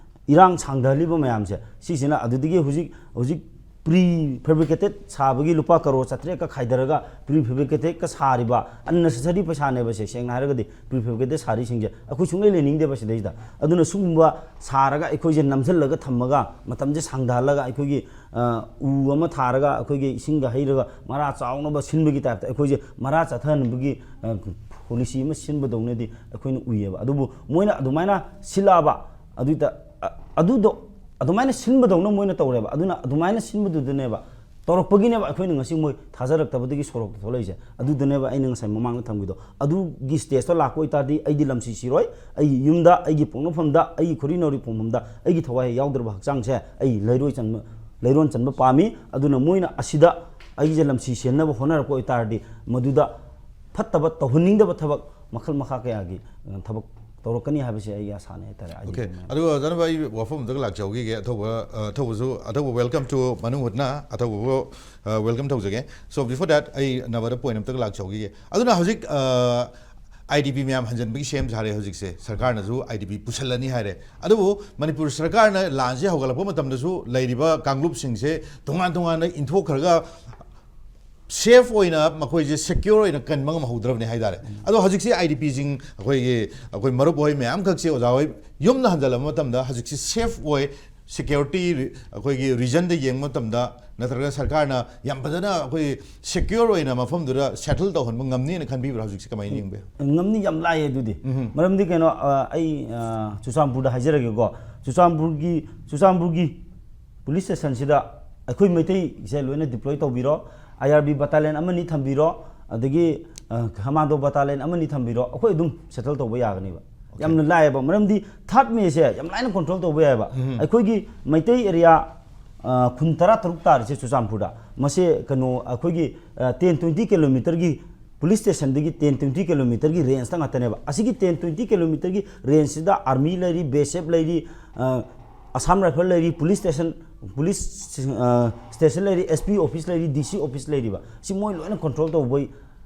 ꯏꯔꯥꯡ ꯁꯥꯡꯊꯍꯜꯂꯤꯕ ꯃꯌꯥꯝꯁꯦ, ꯁꯤꯁꯤꯅ ꯑꯗꯨꯗꯒꯤ ꯍꯧꯖꯤꯛ, ꯍꯧꯖꯤꯛ ꯄ꯭ꯔꯤ ꯐꯦꯕ꯭ꯔꯤꯀꯦꯇꯦꯠ ꯁꯥꯕꯒꯤ ꯂꯨꯄꯥ ꯀꯔꯣꯔ ꯆꯥꯇ꯭ꯔꯦꯠꯀ ꯈꯥꯏꯗꯔꯒ ꯄ꯭ꯔꯤ ꯐꯦꯕ꯭ꯔꯤꯀꯦꯇꯦꯠꯀ ꯁꯥꯔꯤꯕ, unnecessary ꯄꯩꯁꯥꯅꯦꯕ ꯁꯦ, ꯁꯦꯡꯅ ꯍꯥꯏꯔꯒꯗꯤ ꯄ꯭ꯔꯤ ꯐꯦꯕ꯭ꯔꯤꯀꯦꯇꯦꯠ ꯁꯥꯔꯤꯁꯤꯡꯁꯦ ꯑꯩꯈꯣꯏ ꯁꯨꯡꯂꯩ ꯂꯩꯅꯤꯡꯗꯦꯕ ꯁꯤꯗꯩꯁꯤꯗ꯫ ꯑꯗꯨꯅ ꯁꯤꯒꯨꯝꯕ ꯁꯥꯔꯒ ꯑꯩꯈꯣꯏꯁꯦ ꯅꯝꯁꯤꯜꯂꯒ ꯊꯝꯃꯒ ꯃꯇꯝꯁꯦ ꯁꯥꯡꯊꯍꯜꯂꯒ ꯑꯩꯈꯣꯏꯒꯤ, ꯑ, ꯎ ꯑꯃ ꯊꯥꯔꯒ ꯑꯩꯈꯣꯏꯒꯤ ꯏꯁꯤꯡꯒ ꯍꯩꯔꯒ ꯃꯔꯥ ꯆꯥꯎꯅꯕ ꯁꯤꯟꯕꯒꯤ ꯇꯥꯏꯞꯇ ꯑꯩꯈꯣꯏꯁꯦ ꯃꯔꯥ ꯆꯠꯊꯍꯟꯕꯒꯤ, ꯑ, ꯄꯣꯂꯤꯁꯤ ꯑꯃ ꯁꯤꯟꯕꯗꯧꯅꯗꯤ ꯑꯩꯈꯣꯏꯅ ꯎꯏꯌꯦꯕ꯫ ꯑꯗꯨꯕꯨ ꯃꯣꯏꯅ ꯑꯗꯨꯃꯥꯏꯅ ꯁꯤꯜꯂꯛꯑꯕ, ꯑꯗꯨꯗ, ꯑ, ꯑꯗꯨꯗꯣ, ꯑꯗꯨꯃꯥꯏꯅ ꯁꯤꯟꯕꯗꯧꯅ ꯃꯣꯏꯅ ꯇꯧꯔꯦꯕ꯫ ꯑꯗꯨꯅ ꯑꯗꯨꯃꯥꯏꯅ ꯁꯤꯟꯕꯗꯨꯗꯅꯦꯕ, ꯇꯧꯔꯛꯄꯒꯤꯅꯦꯕ ꯑꯩꯈꯣꯏꯅ ꯉꯁꯤ ꯃꯣꯏ ꯊꯥꯖꯔꯛꯇꯕꯗꯒꯤ ꯁꯣꯔꯣꯛꯇ ꯊꯣꯛꯂꯛꯏꯁꯦ꯫ ꯑꯗꯨꯗꯅꯦꯕ ꯑꯩꯅ ꯉꯁꯥꯏ ꯃꯃꯥꯡꯗ ꯊꯝꯈꯤꯗꯣ꯫ ꯑꯗꯨꯒꯤ ꯁ꯭ꯇꯦꯖꯇ ꯂꯥꯛꯄ ꯑꯣꯏꯇꯥꯔꯗꯤ ꯑꯩꯗꯤ ꯂꯝꯁꯤ ꯁꯤꯔꯣꯏ, ꯑꯩꯒꯤ ꯌꯨꯝꯗ, ꯑꯩꯒꯤ ꯄꯣꯛꯅꯐꯝꯗ, ꯑꯩꯒꯤ ꯈꯨꯔꯤ ꯅꯥꯎꯔꯤ ꯄꯣꯛꯐꯝꯗ ꯑꯩꯒꯤ ꯊꯋꯥꯏ ꯍꯦꯛ ꯌꯥꯎꯗ꯭ꯔꯕ ꯍꯛꯆꯥꯡꯁꯦ ꯑꯩ ꯂꯩꯔꯣꯏ ꯆꯟꯕ, ꯂꯩꯔꯣꯟ ꯆꯟꯕ ꯄꯥꯝꯃꯤ꯫ ꯑꯗꯨꯅ ꯃꯣꯏꯅ ꯑꯁꯤꯗ ꯑꯩꯒꯤꯁꯦ ꯂꯝꯁꯤ ꯁꯤꯍꯟꯅꯕ ꯍꯣꯠꯅꯔꯛꯄ ꯑꯣꯏꯇꯥꯔꯗꯤ ꯃꯗꯨꯗ ꯐꯠꯇꯕ, ꯇꯧꯍꯟꯅꯤꯡꯗꯕ ꯊꯕꯛ ꯃꯈꯜ ꯃꯈꯥ ꯀꯌꯥꯒꯤ, ꯑ, ꯊꯕꯛ ꯇꯧꯔꯛꯀꯅꯤ ꯍꯥꯏꯕꯁꯦ ꯑꯩꯒꯤ ꯑꯁꯥꯅꯦ ꯍꯥꯏꯇꯥꯔꯦ꯫ ꯑꯩꯒꯤ Okay. ꯑꯗꯨꯃꯥꯏꯅ꯫ ꯑꯗꯨꯒ ꯖꯅꯕ, ꯑꯩ ꯋꯥꯐꯝ ꯑꯝꯇꯒ ꯂꯥꯛꯆꯍꯧꯈꯤꯒꯦ꯫ ꯑꯊꯧꯕ, ꯑ, ꯑꯊꯧꯕꯁꯨ, ꯑꯊꯧꯕ, welcome to ꯃꯅꯨꯡ ꯍꯨꯠꯅ ꯑꯊꯧꯕꯕꯨ, ꯑ, welcome ꯇꯧꯖꯒꯦ꯫ So before that, ꯑꯩ ꯅꯕꯗ point ꯑꯝꯇꯒ ꯂꯥꯛꯆꯍꯧꯈꯤꯒꯦ꯫ ꯑꯗꯨꯅ ꯍꯧꯖꯤꯛ, ꯑ, ꯑꯥꯏ ꯗꯤ ꯄꯤ ꯃꯌꯥꯝ ꯍꯟꯖꯤꯟꯕꯒꯤ ꯁꯦꯝ ꯁꯥꯔꯦ ꯍꯧꯖꯤꯛꯁꯦ꯫ ꯁꯔꯀꯥꯔꯅꯁꯨ ꯑꯥꯏ ꯗꯤ ꯄꯤ ꯄꯨꯁꯜꯂꯅꯤ ꯍꯥꯏꯔꯦ꯫ ꯑꯗꯨꯕꯨ ꯃꯅꯤꯄꯨꯔ ꯁꯔꯀꯥꯔꯅ ꯂꯥꯟꯁꯦ ꯍꯧꯒꯠꯂꯛꯄ ꯃꯇꯝꯗꯁꯨ ꯂꯩꯔꯤꯕ ꯀꯥꯡꯂꯨꯞꯁꯤꯡꯁꯦ ꯇꯣꯉꯥꯟ ꯇꯣꯉꯥꯟꯅ ꯏꯟꯊꯣꯛꯈ꯭ꯔꯒ ꯁꯦꯐ ꯑꯣꯏꯅ ꯃꯈꯣꯏꯁꯦ ꯁꯦꯀ꯭ꯌꯣꯔ ꯑꯣꯏꯅ ꯀꯟꯕ ꯉꯝꯍꯧꯗ꯭ꯔꯕꯅꯤ ꯍꯥꯏꯇꯥꯔꯦ꯫ ꯑꯗꯣ ꯍꯧꯖꯤꯛꯁꯦ ꯑꯥꯏ ꯗꯤ ꯄꯤꯁꯤꯡ ꯑꯩꯈꯣꯏꯒꯤ, ꯑꯩꯈꯣꯏ ꯃꯔꯨꯞ ꯍꯣꯏ ꯃꯌꯥꯝꯈꯛꯁꯦ ꯑꯣꯖꯥ ꯍꯣꯏ ꯌꯨꯝꯗ ꯍꯟꯖꯜꯂꯕ ꯃꯇꯝꯗ ꯍꯧꯖꯤꯛꯁꯦ ꯁꯦꯐ ꯑꯣꯏ, ꯁꯦꯀ꯭ꯌꯨꯔꯤꯇꯤ ꯑꯩꯈꯣꯏꯒꯤ ꯔꯤꯖꯟꯗ ꯌꯦꯡꯕ ꯃꯇꯝꯗ ꯅꯠꯇ꯭ꯔꯒ ꯁꯔꯀꯥꯔꯅ ꯌꯥꯝ ꯐꯖꯅ ꯑꯩꯈꯣꯏ ꯁꯦꯀ꯭ꯌꯣꯔ ꯑꯣꯏꯅ ꯃꯐꯝꯗꯨꯗ ꯁꯦꯇꯜ ꯇꯧꯍꯟꯕ ꯉꯝꯅꯤꯅ ꯈꯟꯕꯤꯕ꯭ꯔꯥ? ꯍꯧꯖꯤꯛꯁꯦ ꯀꯃꯥꯏꯅ ꯌꯦꯡꯕ ꯌꯥꯏ? ꯉꯝꯅꯤ, ꯌꯥꯝ ꯂꯥꯏꯌꯦ ꯑꯗꯨꯗꯤ꯫ ꯎꯝ꯫ ꯃꯔꯝꯗꯤ ꯀꯩꯅꯣ, ꯑ, ꯑꯩ, ꯑ, ꯆꯨꯔꯆꯥꯟꯄꯨꯔꯗ ꯍꯥꯏꯖꯔꯒꯦꯀꯣ꯫ ꯆꯨꯔꯆꯥꯟꯄꯨꯔꯒꯤ, ꯆꯨꯔꯆꯥꯟꯄꯨꯔꯒꯤ ꯄꯨꯂꯤꯁ ꯁ꯭ꯇꯦꯁꯟꯁꯤꯗ ꯑꯩꯈꯣꯏ ꯃꯩꯇꯩꯁꯦ ꯂꯣꯏꯅ ꯗꯤꯄ꯭ꯂꯣꯏ ꯇꯧꯕꯤꯔꯣ, ꯑꯥꯏ ꯑꯥꯔ ꯕꯤ ꯕꯇꯥꯂꯤꯌꯟ ꯑꯃꯅꯤ ꯊꯝꯕꯤꯔꯣ, ꯑꯗꯒꯤ, ꯑ, ꯀꯃꯥꯟꯗꯣ ꯕꯇꯥꯂꯤꯌꯟ ꯑꯃꯅꯤ ꯊꯝꯕꯤꯔꯣ, ꯑꯩꯈꯣꯏ ꯑꯗꯨꯝ ꯁꯦꯇꯜ ꯇꯧꯕ ꯌꯥꯒꯅꯦꯕ꯫ ꯌꯥꯝꯅ ꯂꯥꯏꯌꯦꯕ, ꯃꯔꯝꯗꯤ ꯊꯥꯔꯠ ꯃꯦꯁꯦ ꯌꯥꯝ ꯂꯥꯏꯅ ꯀꯟꯇ꯭ꯔꯣꯜ ꯇꯧꯕ ꯌꯥꯏꯑꯕ꯫ ꯎꯝ꯫ ꯑꯩꯈꯣꯏꯒꯤ ꯃꯩꯇꯩ ꯑꯦꯔꯤꯌꯥ, ꯑ, ꯈꯨꯟ ꯇꯔꯥ ꯇꯔꯨꯛ ꯇꯥꯔꯤꯁꯦ ꯆꯨꯔꯆꯥꯟꯄꯨꯔꯗ, ꯃꯁꯦ ꯀꯩꯅꯣ, ꯑꯩꯈꯣꯏꯒꯤ, ꯑ, ꯇꯦꯟ ꯇ꯭ꯋꯦꯟꯇꯤ ꯀꯤꯂꯣꯃꯤꯇꯔꯒꯤ, ꯄꯨꯂꯤꯁ ꯁ꯭ꯇꯦꯁꯟꯗꯒꯤ ꯇꯦꯟ ꯇ꯭ꯋꯦꯟꯇꯤ ꯀꯤꯂꯣꯃꯤꯇꯔꯒꯤ ꯔꯦꯟꯖꯇ ꯉꯥꯛꯇꯅꯦꯕ꯫ ꯑꯁꯤꯒꯤ ꯇꯦꯟ ꯇ꯭ꯋꯦꯟꯇꯤ ꯀꯤꯂꯣꯃꯤꯇꯔꯒꯤ ꯔꯦꯟꯖꯁꯤꯗ ꯑꯥꯔꯃꯤ ꯂꯩꯔꯤ, ꯕꯤ ꯑꯦꯁ ꯑꯦꯐ ꯂꯩꯔꯤ, ꯑ, ꯑꯁꯥꯝ ꯔꯥꯏꯐꯜ ꯂꯩꯔꯤ, police station, police, uh, station ꯂꯩꯔꯤ, ꯑꯦꯁ ꯄꯤ ꯑꯣꯐꯤꯁ ꯂꯩꯔꯤ, ꯗꯤ ꯁꯤ ꯑꯣꯐꯤꯁ ꯂꯩꯔꯤꯕ꯫ ꯁꯤ ꯃꯣꯏ ꯂꯣꯏꯅ ꯀꯟꯇ꯭ꯔꯣꯜ ꯇꯧꯕ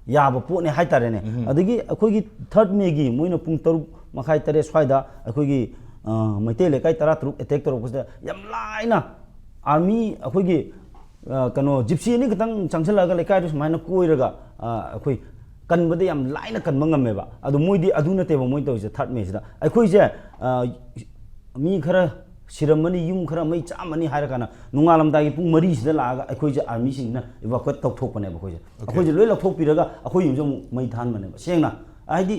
ꯌꯥꯕ ꯄꯣꯠꯅꯦ ꯍꯥꯏꯇꯥꯔꯦꯅꯦ꯫ ꯎꯝ꯫ ꯑꯗꯒꯤ ꯑꯩꯈꯣꯏꯒꯤ ꯊꯥꯔꯠ ꯃꯦꯒꯤ ꯃꯣꯏꯅ ꯄꯨꯡ ꯇꯔꯨꯛ ꯃꯈꯥꯏ, ꯇꯔꯦꯠ ꯁ꯭ꯋꯥꯏꯗ ꯑꯩꯈꯣꯏꯒꯤ, ꯑ, ꯃꯩꯇꯩ ꯂꯩꯀꯥꯏ ꯇꯔꯥ ꯇꯔꯨꯛ ꯑꯦꯇꯦꯛ ꯇꯧꯔꯛꯄꯁꯤꯗ ꯌꯥꯝ ꯂꯥꯏꯅ ꯑꯥꯔꯃꯤ ꯑꯩꯈꯣꯏꯒꯤ, ꯑ, ꯀꯩꯅꯣ, ꯖꯤꯞꯁꯤ ꯑꯅꯤ ꯈꯛꯇꯪ ꯆꯪꯁꯤꯜꯂꯛꯑꯒ ꯂꯩꯀꯥꯏꯗꯨ ꯁꯨꯃꯥꯏꯅ ꯀꯣꯏꯔꯒ, ꯑ, ꯑꯩꯈꯣꯏ ꯀꯟꯕꯗ ꯌꯥꯝ ꯂꯥꯏꯅ ꯀꯟꯕ ꯉꯝꯃꯦꯕ꯫ ꯑꯗꯣ ꯃꯣꯏꯗꯤ ꯑꯗꯨ ꯅꯠꯇꯦꯕ ꯃꯣꯏꯅ ꯇꯧꯔꯤꯁꯦ ꯊꯥꯔꯠ ꯃꯦꯁꯤꯗ꯫ ꯑꯩꯈꯣꯏꯁꯦ, ꯑ, ꯃꯤ ꯈꯔ ꯁꯤꯔꯝꯃꯅꯤ, ꯌꯨꯝ ꯈꯔ ꯃꯩ ꯆꯥꯛꯑꯝꯃꯅꯤ ꯍꯥꯏꯔ ꯀꯥꯟꯗ ꯅꯣꯡꯉꯥꯜꯂꯝꯗꯥꯏꯒꯤ ꯄꯨꯡ ꯃꯔꯤꯁꯤꯗ ꯂꯥꯛꯑꯒ ꯑꯩꯈꯣꯏꯁꯦ ꯑꯥꯔꯃꯤꯁꯤꯡꯁꯤꯅ ꯏꯚꯥꯀ꯭ꯋꯦꯠ ꯇꯧꯊꯣꯛꯄꯅꯦꯕ ꯑꯩꯈꯣꯏꯁꯦ꯫ ꯑꯣꯀꯦ꯫ ꯑꯩꯈꯣꯏꯁꯦ ꯂꯣꯏ ꯂꯧꯊꯣꯛꯄꯤꯔꯒ ꯑꯩꯈꯣꯏ ꯌꯨꯝꯁꯦ ꯑꯃꯨꯛ ꯃꯩ ꯊꯥꯍꯟꯕꯅꯦꯕ꯫ ꯁꯦꯡꯅ ꯍꯥꯏꯗꯤ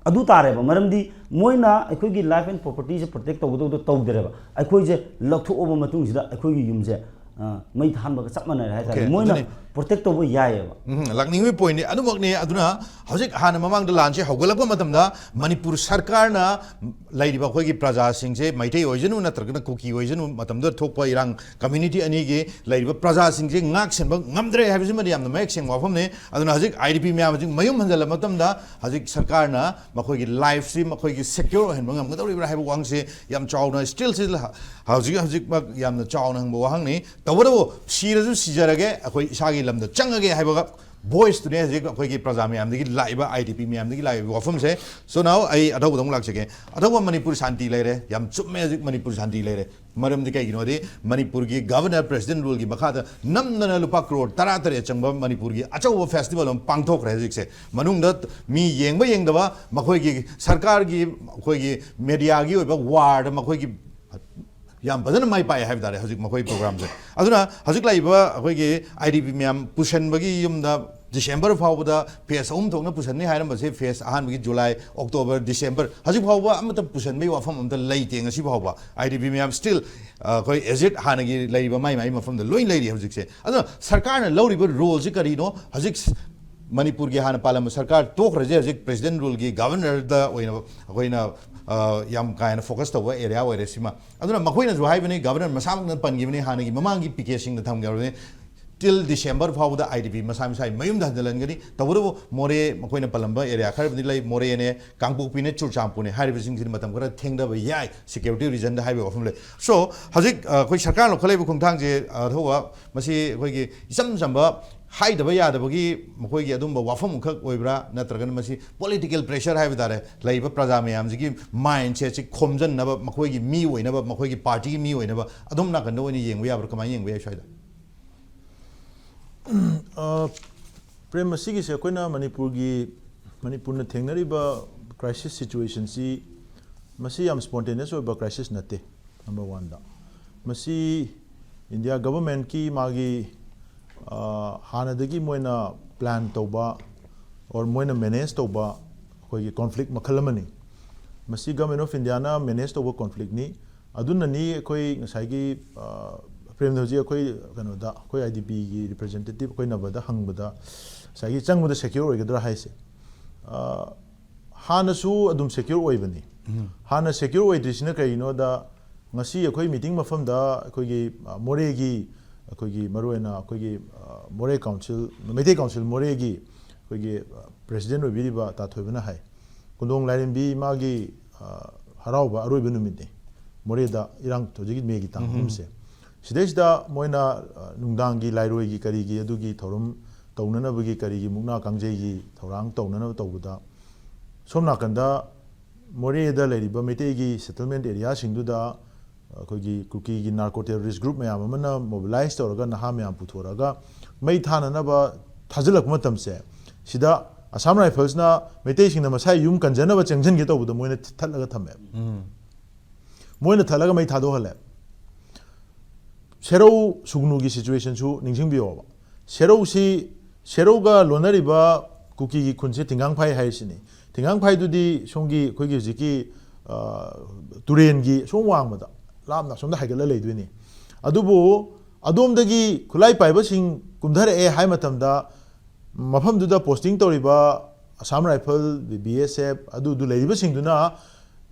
ꯑꯗꯨ ꯇꯥꯔꯦꯕ, ꯃꯔꯝꯗꯤ ꯃꯣꯏꯅ ꯑꯩꯈꯣꯏꯒꯤ ꯂꯥꯏꯐ ꯑꯦꯟ ꯄ꯭ꯔꯣꯄꯔꯇꯤꯁꯦ ꯄ꯭ꯔꯣꯇꯦꯛ ꯇꯧꯒꯗꯧꯗꯣ ꯇꯧꯗ꯭ꯔꯦꯕ꯫ ꯑꯩꯈꯣꯏꯁꯦ ꯂꯧꯊꯣꯛꯑꯕ ꯃꯇꯨꯡꯁꯤꯗ ꯑꯩꯈꯣꯏꯒꯤ ꯌꯨꯝꯁꯦ, ꯑ, ꯃꯩ ꯊꯥꯍꯟꯕꯒ ꯆꯞ ꯃꯥꯟꯅꯔꯦ ꯍꯥꯏꯇꯥꯔꯦ꯫ ꯑꯣꯀꯦ, ꯃꯣꯏꯅ ꯑꯗꯨꯅꯤ꯫ ꯄ꯭ꯔꯣꯇꯦꯛ ꯇꯧꯕ ꯌꯥꯏꯌꯦꯕ꯫ ꯎꯝ, ꯂꯥꯛꯅꯤꯡꯕꯒꯤ ꯄꯣꯏꯟꯠꯅꯤ꯫ ꯑꯗꯨꯃꯛꯅꯤ꯫ ꯑꯗꯨꯅ ꯍꯧꯖꯤꯛ ꯍꯥꯟꯅ ꯃꯃꯥꯡꯗ ꯂꯥꯟꯁꯦ ꯍꯧꯒꯠꯂꯛꯄ ꯃꯇꯝꯗ ꯃꯅꯤꯄꯨꯔ ꯁꯔꯀꯥꯔꯅ ꯂꯩꯔꯤꯕ ꯑꯩꯈꯣꯏꯒꯤ ꯄ꯭ꯔꯖꯥꯁꯤꯡꯁꯦ, ꯃꯩꯇꯩ ꯑꯣꯏꯖꯅꯨ ꯅꯠꯇ꯭ꯔꯒꯅ ꯀꯨꯀꯤ ꯑꯣꯏꯖꯅꯨ, ꯃꯇꯝꯗꯨꯗ ꯊꯣꯛꯄ ꯏꯔꯥꯡ, ꯀꯝꯃ꯭ꯌꯨꯅꯤꯇꯤ ꯑꯅꯤꯒꯤ ꯂꯩꯔꯤꯕ ꯄ꯭ꯔꯖꯥꯁꯤꯡꯁꯦ ꯉꯥꯛ ꯁꯦꯟꯕ ꯉꯝꯗ꯭ꯔꯦ ꯍꯥꯏꯕꯁꯤꯃꯗꯤ ꯌꯥꯝꯅ ꯃꯌꯦꯛ ꯁꯦꯡꯕ ꯋꯥꯐꯝꯅꯤ꯫ ꯑꯗꯨꯅ ꯍꯧꯖꯤꯛ ꯑꯥꯏ ꯗꯤ ꯄꯤ ꯃꯌꯥꯝ ꯍꯧꯖꯤꯛ ꯃꯌꯨꯝ ꯍꯟꯖꯤꯜꯂꯕ ꯃꯇꯝꯗ ꯍꯧꯖꯤꯛ ꯁꯔꯀꯥꯔꯅ ꯃꯈꯣꯏꯒꯤ ꯂꯥꯏꯐꯁꯤ ꯃꯈꯣꯏꯒꯤ ꯁꯦꯀ꯭ꯌꯣꯔ ꯑꯣꯏꯍꯟꯕ ꯉꯝꯒꯗꯧꯔꯤꯕ꯭ꯔꯥ ꯍꯥꯏꯕ ꯋꯥꯍꯪꯁꯦ ꯌꯥꯝ ꯆꯥꯎꯅ, ꯁ꯭ꯇꯤꯜꯁꯤ ꯍꯧꯖꯤꯛ ꯍꯧꯖꯤꯛꯃꯛ ꯌꯥꯝꯅ ꯆꯥꯎꯅ ꯍꯪꯕ ꯋꯥꯍꯪꯅꯤ꯫ ꯇꯧꯕꯇꯕꯨ ꯁꯤꯔꯁꯨ ꯁꯤꯖꯔꯒꯦ, ꯑꯩꯈꯣꯏ ꯏꯁꯥꯒꯤ ꯂꯝꯗ ꯆꯪꯉꯒꯦ ꯍꯥꯏꯕꯒ ꯚꯣꯏꯁꯇꯨꯅꯦ ꯍꯧꯖꯤꯛ ꯑꯩꯈꯣꯏꯒꯤ ꯄ꯭ꯔꯖꯥ ꯃꯌꯥꯝꯗꯒꯤ ꯂꯥꯛꯏꯕ, ꯑꯥꯏ ꯗꯤ ꯄꯤ ꯃꯌꯥꯝꯗꯒꯤ ꯂꯥꯛꯏꯕ ꯋꯥꯐꯝꯁꯦ꯫ So now ꯑꯩ ꯑꯊꯧꯕꯗ ꯑꯃꯨꯛ ꯂꯥꯛꯆꯒꯦ꯫ ꯑꯊꯧꯕ, ꯃꯅꯤꯄꯨꯔ ꯁꯥꯟꯇꯤ ꯂꯩꯔꯦ, ꯌꯥꯝ ꯆꯨꯝꯃꯦ, ꯍꯧꯖꯤꯛ ꯃꯅꯤꯄꯨꯔ ꯁꯥꯟꯇꯤ ꯂꯩꯔꯦ꯫ ꯃꯔꯝꯗꯤ ꯀꯩꯒꯤꯅꯣꯗꯤ ꯃꯅꯤꯄꯨꯔꯒꯤ ꯒꯚꯔꯅꯔ ꯄ꯭ꯔꯦꯁꯤꯗꯦꯟ ꯔꯨꯜꯒꯤ ꯃꯈꯥꯗ ꯅꯝꯗꯅ ꯂꯨꯄꯥ ꯀ꯭ꯔꯣꯔ ꯇꯔꯥ ꯇꯔꯦꯠ ꯆꯪꯕ ꯃꯅꯤꯄꯨꯔꯒꯤ ꯑꯆꯧꯕ ꯐꯦꯁꯇꯤꯚꯦꯜ ꯑꯃ ꯄꯥꯡꯊꯣꯛꯈ꯭ꯔꯦ꯫ ꯍꯧꯖꯤꯛꯁꯦ ꯃꯅꯨꯡꯗ ꯃꯤ ꯌꯦꯡꯕ ꯌꯦꯡꯗꯕ, ꯃꯈꯣꯏꯒꯤ ꯁꯔꯀꯥꯔꯒꯤ, ꯑꯩꯈꯣꯏꯒꯤ ꯃꯦꯗꯤꯌꯥꯒꯤ ꯑꯣꯏꯕ ꯋꯥꯔꯗ ꯃꯈꯣꯏꯒꯤ ꯌꯥꯝ ꯐꯖꯅ ꯃꯥꯏ ꯄꯥꯛꯑꯦ ꯍꯥꯏꯕ ꯇꯥꯔꯦ ꯍꯧꯖꯤꯛ ꯃꯈꯣꯏ ꯄ꯭ꯔꯣꯒ꯭ꯔꯥꯝꯁꯦ꯫ ꯑꯗꯨꯅ ꯍꯧꯖꯤꯛ ꯂꯥꯛꯏꯕ ꯑꯩꯈꯣꯏꯒꯤ ꯑꯥꯏ ꯗꯤ ꯄꯤ ꯃꯌꯥꯝ ꯄꯨꯁꯟꯕꯒꯤ ꯌꯨꯝꯗ ꯗꯤꯁꯦꯝꯕꯔ ꯐꯥꯎꯕꯗ ꯐꯦꯁ ꯑꯍꯨꯝ ꯊꯣꯛꯅ ꯄꯨꯁꯟꯅꯤ ꯍꯥꯏꯔꯝꯕꯁꯦ, ꯐꯦꯁ ꯑꯍꯥꯟꯕꯒꯤ ꯖꯨꯂꯥꯏ, ꯑꯣꯛꯇꯣꯕꯔ, ꯗꯤꯁꯦꯝꯕꯔ, ꯍꯧꯖꯤꯛ ꯐꯥꯎꯕ ꯑꯃꯠꯇ ꯄꯨꯁꯟꯕꯒꯤ ꯋꯥꯐꯝ ꯑꯝꯇ ꯂꯩꯇꯦ꯫ ꯉꯁꯤ ꯐꯥꯎꯕ ꯑꯥꯏ ꯗꯤ ꯄꯤ ꯃꯌꯥꯝ ꯁ꯭ꯇꯤꯜ ꯑꯩꯈꯣꯏ ꯑꯦꯖꯤꯠ ꯍꯥꯟꯅꯒꯤ ꯂꯩꯔꯤꯕ ꯃꯥꯏ ꯃꯥꯏ ꯃꯐꯝꯗ ꯂꯣꯏ ꯂꯩꯔꯤ ꯍꯧꯖꯤꯛꯁꯦ꯫ ꯑꯗꯨꯅ ꯁꯔꯀꯥꯔꯅ ꯂꯧꯔꯤꯕ ꯔꯣꯜꯁꯤ ꯀꯔꯤꯅꯣ? ꯍꯧꯖꯤꯛ ꯃꯅꯤꯄꯨꯔꯒꯤ ꯍꯥꯟꯅ ꯄꯥꯜꯂꯝꯕ ꯁꯔꯀꯥꯔ ꯇꯣꯛꯈ꯭ꯔꯁꯦ, ꯍꯧꯖꯤꯛ ꯄ꯭ꯔꯦꯁꯤꯗꯦꯟ ꯔꯨꯜꯒꯤ ꯒꯚꯔꯅꯔꯗ ꯑꯣꯏꯅ ꯑꯩꯈꯣꯏꯅ, ꯑ, ꯌꯥꯝ ꯀꯥ ꯍꯦꯟꯅ ꯐꯣꯀꯁ ꯇꯧꯕ ꯑꯦꯔꯤꯌꯥ ꯑꯣꯏꯔꯦ ꯁꯤꯃ꯫ ꯑꯗꯨꯅ ꯃꯈꯣꯏꯅꯁꯨ ꯍꯥꯏꯕꯅꯤ, ꯒꯚꯔꯅꯔ ꯃꯁꯥꯃꯛꯅ ꯄꯟꯈꯤꯕꯅꯤ, ꯍꯥꯟꯅꯒꯤ ꯃꯃꯥꯡꯒꯤ ꯄꯤ ꯀꯦ ꯁꯤꯡꯅ ꯊꯝꯈ꯭ꯔꯕꯅꯤ, ꯇꯤꯜ ꯗꯤꯁꯦꯝꯕꯔ ꯐꯥꯎꯕꯗ ꯑꯥꯏ ꯗꯤ ꯄꯤ ꯃꯁꯥ ꯃꯁꯥꯒꯤ ꯃꯌꯨꯝꯗ ꯍꯟꯖꯤꯜꯍꯟꯒꯅꯤ꯫ ꯇꯧꯕꯇꯕꯨ ꯃꯣꯔꯦ, ꯃꯈꯣꯏꯅ ꯄꯜꯂꯝꯕ ꯑꯦꯔꯤꯌꯥ ꯈꯔꯕꯨꯗꯤ ꯂꯩ, ꯃꯣꯔꯦꯅꯦ, ꯀꯥꯡꯄꯣꯛꯄꯤꯅꯦ, ꯆꯨꯔꯆꯥꯟꯄꯨꯔꯅꯦ ꯍꯥꯏꯔꯤꯕꯁꯤꯡꯁꯤꯗꯤ ꯃꯇꯝ ꯈꯔ ꯊꯦꯡꯊꯕ ꯌꯥꯏ, ꯁꯦꯀ꯭ꯌꯨꯔꯤꯇꯤ ꯔꯤꯖꯟꯗ ꯍꯥꯏꯕꯒꯤ ꯋꯥꯐꯝ ꯂꯩ꯫ So ꯍꯧꯖꯤꯛ, ꯑ, ꯑꯩꯈꯣꯏ ꯁꯔꯀꯥꯔꯅ ꯂꯧꯈꯠꯂꯛꯏꯕ ꯈꯣꯡꯊꯥꯡꯁꯦ, ꯑ, ꯑꯊꯧꯕ, ꯃꯁꯤ ꯑꯩꯈꯣꯏꯒꯤ ꯏꯆꯝ ꯆꯝꯕ ꯍꯥꯏꯗꯕ ꯌꯥꯗꯕꯒꯤ ꯃꯈꯣꯏꯒꯤ ꯑꯗꯨꯝꯕ ꯋꯥꯐꯝ ꯑꯃꯈꯛ ꯑꯣꯏꯕ꯭ꯔꯥ, ꯅꯠꯇ꯭ꯔꯒꯅ ꯃꯁꯤ ꯄꯣꯂꯤꯇꯤꯀꯦꯜ ꯄ꯭ꯔꯦꯁꯔ ꯍꯥꯏꯕ ꯇꯥꯔꯦ, ꯂꯩꯔꯤꯕ ꯄ꯭ꯔꯖꯥ ꯃꯌꯥꯝꯁꯤꯒꯤ ꯃꯥꯏꯟꯁꯦꯠꯁꯤ ꯈꯣꯝꯖꯤꯟꯅꯕ, ꯃꯈꯣꯏꯒꯤ ꯃꯤ ꯑꯣꯏꯅꯕ, ꯃꯈꯣꯏꯒꯤ ꯄꯥꯔꯇꯤꯒꯤ ꯃꯤ ꯑꯣꯏꯅꯕ ꯑꯗꯣꯝ ꯅꯥꯀꯟꯗ ꯑꯣꯏꯅ ꯌꯦꯡꯕ ꯌꯥꯕ꯭ꯔꯥ? ꯀꯃꯥꯏꯅ ꯌꯦꯡꯕ ꯌꯥꯏ ꯁ꯭ꯋꯥꯏꯗ? ꯑ, ꯄ꯭ꯔꯦꯝ, ꯃꯁꯤꯒꯤꯁꯦ ꯑꯩꯈꯣꯏꯅ ꯃꯅꯤꯄꯨꯔꯒꯤ, ꯃꯅꯤꯄꯨꯔꯅ ꯊꯦꯡꯅꯔꯤꯕ ꯀ꯭ꯔꯥꯏꯁꯤꯁ ꯁꯤꯆꯨꯋꯦꯁꯟꯁꯤ, ꯃꯁꯤ ꯌꯥꯝ ꯁ꯭ꯄꯣꯟꯇꯦꯅꯤꯌꯁ ꯑꯣꯏꯕ ꯀ꯭ꯔꯥꯏꯁꯤꯁ ꯅꯠꯇꯦ꯫ ꯅꯝꯕꯔ ꯋꯥꯟꯗ, ꯃꯁꯤ ꯏꯟꯗꯤꯌꯥ ꯒꯚꯔꯟꯃꯦꯟꯠꯀꯤ ꯃꯥꯒꯤ, ꯑ, ꯍꯥꯟꯅꯗꯒꯤ ꯃꯣꯏꯅ ꯄ꯭ꯂꯥꯟ ꯇꯧꯕ ꯑꯣꯔ ꯃꯣꯏꯅ ꯃꯦꯅꯦꯖ ꯇꯧꯕ ꯑꯩꯈꯣꯏꯒꯤ ꯀꯣꯟꯐ꯭ꯂꯤꯛ ꯃꯈꯜ ꯑꯃꯅꯤ꯫ ꯃꯁꯤ ꯒꯚꯔꯟꯃꯦꯟꯠ ꯑꯣꯐ ꯏꯟꯗꯤꯌꯥꯅ ꯃꯦꯅꯦꯖ ꯇꯧꯕ ꯀꯣꯟꯐ꯭ꯂꯤꯛꯅꯤ꯫ ꯑꯗꯨꯅꯅꯤ ꯑꯩꯈꯣꯏ ꯉꯁꯥꯏꯒꯤ, ꯑ, ꯄ꯭ꯔꯦꯝꯗ ꯍꯧꯖꯤꯛ ꯑꯩꯈꯣꯏ ꯀꯩꯅꯣꯗ, ꯑꯩꯈꯣꯏ ꯑꯥꯏ ꯗꯤ ꯄꯤꯒꯤ ꯔꯤꯄ꯭ꯔꯖꯦꯟꯇꯦꯇꯤꯚ ꯑꯩꯈꯣꯏ ꯅꯕꯗ ꯍꯪꯕꯗ ꯉꯁꯥꯏꯒꯤ ꯆꯪꯕꯗ ꯁꯦꯀ꯭ꯌꯣꯔ ꯑꯣꯏꯒꯗ꯭ꯔꯥ ꯍꯥꯏꯁꯦ꯫ ꯑ, ꯍꯥꯟꯅꯁꯨ ꯑꯗꯨꯝ ꯁꯦꯀ꯭ꯌꯣꯔ ꯑꯣꯏꯕꯅꯤ꯫ ꯍꯥꯟꯅ ꯁꯦꯀ꯭ꯌꯣꯔ ꯑꯣꯏꯗ꯭ꯔꯤꯁꯤꯅ ꯀꯩꯒꯤꯅꯣꯗ, ꯉꯁꯤ ꯑꯩꯈꯣꯏ ꯃꯤꯇꯤꯡ ꯃꯐꯝꯗ ꯑꯩꯈꯣꯏꯒꯤ, ꯑ, ꯃꯣꯔꯦꯒꯤ, ꯑꯩꯈꯣꯏꯒꯤ ꯃꯔꯨꯑꯣꯏꯅ ꯑꯩꯈꯣꯏꯒꯤ, ꯑ, ꯃꯣꯔꯦ ꯀꯥꯎꯟꯁꯤꯜ, ꯃꯩꯇꯩ ꯀꯥꯎꯟꯁꯤꯜ ꯃꯣꯔꯦꯒꯤ ꯑꯩꯈꯣꯏꯒꯤ, ꯑ, ꯄ꯭ꯔꯦꯁꯤꯗꯦꯟ ꯑꯣꯏꯕꯤꯔꯤꯕ ꯇꯥ ꯊꯣꯏꯕꯅ ꯍꯥꯏ, ꯀꯣꯟꯗꯣꯡ ꯂꯥꯏꯔꯦꯝꯕꯤ ꯃꯥꯒꯤ, ꯑ, ꯍꯔꯥꯎꯕ ꯑꯔꯣꯏꯕ ꯅꯨꯃꯤꯠꯅꯤ ꯃꯣꯔꯦꯗ, ꯏꯔꯥꯡ ꯍꯧꯖꯤꯛꯀꯤ ꯃꯦꯒꯤ ꯇꯥꯡ ꯑꯍꯨꯝꯁꯦ꯫ ꯁꯤꯗꯩꯁꯤꯗ ꯃꯣꯏꯅ, ꯑ, ꯅꯨꯡꯗꯥꯡꯒꯤ ꯂꯥꯏꯔꯣꯏꯒꯤ ꯀꯔꯤꯒꯤ ꯑꯗꯨꯒꯤ ꯊꯧꯔꯝ ꯇꯧꯅꯅꯕꯒꯤ, ꯀꯔꯤꯒꯤ ꯃꯨꯛꯅꯥ ꯀꯥꯡꯖꯩꯒꯤ ꯊꯧꯔꯥꯡ ꯇꯧꯅꯅꯕ ꯇꯧꯕꯗ, ꯁꯣꯝ ꯅꯥꯀꯟꯗ ꯃꯣꯔꯦꯗ ꯂꯩꯔꯤꯕ ꯃꯩꯇꯩꯒꯤ settlement areaꯁꯤꯡꯗꯨꯗ ꯑꯩꯈꯣꯏꯒꯤ ꯀꯨꯀꯤꯒꯤ narco terrorist group ꯃꯌꯥꯝ ꯑꯃꯅ mobilize ꯇꯧꯔꯒ, ꯅꯍꯥ ꯃꯌꯥꯝ ꯄꯨꯊꯣꯔꯛꯑꯒ ꯃꯩ ꯊꯥꯅꯅꯕ ꯊꯥꯖꯤꯜꯂꯛꯄ ꯃꯇꯝꯁꯦ, ꯁꯤꯗ Assam Riflesꯅ ꯃꯩꯇꯩꯁꯤꯡꯅ ꯃꯁꯥꯒꯤ ꯌꯨꯝ ꯀꯟꯖꯅꯕ ꯆꯦꯟꯁꯤꯟꯒꯦ ꯇꯧꯕꯗ ꯃꯣꯏꯅ ꯊꯠꯂꯒ ꯊꯝꯃꯦ꯫ ꯃꯣꯏꯅ ꯊꯠꯂꯒ ꯃꯩ ꯊꯥꯗꯣꯛꯍꯜꯂꯦ꯫ ꯁꯦꯔꯧ ꯁꯨꯒꯅꯨꯒꯤ situationꯁꯨ ꯅꯤꯡꯁꯤꯡꯕꯤꯌꯣꯕ꯫ ꯁꯦꯔꯧꯁꯤ, ꯁꯦꯔꯧꯒ ꯂꯣꯟꯅꯔꯤꯕ ꯀꯨꯀꯤꯒꯤ ꯈꯨꯟꯁꯦ ꯊꯤꯡꯒꯥꯡꯐꯥꯏ ꯍꯥꯏꯔꯤꯁꯤꯅꯤ꯫ ꯊꯤꯡꯒꯥꯡꯐꯥꯏꯗꯨꯗꯤ ꯁꯣꯝꯒꯤ ꯑꯩꯈꯣꯏꯒꯤ ꯍꯧꯖꯤꯛꯀꯤ, ꯑ, ꯇꯨꯔꯦꯟꯒꯤ ꯁꯣꯝ ꯋꯥꯡꯃꯗ, ꯂꯥꯞꯅ ꯑꯁꯣꯝꯗ ꯍꯥꯏꯒꯠꯂ ꯂꯩꯗꯣꯏꯅꯤ꯫ ꯑꯗꯨꯕꯨ ꯑꯗꯣꯝꯗꯒꯤ ꯈꯨꯠꯂꯥꯏ ꯄꯥꯏꯕꯁꯤꯡ ꯀꯨꯝꯊꯔꯛꯑꯦ ꯍꯥꯏ ꯃꯇꯝꯗ, ꯃꯐꯝꯗꯨꯗ posting ꯇꯧꯔꯤꯕ Assam Rifle, B S F, ꯑꯗꯨꯗꯨ ꯂꯩꯔꯤꯕꯁꯤꯡꯗꯨꯅ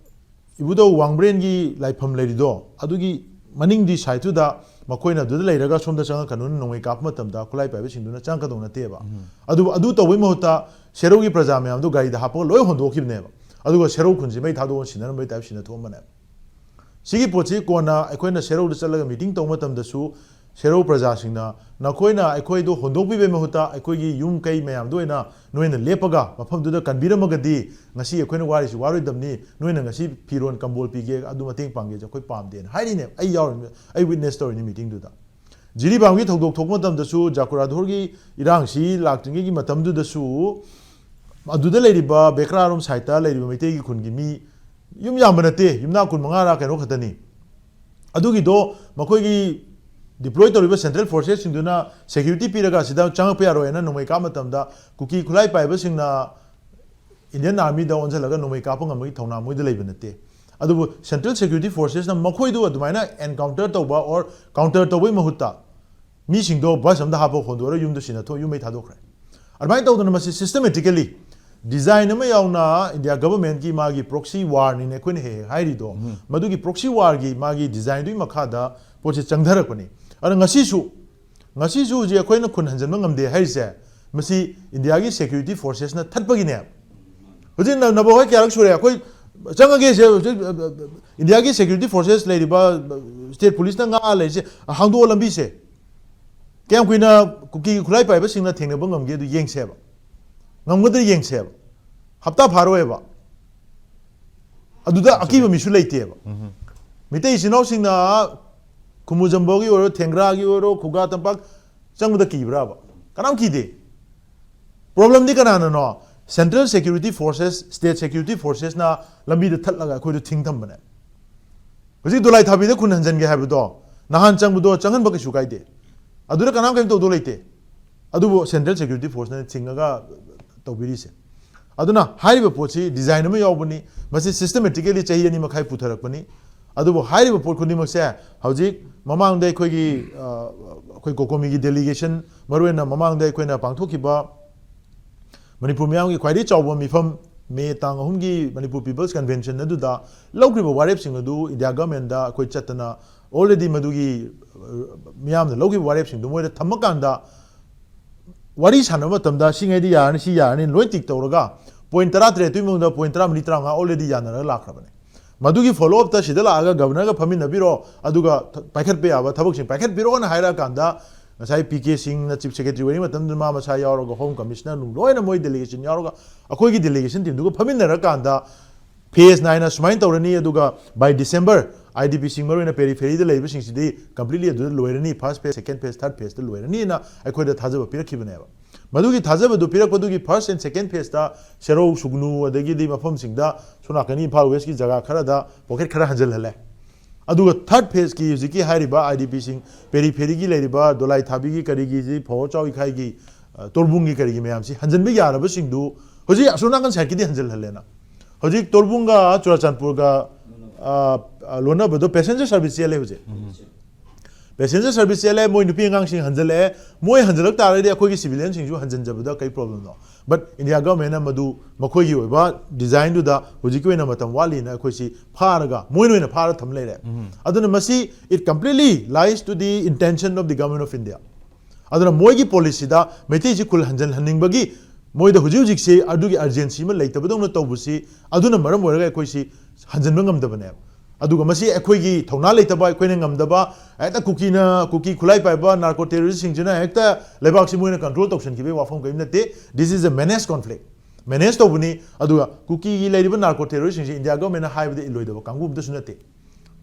ꯏꯕꯨꯙꯧ ꯋꯥꯡꯕ꯭ꯔꯦꯟꯒꯤ ꯂꯥꯏꯐꯝ ꯂꯩꯔꯤꯗꯣ, ꯑꯗꯨꯒꯤ ꯃꯅꯤꯡꯒꯤ sideꯇꯨꯗ ꯃꯈꯣꯏꯅ ꯑꯗꯨꯗ ꯂꯩꯔꯒ ꯁꯣꯝꯗ ꯆꯪꯉꯛꯀꯅꯨꯅ ꯅꯣꯡꯃꯩ ꯀꯥꯞꯄ ꯃꯇꯝꯗ ꯈꯨꯠꯂꯥꯏ ꯄꯥꯏꯕꯁꯤꯡꯗꯨꯅ ꯆꯪꯉꯛꯀꯗꯧ ꯅꯠꯇꯦꯕ꯫ ꯑꯗꯨꯕꯨ ꯑꯗꯨ ꯇꯧꯕꯩ ꯃꯍꯨꯠꯇ ꯁꯦꯔꯧꯒꯤ ꯄ꯭ꯔꯖꯥ ꯃꯌꯥꯝꯗꯣ ꯒꯥꯔꯤꯗ ꯍꯥꯞꯄꯒ ꯂꯣꯏ ꯍꯣꯟꯗꯣꯛꯈꯤꯕꯅꯦꯕ꯫ ꯑꯗꯨꯒ ꯁꯦꯔꯧ ꯈꯨꯟꯁꯤ ꯃꯩ ꯊꯥꯗꯣꯛꯑ ꯁꯤꯟꯅꯔꯝꯕꯩ type ꯁꯤꯟꯅ ꯊꯣꯛꯑꯝꯕꯅꯦꯕ꯫ ꯁꯤꯒꯤ ꯄꯣꯠꯁꯤ ꯀꯣꯟꯅ ꯑꯩꯈꯣꯏꯅ ꯁꯦꯔꯧꯗ ꯆꯠꯂꯒ meeting ꯇꯧꯕ ꯃꯇꯝꯗꯁꯨ ꯁꯦꯔꯧ ꯄ꯭ꯔꯖꯥꯁꯤꯡꯅ, "ꯅꯈꯣꯏꯅ ꯑꯩꯈꯣꯏꯗꯣ ꯍꯣꯟꯗꯣꯛꯄꯤꯕꯒꯤ ꯃꯍꯨꯠꯇ ꯑꯩꯈꯣꯏꯒꯤ ꯌꯨꯝ ꯀꯩ ꯃꯌꯥꯝꯗꯣ ꯑꯣꯏꯅ ꯅꯣꯏꯅ ꯂꯦꯞꯄꯒ ꯃꯐꯝꯗꯨꯗ ꯀꯟꯕꯤꯔꯝꯃꯒꯗꯤ ꯉꯁꯤ ꯑꯩꯈꯣꯏꯅ ꯋꯥꯔꯤꯁꯤ ꯋꯥꯔꯣꯏꯗꯕꯅꯤ, ꯅꯣꯏꯅ ꯉꯁꯤ ꯐꯤꯔꯣꯟ ꯀꯝꯕꯣꯜ ꯄꯤꯒꯦ, ꯑꯗꯨ ꯃꯇꯦꯡ ꯄꯥꯡꯒꯦꯁꯦ ꯑꯩꯈꯣꯏ ꯄꯥꯝꯗꯦꯅ" ꯍꯥꯏꯔꯤꯅꯦ꯫ ꯑꯩ ꯌꯥꯎꯔꯤꯅꯤ, ꯑꯩ witness ꯇꯧꯔꯤꯅꯤ meetingꯗꯨꯗ꯫ ꯖꯤꯔꯤꯕꯥꯝꯒꯤ ꯊꯧꯗꯣꯛ ꯊꯣꯛꯄ ꯃꯇꯝꯗꯁꯨ ꯖꯥꯀꯨꯔꯥꯙꯣꯔꯒꯤ ꯏꯔꯥꯡꯁꯤ ꯂꯥꯛꯇ꯭ꯔꯤꯉꯩꯒꯤ ꯃꯇꯝꯗꯨꯗꯁꯨ ꯑꯗꯨꯗ ꯂꯩꯔꯤꯕ ꯕꯦꯀ꯭ꯔꯥꯔꯣꯝ sideꯇ ꯂꯩꯔꯤꯕ ꯃꯩꯇꯩꯒꯤ ꯈꯨꯟꯒꯤ ꯃꯤ ꯌꯨꯝ ꯌꯥꯝꯕ ꯅꯠꯇꯦ, ꯌꯨꯝꯅꯥꯛ ꯀꯨꯟꯃꯉꯥꯔ ꯀꯩꯅꯣ ꯈꯛꯇꯅꯤ꯫ ꯑꯗꯨꯒꯤꯗꯣ ꯃꯈꯣꯏꯒꯤ deploy ꯇꯧꯔꯤꯕ central forcesꯁꯤꯡꯗꯨꯅ security ꯄꯤꯔꯒ ꯁꯤꯗ ꯆꯪꯉꯛꯄ ꯌꯥꯔꯣꯏ ꯍꯥꯏꯅ ꯅꯣꯡꯃꯩ ꯀꯥꯞꯄ ꯃꯇꯝꯗ ꯀꯨꯀꯤ ꯈꯨꯠꯂꯥꯏ ꯄꯥꯏꯕꯁꯤꯡꯅ Indian Armyꯗ ꯑꯣꯟꯁꯤꯜꯂꯒ ꯅꯣꯡꯃꯩ ꯀꯥꯞꯄ ꯉꯝꯕꯒꯤ ꯊꯧꯅꯥ ꯃꯣꯏꯗ ꯂꯩꯕ ꯅꯠꯇꯦ꯫ ꯑꯗꯨꯕꯨ central security forcesꯅ ꯃꯈꯣꯏꯗꯨ ꯑꯗꯨꯃꯥꯏꯅ encounter ꯇꯧꯕ or counter ꯇꯧꯕꯒꯤ ꯃꯍꯨꯠꯇ ꯃꯤꯁꯤꯡꯗꯣ bus ꯑꯃꯗ ꯍꯥꯞꯄ ꯍꯣꯟꯗꯣꯛꯑꯒ ꯌꯨꯝꯗ ꯁꯤꯟꯅ ꯊꯣꯛ-, ꯌꯨꯝ ꯃꯩ ꯊꯥꯗꯣꯛꯈ꯭ꯔꯦ꯫ ꯑꯗꯨꯃꯥꯏꯅ ꯇꯧꯗꯅ ꯃꯁꯤ systematically design ꯑꯃ ꯌꯥꯎꯅ India governmentꯀꯤ ꯃꯥꯒꯤ proxy warꯅꯤꯅ ꯑꯩꯈꯣꯏꯅ ꯍꯦꯛ ꯍꯦꯛ ꯍꯥꯏꯔꯤꯗꯣ, ꯃꯗꯨꯒꯤ proxy warꯒꯤ ꯃꯥꯒꯤ designꯗꯨꯒꯤ ꯃꯈꯥꯗ ꯄꯣꯠꯁꯦ ꯆꯪꯊꯔꯛꯄꯅꯤ꯫ ꯑꯗꯨꯅ ꯉꯁꯤꯁꯨ, ꯉꯁꯤꯁꯨ ꯍꯧꯖꯤꯛ ꯑꯩꯈꯣꯏꯅ ꯈꯨꯟ ꯍꯟꯖꯤꯟꯕ ꯉꯝꯗꯦ ꯍꯥꯏꯔꯤꯁꯦ, ꯃꯁꯤ Indiaꯒꯤ security forcesꯅ ꯊꯠꯄꯒꯤꯅꯦ꯫ ꯍꯧꯖꯤꯛ ꯅ-, ꯅꯕꯣꯏ ꯍꯣꯏ ꯀꯌꯥꯔꯛ ꯁꯨꯔꯦ? ꯑꯩꯈꯣꯏ ꯆꯪꯉꯒꯦꯁꯦ ꯍꯧꯖꯤꯛ, ꯑ, ꯑ, Indiaꯒꯤ security forces ꯂꯩꯔꯤꯕ, ꯑ, state policeꯅ ꯉꯥꯛꯑ ꯂꯩꯔꯤꯁꯦ, ꯍꯥꯡꯗꯣꯛꯑꯣ ꯂꯝꯕꯤꯁꯦ꯫ ꯀꯌꯥꯝ ꯀꯨꯏꯅ ꯀꯨꯀꯤꯒꯤ ꯈꯨꯠꯂꯥꯏ ꯄꯥꯏꯕꯁꯤꯡꯅ ꯊꯦꯡꯅꯕ ꯉꯝꯒꯦ ꯑꯗꯨ ꯌꯦꯡꯁꯦꯕ꯫ ꯉꯝꯒꯗ꯭ꯔꯥ ꯌꯦꯡꯁꯦꯕ꯫ ꯍꯞꯇꯥ ꯐꯥꯔꯣꯏꯕ꯫ ꯑꯗꯨꯗ ꯑꯀꯤꯕ ꯃꯤꯁꯨ ꯂꯩꯇꯦꯕ꯫ ꯃꯤꯇꯩ ꯏꯆꯤꯟ ꯏꯅꯥꯎꯁꯤꯡꯅ ꯈꯨꯃꯨꯖꯝꯕꯒꯤ ꯑꯣꯏꯔꯣ, ꯊꯦꯡꯒ꯭ꯔꯥꯒꯤ ꯑꯣꯏꯔꯣ, ꯈꯨꯒꯥ ꯇꯝꯄꯥꯛ ꯆꯪꯕꯗ ꯀꯤꯕ꯭ꯔꯥꯕ? ꯀꯅꯥꯝ ꯀꯤꯗꯦ꯫ ꯄ꯭ꯔꯣꯕ꯭ꯂꯦꯝꯗꯤ ꯀꯅꯥꯅꯅꯣ? Central security forces, state security ꯐꯣꯔꯁꯦꯁꯅ ꯂꯝꯕꯤꯗ ꯊꯠꯂꯒ ꯑꯩꯈꯣꯏꯗꯣ ꯊꯤꯡ ꯊꯝꯕꯅꯦ꯫ ꯍꯧꯖꯤꯛ ꯗꯣꯂꯥꯏ ꯊꯥꯕꯤꯗ ꯈꯨꯟ ꯍꯟꯖꯟꯒꯦ ꯍꯥꯏꯕꯗꯣ ꯅꯍꯥꯟ ꯆꯪꯕꯗꯣ ꯆꯪꯍꯟꯕ ꯀꯩꯁꯨ ꯀꯥꯏꯗꯦ꯫ ꯑꯗꯨꯗ ꯀꯅꯥꯝ ꯀꯩꯝ ꯇꯧꯗꯧ ꯂꯩꯇꯦ꯫ ꯑꯗꯨꯕꯨ ꯁꯦꯟꯇ꯭ꯔꯦꯜ ꯁꯦꯀ꯭ꯌꯨꯔꯤꯇꯤ ꯐꯣꯔꯁꯅ ꯊꯤꯡꯉꯒ ꯇꯧꯕꯤꯔꯤꯁꯦ꯫ ꯑꯗꯨꯅ ꯍꯥꯏꯔꯤꯕ ꯄꯣꯠꯁꯤ ꯗꯤꯖꯥꯏꯟ ꯑꯃ ꯌꯥꯎꯕꯅꯤ꯫ ꯃꯁꯤ ꯁꯤꯁꯇꯃꯦꯇꯤꯀꯦꯂꯤ ꯆꯍꯤ ꯑꯅꯤ ꯃꯈꯥꯏ ꯄꯨꯊꯔꯛꯄꯅꯤ꯫ ꯑꯗꯨꯕꯨ ꯍꯥꯏꯔꯤꯕ ꯄꯣꯠ ꯈꯨꯗꯤꯡꯃꯛꯁꯦ ꯍꯧꯖꯤꯛ ꯃꯃꯥꯡꯗ ꯑꯩꯈꯣꯏꯒꯤ, ꯑ, ꯑꯩꯈꯣꯏ ꯀꯣꯀꯣꯃꯤꯒꯤ ꯗꯦꯂꯤꯒꯦꯁꯟ, ꯃꯔꯨꯑꯣꯏꯅ ꯃꯃꯥꯡꯗ ꯑꯩꯈꯣꯏꯅ ꯄꯥꯡꯊꯣꯛꯈꯤꯕ ꯃꯅꯤꯄꯨꯔ ꯃꯤꯌꯥꯝꯒꯤ ꯈ꯭ꯋꯥꯏꯗꯒꯤ ꯆꯥꯎꯕ ꯃꯤꯐꯝ ꯃꯦ ꯇꯥꯡ ꯑꯍꯨꯝꯒꯤ ꯃꯅꯤꯄꯨꯔ ꯄꯤꯄꯜꯁ ꯀꯟꯚꯦꯟꯁꯟ ꯑꯗꯨꯗ ꯂꯧꯈ꯭ꯔꯤꯕ ꯋꯥꯔꯦꯞꯁꯤꯡ ꯑꯗꯨ ꯏꯟꯗꯤꯌꯥ ꯒꯚꯔꯟꯃꯦꯟꯗ ꯑꯩꯈꯣꯏ ꯆꯠꯇꯅ already ꯃꯗꯨꯒꯤ, ꯑ, ꯃꯤꯌꯥꯝꯅ ꯂꯧꯈꯤꯕ ꯋꯥꯔꯦꯞꯁꯤꯡꯗꯨ ꯃꯣꯏꯗ ꯊꯝꯃꯀꯥꯟꯗ ꯋꯥꯔꯤ ꯁꯥꯟꯅꯕ ꯃꯇꯝꯗ ꯁꯤꯉꯩꯗꯤ ꯌꯥꯔꯅꯤ, ꯁꯤ ꯌꯥꯔꯅꯤ ꯂꯣꯏ ꯇꯤꯛ ꯇꯧꯔꯒ ꯄꯣꯏꯟ ꯇꯔꯥ ꯇꯔꯦꯠꯇꯨꯒꯤ ꯃꯅꯨꯡꯗ ꯄꯣꯏꯟ ꯇꯔꯥ ꯃꯔꯤ ꯇꯔꯥꯃꯉꯥ already ꯌꯥꯅꯔꯒ ꯂꯥꯛꯈ꯭ꯔꯕꯅꯦ꯫ ꯃꯗꯨꯒꯤ ꯐꯣꯂꯣ ꯑꯞꯇ ꯁꯤꯗ ꯂꯥꯛꯑꯒ ꯒꯚꯔꯅꯔꯒ ꯐꯝꯃꯤꯟꯅꯕꯤꯔꯣ, ꯑꯗꯨꯒ ꯊ-, ꯄꯥꯏꯈꯠꯄ ꯌꯥꯕ ꯊꯕꯛꯁꯤꯡ ꯄꯥꯏꯈꯠꯄꯤꯔꯣꯅ ꯍꯥꯏꯔꯛꯑꯀꯥꯟꯗ ꯉꯁꯥꯏ ꯄꯤ ꯀꯦ ꯁꯤꯡꯅ ꯆꯤꯐ ꯁꯦꯀ꯭ꯔꯦꯇꯔꯤ ꯑꯣꯏꯔꯤꯉꯩ ꯃꯇꯝꯗ ꯃꯥ ꯃꯁꯥ ꯌꯥꯎꯔꯒ ꯍꯣꯝ ꯀꯃꯤꯁꯅꯔ ꯅꯨꯡ ꯂꯣꯏꯅ ꯃꯣꯏ ꯗꯦꯂꯤꯒꯦꯁꯟ ꯌꯥꯎꯔꯒ ꯑꯩꯈꯣꯏꯒꯤ ꯗꯦꯂꯤꯒꯦꯁꯟ ꯇꯤꯝꯗꯨꯒ ꯐꯝꯃꯤꯟꯅꯔꯀꯥꯟꯗ ꯐꯦꯁ ꯅꯥꯏꯅ ꯁꯨꯃꯥꯏꯅ ꯇꯧꯔꯅꯤ, ꯑꯗꯨꯒ by December IDP ꯁꯤꯡ ꯃꯔꯨꯑꯣꯏꯅ ꯄꯦꯔꯤꯐꯦꯔꯤꯗ ꯂꯩꯕꯁꯤꯡꯁꯤꯗꯤ completely ꯑꯗꯨꯗ ꯂꯣꯏꯔꯅꯤ, ꯐꯥꯔꯁ ꯐꯦꯁ, ꯁꯦꯀꯦꯟ ꯐꯦꯁ, ꯊꯥꯔꯠ ꯐꯦꯁꯇ ꯂꯣꯏꯔꯅꯤꯅ ꯑꯩꯈꯣꯏꯗ ꯊꯥꯖꯕ ꯄꯤꯔꯛꯈꯤꯕꯅꯦꯕ꯫ ꯃꯗꯨꯒꯤ ꯊꯥꯖꯕꯗꯨ ꯄꯤꯔꯛꯄꯗꯨꯒꯤ ꯐꯥꯔꯁ ꯑꯦꯟ ꯁꯦꯀꯦꯟ ꯐꯦꯁꯇ ꯁꯦꯔꯧ, ꯁꯨꯒꯅꯨ, ꯑꯗꯒꯤꯗꯤ ꯃꯐꯝꯁꯤꯡꯗ ꯁꯣꯝ ꯅꯥꯀꯟꯒꯤ ꯏꯝꯐꯥꯜ ꯋꯦꯁꯀꯤ ꯖꯒꯥ ꯈꯔꯗ ꯄꯣꯀꯦꯠ ꯈꯔ ꯍꯟꯖꯤꯜꯍꯜꯂꯦ꯫ ꯑꯗꯨꯒ ꯊꯥꯔꯠ ꯐꯦꯁꯀꯤ ꯍꯧꯖꯤꯛꯀꯤ ꯍꯥꯏꯔꯤꯕ IDP ꯁꯤꯡ, ꯄꯦꯔꯤꯐꯦꯔꯤꯒꯤ ꯂꯩꯔꯤꯕ ꯗꯣꯂꯥꯏ ꯊꯥꯕꯤꯒꯤ ꯀꯔꯤꯒꯤ, ꯐꯧꯔ ꯆꯥꯎ ꯏꯈꯥꯏꯒꯤ, ꯑ, ꯇꯣꯔꯕꯨꯡꯒꯤ ꯀꯔꯤꯒꯤ ꯃꯌꯥꯝꯁꯤ ꯍꯟꯖꯤꯟꯕ ꯌꯥꯔꯕꯁꯤꯡꯗꯨ ꯍꯧꯖꯤꯛ ꯑꯁꯣꯝ ꯅꯥꯀꯟ ꯁꯥꯏꯠꯀꯤꯗꯤ ꯍꯟꯖꯤꯜꯍꯜꯂꯦꯅ꯫ ꯍꯧꯖꯤꯛ ꯇꯣꯔꯕꯨꯡꯒ ꯆꯨꯔꯥꯆꯥꯟꯄꯨꯔꯒ, ꯑ, ꯑ, ꯂꯣꯟꯅꯕꯗꯣ ꯄꯦꯁꯦꯟꯖꯔ ꯁꯥꯔꯚꯤꯁ ꯆꯦꯜꯂꯦ ꯍꯧꯖꯤꯛ꯫ ꯄꯦꯁꯦꯟꯖꯔ ꯁꯥꯔꯚꯤꯁ ꯆꯦꯜꯂꯦ, ꯃꯣꯏ ꯅꯨꯄꯤ ꯑꯉꯥꯡꯁꯤꯡ ꯍꯟꯖꯤꯜꯂꯛꯑꯦ꯫ ꯃꯣꯏ ꯍꯟꯖꯤꯜꯂꯛ ꯇꯥꯔꯒꯗꯤ ꯑꯩꯈꯣꯏꯒꯤ ꯁꯤꯚꯤꯂꯤꯌꯟꯁꯤꯡꯁꯨ ꯍꯟꯖꯤꯟꯖꯕꯗ ꯀꯔꯤ ꯄ꯭ꯔꯣꯕ꯭ꯂꯦꯝꯅꯣ? But ꯏꯟꯗꯤꯌꯥ ꯒꯚꯔꯟꯃꯦꯟꯅ ꯃꯗꯨ ꯃꯈꯣꯏꯒꯤ ꯑꯣꯏꯕ ꯗꯤꯖꯥꯏꯟꯗꯨꯗ ꯍꯧꯖꯤꯛꯀꯤ ꯑꯣꯏꯅ ꯃꯇꯝ ꯋꯥꯠꯂꯤꯅ ꯑꯩꯈꯣꯏꯁꯤ ꯐꯥꯔꯒ, ꯃꯣꯏꯅ ꯑꯣꯏꯅ ꯐꯥꯔ ꯊꯝ ꯂꯩꯔꯦ꯫ ꯑꯗꯨꯅ ꯃꯁꯤ, it completely lies to the intention of the Government of India꯫ ꯑꯗꯨꯅ ꯃꯣꯏꯒꯤ ꯄꯣꯂꯤꯁꯤꯗ ꯃꯩꯇꯩꯁꯤ ꯈꯨꯜ ꯍꯟꯖꯤꯜꯍꯟꯅꯤꯡꯕꯒꯤ ꯃꯣꯏꯗ ꯍꯧꯖꯤꯛ ꯍꯧꯖꯤꯛꯁꯤ ꯑꯗꯨꯒꯤ ꯑꯔꯖꯦꯟꯁꯤ ꯑꯃ ꯂꯩꯇꯕꯗꯧꯅ ꯇꯧꯕꯁꯤ, ꯑꯗꯨꯅ ꯃꯔꯝ ꯑꯣꯏꯔꯒ ꯑꯩꯈꯣꯏꯁꯤ ꯍꯟꯖꯤꯟꯕ ꯉꯝꯗꯕꯅꯦꯕ꯫ ꯑꯗꯨꯒ ꯃꯁꯤ ꯑꯩꯈꯣꯏꯒꯤ ꯊꯧꯅꯥ ꯂꯩꯇꯕ, ꯑꯩꯈꯣꯏꯅ ꯉꯝꯗꯕ, ꯍꯦꯛꯇ ꯀꯨꯀꯤꯅ, ꯀꯨꯀꯤ ꯈꯨꯠꯂꯥꯏ ꯄꯥꯏꯕ ꯅꯥꯔꯀꯣ ꯇꯦꯔꯣꯔꯤꯁꯁꯤꯡꯁꯤꯅ ꯍꯦꯛꯇ ꯂꯩꯕꯥꯛꯁꯤ ꯃꯣꯏꯅ ꯀꯟꯇ꯭ꯔꯣꯜ ꯇꯧꯁꯤꯟꯈꯤꯕꯒꯤ ꯋꯥꯐꯝ ꯀꯔꯤꯝ ꯅꯠꯇꯦ꯫ This is a managed conflict. Manage ꯇꯧꯕꯅꯤ꯫ ꯑꯗꯨꯒ ꯀꯨꯀꯤꯒꯤ ꯂꯩꯔꯤꯕ ꯅꯥꯔꯀꯣ ꯇꯦꯔꯣꯔꯤꯁꯁꯤꯡꯁꯤ ꯏꯟꯗꯤꯌꯥ ꯒꯚꯔꯟꯃꯦꯟꯠꯅ ꯍꯥꯏꯕꯗ ꯏꯜꯂꯣꯏꯗꯕ ꯀꯥꯡꯕꯨ ꯑꯝꯇꯁꯨ ꯅꯠꯇꯦ꯫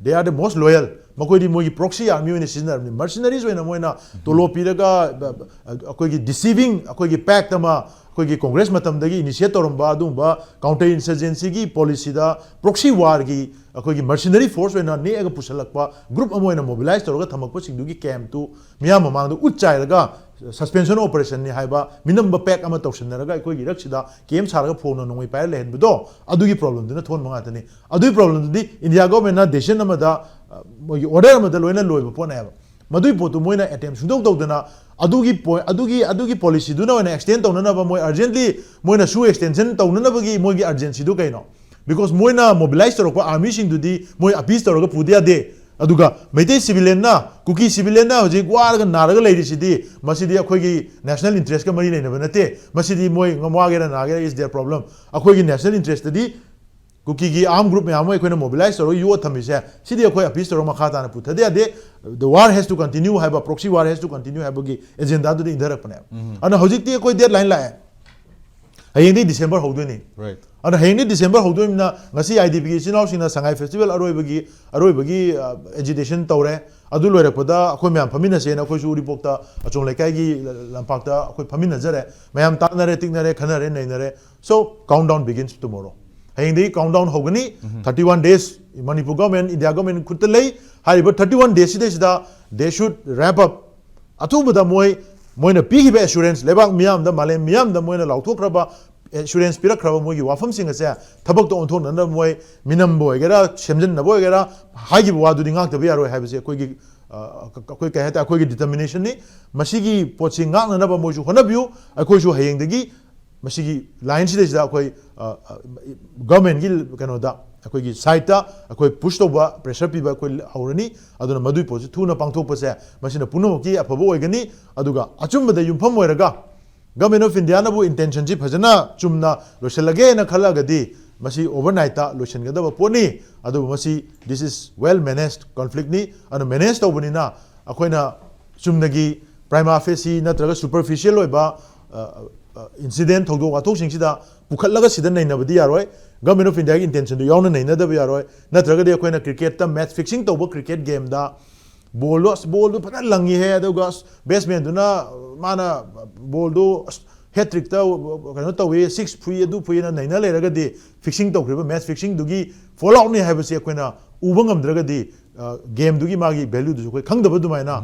They are the most loyal. ꯃꯈꯣꯏꯗꯤ ꯃꯣꯏꯒꯤ ꯄ꯭ꯔꯣꯛꯁꯤ ꯑꯥꯔꯃꯤ ꯑꯣꯏꯅ ꯁꯤꯖꯤꯟꯅꯔꯕꯅꯤ, ꯃꯔꯁꯤꯅꯔꯤꯁ ꯑꯣꯏꯅ ꯃꯣꯏꯅ ꯇꯣꯂꯣꯞ ꯄꯤꯔꯒ, ꯑ, ꯑ, ꯑꯩꯈꯣꯏꯒꯤ ꯗꯤꯁꯤꯚꯤꯡ, ꯑꯩꯈꯣꯏꯒꯤ ꯄꯦꯛ ꯑꯃ, ꯑꯩꯈꯣꯏꯒꯤ ꯀꯣꯡꯒ꯭ꯔꯦꯁ ꯃꯇꯝꯗꯒꯤ ꯏꯅꯤꯁꯤꯌꯦꯠ ꯇꯧꯔꯝꯕ ꯑꯗꯨꯒꯨꯝꯕ ꯀꯥꯎꯟꯇꯔ ꯏꯟꯁꯔꯖꯦꯟꯁꯤꯒꯤ ꯄꯣꯂꯤꯁꯤꯗ ꯄ꯭ꯔꯣꯛꯁꯤ ꯋꯥꯔꯒꯤ ꯑꯩꯈꯣꯏꯒꯤ ꯃꯔꯁꯤꯅꯔꯤ ꯐꯣꯔꯁ ꯑꯣꯏꯅ ꯅꯦꯛꯑꯒ ꯄꯨꯁꯜꯂꯛꯄ ꯒ꯭ꯔꯨꯞ ꯑꯃ ꯑꯣꯏꯅ ꯃꯣꯕꯤꯂꯥꯏꯁ ꯇꯧꯔꯒ ꯊꯝꯃꯛꯄꯁꯤꯡꯗꯨꯒꯤ ꯀꯦꯝꯞꯇꯨ ꯃꯤꯌꯥꯝ ꯃꯃꯥꯡꯗ ꯎꯠ ꯆꯥꯏꯔꯒ ꯁꯁꯄꯦꯟꯁꯟ ꯑꯣꯄꯔꯦꯁꯟꯅꯤ ꯍꯥꯏꯕ ꯃꯤꯅꯝꯕ ꯄꯦꯛ ꯑꯃ ꯇꯧꯁꯤꯟꯅꯔꯒ ꯑꯩꯈꯣꯏꯒꯤ ꯏꯔꯛꯁꯤꯗ ꯀꯦꯝꯞ ꯁꯥꯔꯒ ꯐꯣꯡꯅ ꯅꯣꯡꯃꯩ ꯄꯥꯏꯔ ꯂꯩꯍꯟꯕꯗꯣ, ꯑꯗꯨꯒꯤ ꯄ꯭ꯔꯣꯕ꯭ꯂꯦꯝꯗꯨꯅ ꯊꯣꯛꯍꯟꯕ ꯉꯥꯛꯇꯅꯤ꯫ ꯑꯗꯨꯒꯤ ꯄ꯭ꯔꯣꯕ꯭ꯂꯦꯝꯗꯨꯗꯤ ꯏꯟꯗꯤꯌꯥ ꯒꯣꯔꯃꯦꯟꯅ ꯗꯦꯁꯤꯖꯟ ꯑꯃꯗ, ꯑ, ꯃꯣꯏꯒꯤ ꯑꯣꯔꯗꯔ ꯑꯃꯗ ꯂꯣꯏꯅ ꯂꯣꯏꯕ ꯄꯣꯠꯅꯦꯕ꯫ ꯃꯗꯨꯒꯤ ꯄꯣꯠꯇꯨ ꯃꯣꯏꯅ ꯑꯦꯇꯦꯝꯞ ꯁꯨꯡꯇꯧ ꯇꯧꯗꯅ ꯑꯗꯨꯒꯤ ꯄꯣꯏ-, ꯑꯗꯨꯒꯤ, ꯑꯗꯨꯒꯤ ꯄꯣꯂꯤꯁꯤꯗꯨꯅ ꯑꯣꯏꯅ ꯑꯦꯛꯁꯇꯦꯟ ꯇꯧꯅꯅꯕ ꯃꯣꯏ ꯑꯔꯖꯦꯟꯠꯂꯤ ꯃꯣꯏꯅ ꯁꯨ ꯑꯦꯛꯁꯇꯦꯟꯁꯟ ꯇꯧꯅꯅꯕꯒꯤ ꯃꯣꯏꯒꯤ ꯑꯔꯖꯦꯟꯁꯤꯗꯨ ꯀꯩꯅꯣ? Because ꯃꯣꯏꯅ ꯃꯣꯕꯤꯂꯥꯏꯁ ꯇꯧꯔꯛꯄ ꯑꯥꯔꯃꯤꯁꯤꯡꯗꯨꯗꯤ ꯃꯣꯏ ꯑꯄꯤꯁ ꯇꯧꯔꯒ ꯄꯨꯗ ꯌꯥꯗꯦ꯫ ꯑꯗꯨꯒ ꯃꯩꯇꯩ ꯁꯤꯚꯤꯂꯤꯌꯟꯅ, ꯀꯨꯀꯤ ꯁꯤꯚꯤꯂꯤꯌꯟꯅ ꯍꯧꯖꯤꯛ ꯋꯥꯔꯒ ꯅꯥꯔꯒ ꯂꯩꯔꯤꯁꯤꯗꯤ ꯃꯁꯤꯗꯤ ꯑꯩꯈꯣꯏꯒꯤ ꯅꯦꯁꯅꯦꯜ ꯏꯟꯇꯔꯦꯁꯀ ꯃꯔꯤ ꯂꯩꯅꯕ ꯅꯠꯇꯦ꯫ ꯃꯁꯤꯗꯤ ꯃꯣꯏ ꯋꯥꯒꯦꯔꯥ ꯅꯥꯒꯦꯔꯥ is their problem꯫ ꯑꯩꯈꯣꯏꯒꯤ ꯅꯦꯁꯅꯦꯜ ꯏꯟꯇꯔꯦꯁꯇꯗꯤ ꯀꯨꯀꯤꯒꯤ ꯑꯥꯔꯝ ꯒ꯭ꯔꯨꯞ ꯃꯌꯥꯝ ꯑꯃ ꯑꯩꯈꯣꯏꯅ ꯃꯣꯕꯤꯂꯥꯏꯁ ꯇꯧꯔꯒ ꯌꯣꯛꯑ ꯊꯝꯃꯤꯁꯦ, ꯁꯤꯗꯤ ꯑꯩꯈꯣꯏ ꯑꯄꯤꯁ ꯇꯧꯔꯒ ꯃꯈꯥ ꯇꯥꯅ ꯄꯨꯊꯗ ꯌꯥꯗꯦ꯫ The war has to continue ꯍꯥꯏꯕ, proxy war has to continue ꯍꯥꯏꯕꯒꯤ ꯑꯦꯖꯦꯟꯗꯥꯗꯨꯗ ꯏꯟꯊꯔꯛꯄꯅꯦꯕ꯫ ꯑꯗꯨꯅ ꯍꯧꯖꯤꯛꯇꯤ ꯑꯩꯈꯣꯏ ꯗꯦꯠ ꯂꯥꯏꯟ ꯂꯥꯛꯑꯦ꯫ ꯍꯌꯦꯡꯗꯤ ꯗꯤꯁꯦꯝꯕꯔ ꯍꯧꯗꯣꯏꯅꯤ꯫ Right. ꯑꯗꯨꯅ ꯍꯌꯦꯡꯗꯤ ꯗꯤꯁꯦꯝꯕꯔ ꯍꯧꯗꯣꯏꯅꯤꯅ ꯉꯁꯤ ꯑꯥꯏ ꯗꯤ ꯄꯤꯒꯤ ꯏꯆꯤꯜ ꯏꯅꯥꯎꯁꯤꯡꯅ ꯁꯉꯥꯏ ꯐꯦꯁꯇꯤꯚꯦꯜ ꯑꯔꯣꯏꯕꯒꯤ, ꯑꯔꯣꯏꯕꯒꯤ ꯑꯦꯖꯤꯇꯦꯁꯟ ꯇꯧꯔꯦ꯫ ꯑꯗꯨ ꯂꯣꯏꯔꯛꯄꯗ ꯑꯩꯈꯣꯏ ꯃꯌꯥꯝ ꯐꯝꯃꯤꯟꯅꯁꯦꯅ ꯑꯩꯈꯣꯏꯁꯨ ꯎꯔꯤꯄꯣꯛꯇ ꯑꯆꯣꯝ ꯂꯩꯀꯥꯏꯒꯤ ꯂꯝꯄꯥꯛꯇ ꯑꯩꯈꯣꯏ ꯐꯝꯃꯤꯟꯅꯖꯔꯦ꯫ ꯃꯌꯥꯝ ꯇꯥꯟꯅꯔꯦ, ꯇꯤꯛꯅꯔꯦ, ꯈꯟꯅꯔꯦ, ꯅꯩꯅꯔꯦ꯫ So, countdown begins tomorrow. ꯍꯌꯦꯡꯗꯒꯤ countdown ꯍꯧꯒꯅꯤ꯫ Thirty one days Manipur government, India government ꯈꯨꯠꯇ ꯂꯩ꯫ ꯍꯥꯏꯔꯤꯕ thirty one days ꯁꯤꯗꯩꯁꯤꯗ they should ramp up꯫ ꯑꯊꯨꯕꯗ ꯃꯣꯏ, ꯃꯣꯏꯅ ꯄꯤꯈꯤꯕ ꯑꯦꯁꯨꯔꯦꯟꯁ, ꯂꯩꯕꯥꯛ ꯃꯤꯌꯥꯝꯗ, ꯃꯥꯂꯦꯝ ꯃꯤꯌꯥꯝꯗ ꯃꯣꯏꯅ ꯂꯥꯎꯊꯣꯛꯈ꯭ꯔꯕ ꯑꯦꯁꯨꯔꯦꯟꯁ ꯄꯤꯔꯛꯈ꯭ꯔꯕ ꯃꯣꯏꯒꯤ ꯋꯥꯐꯝꯁꯤꯡ ꯑꯁꯦ ꯊꯕꯛꯇ ꯑꯣꯟꯊꯣꯛꯅꯅꯕ ꯃꯣꯏ ꯃꯤꯅꯝꯕ ꯑꯣꯏꯒꯦꯔꯥ, ꯁꯦꯝꯖꯤꯟꯅꯕ ꯑꯣꯏꯒꯦꯔꯥ, ꯍꯥꯏꯈꯤꯕ ꯋꯥꯗꯨꯗꯤ ꯉꯥꯛꯇꯕ ꯌꯥꯔꯣꯏ ꯍꯥꯏꯕꯁꯦ ꯑꯩꯈꯣꯏꯒꯤ, ꯑ, ꯑꯩꯈꯣꯏ ꯀꯩ ꯍꯥꯏꯇꯥꯔꯦ, ꯑꯩꯈꯣꯏꯒꯤ ꯗꯤꯇꯔꯃꯤꯅꯦꯁꯟꯅꯤ꯫ ꯃꯁꯤꯒꯤ ꯄꯣꯠꯁꯤ ꯉꯥꯛꯅꯅꯕ ꯃꯣꯏꯁꯨ ꯍꯣꯠꯅꯕꯤꯌꯨ꯫ ꯑꯩꯈꯣꯏꯁꯨ ꯍꯌꯦꯡꯗꯒꯤ ꯃꯁꯤꯒꯤ ꯂꯥꯏꯟꯁꯤꯗꯩꯁꯤꯗ ꯑꯩꯈꯣꯏ, ꯑ, ꯑ, ꯒꯚꯔꯟꯃꯦꯟꯠꯀꯤ ꯀꯩꯅꯣꯗ, ꯑꯩꯈꯣꯏꯒꯤ ꯁꯥꯏꯠꯇ ꯑꯩꯈꯣꯏ ꯄꯨꯁ ꯇꯧꯕ, ꯄ꯭ꯔꯦꯁꯔ ꯄꯤꯕ ꯑꯩꯈꯣꯏ ꯍꯧꯔꯅꯤ꯫ ꯑꯗꯨꯅ ꯃꯗꯨꯒꯤ ꯄꯣꯠꯁꯤ ꯊꯨꯅ ꯄꯥꯡꯊꯣꯛꯄꯁꯦ, ꯃꯁꯤꯅ ꯄꯨꯝꯅꯃꯛꯀꯤ ꯑꯐꯕ ꯑꯣꯏꯒꯅꯤ꯫ ꯑꯗꯨꯒ ꯑꯆꯨꯝꯕꯗ ꯌꯨꯝꯐꯝ ꯑꯣꯏꯔꯒ Government of Indiaꯅꯕꯨ intentionꯁꯤ ꯐꯖꯅ ꯆꯨꯝꯅ ꯂꯣꯏꯁꯤꯜꯂꯒꯦꯅ ꯈꯜꯂꯒꯗꯤ ꯃꯁꯤ overnight ꯇ ꯂꯣꯏꯁꯤꯟꯒꯗꯕ ꯄꯣꯠꯅꯤ꯫ ꯑꯗꯨꯕꯨ ꯃꯁꯤ, this is well managed conflict ꯅꯤ꯫ ꯑꯗꯨꯅ manage ꯇꯧꯕꯅꯤꯅ ꯑꯩꯈꯣꯏꯅ ꯆꯨꯝꯅꯒꯤ prima facie ꯅꯠꯇ꯭ꯔꯒ superficial ꯑꯣꯏꯕ incident, ꯊꯧꯗꯣꯛ ꯋꯥꯊꯣꯛꯁꯤꯡꯁꯤꯗ ꯄꯨꯈꯠꯂꯒ ꯁꯤꯗ ꯅꯩꯅꯕꯗꯤ ꯌꯥꯔꯣꯏ꯫ Government of India ꯒꯤ intention ꯗꯨ ꯌꯥꯎꯅ ꯅꯩꯅꯗꯕ ꯌꯥꯔꯣꯏ꯫ ꯅꯠꯇ꯭ꯔꯒꯗꯤ ꯑꯩꯈꯣꯏꯅ cricket ꯇ match fixing ꯇꯧꯕ cricket game ꯗ ball ꯗꯣ, ꯑꯁ, ball ꯗꯨ ꯐꯖꯅ ꯂꯪꯉꯤꯍꯦ, ꯑꯗꯨꯒ, ꯑꯁ, batsman ꯗꯨꯅ ꯃꯥꯅ ball ꯗꯨ, ꯑꯁ, hat trick ꯇ ꯀꯩꯅꯣ ꯇꯧꯏ, six ꯐꯨꯏ, ꯑꯗꯨ ꯐꯨꯏꯅ ꯅꯩꯅ ꯂꯩꯔꯒꯗꯤ, fixing ꯇꯧꯈ꯭ꯔꯤꯕ match fixing ꯗꯨꯒꯤ fallout ꯅꯤ ꯍꯥꯏꯕꯁꯤ ꯑꯩꯈꯣꯏꯅ ꯎꯕ ꯉꯝꯗ꯭ꯔꯒꯗꯤ, game ꯗꯨꯒꯤ ꯃꯥꯒꯤ value ꯗꯨꯁꯨ ꯑꯩꯈꯣꯏ ꯈꯪꯗꯕ ꯑꯗꯨꯃꯥꯏꯅ,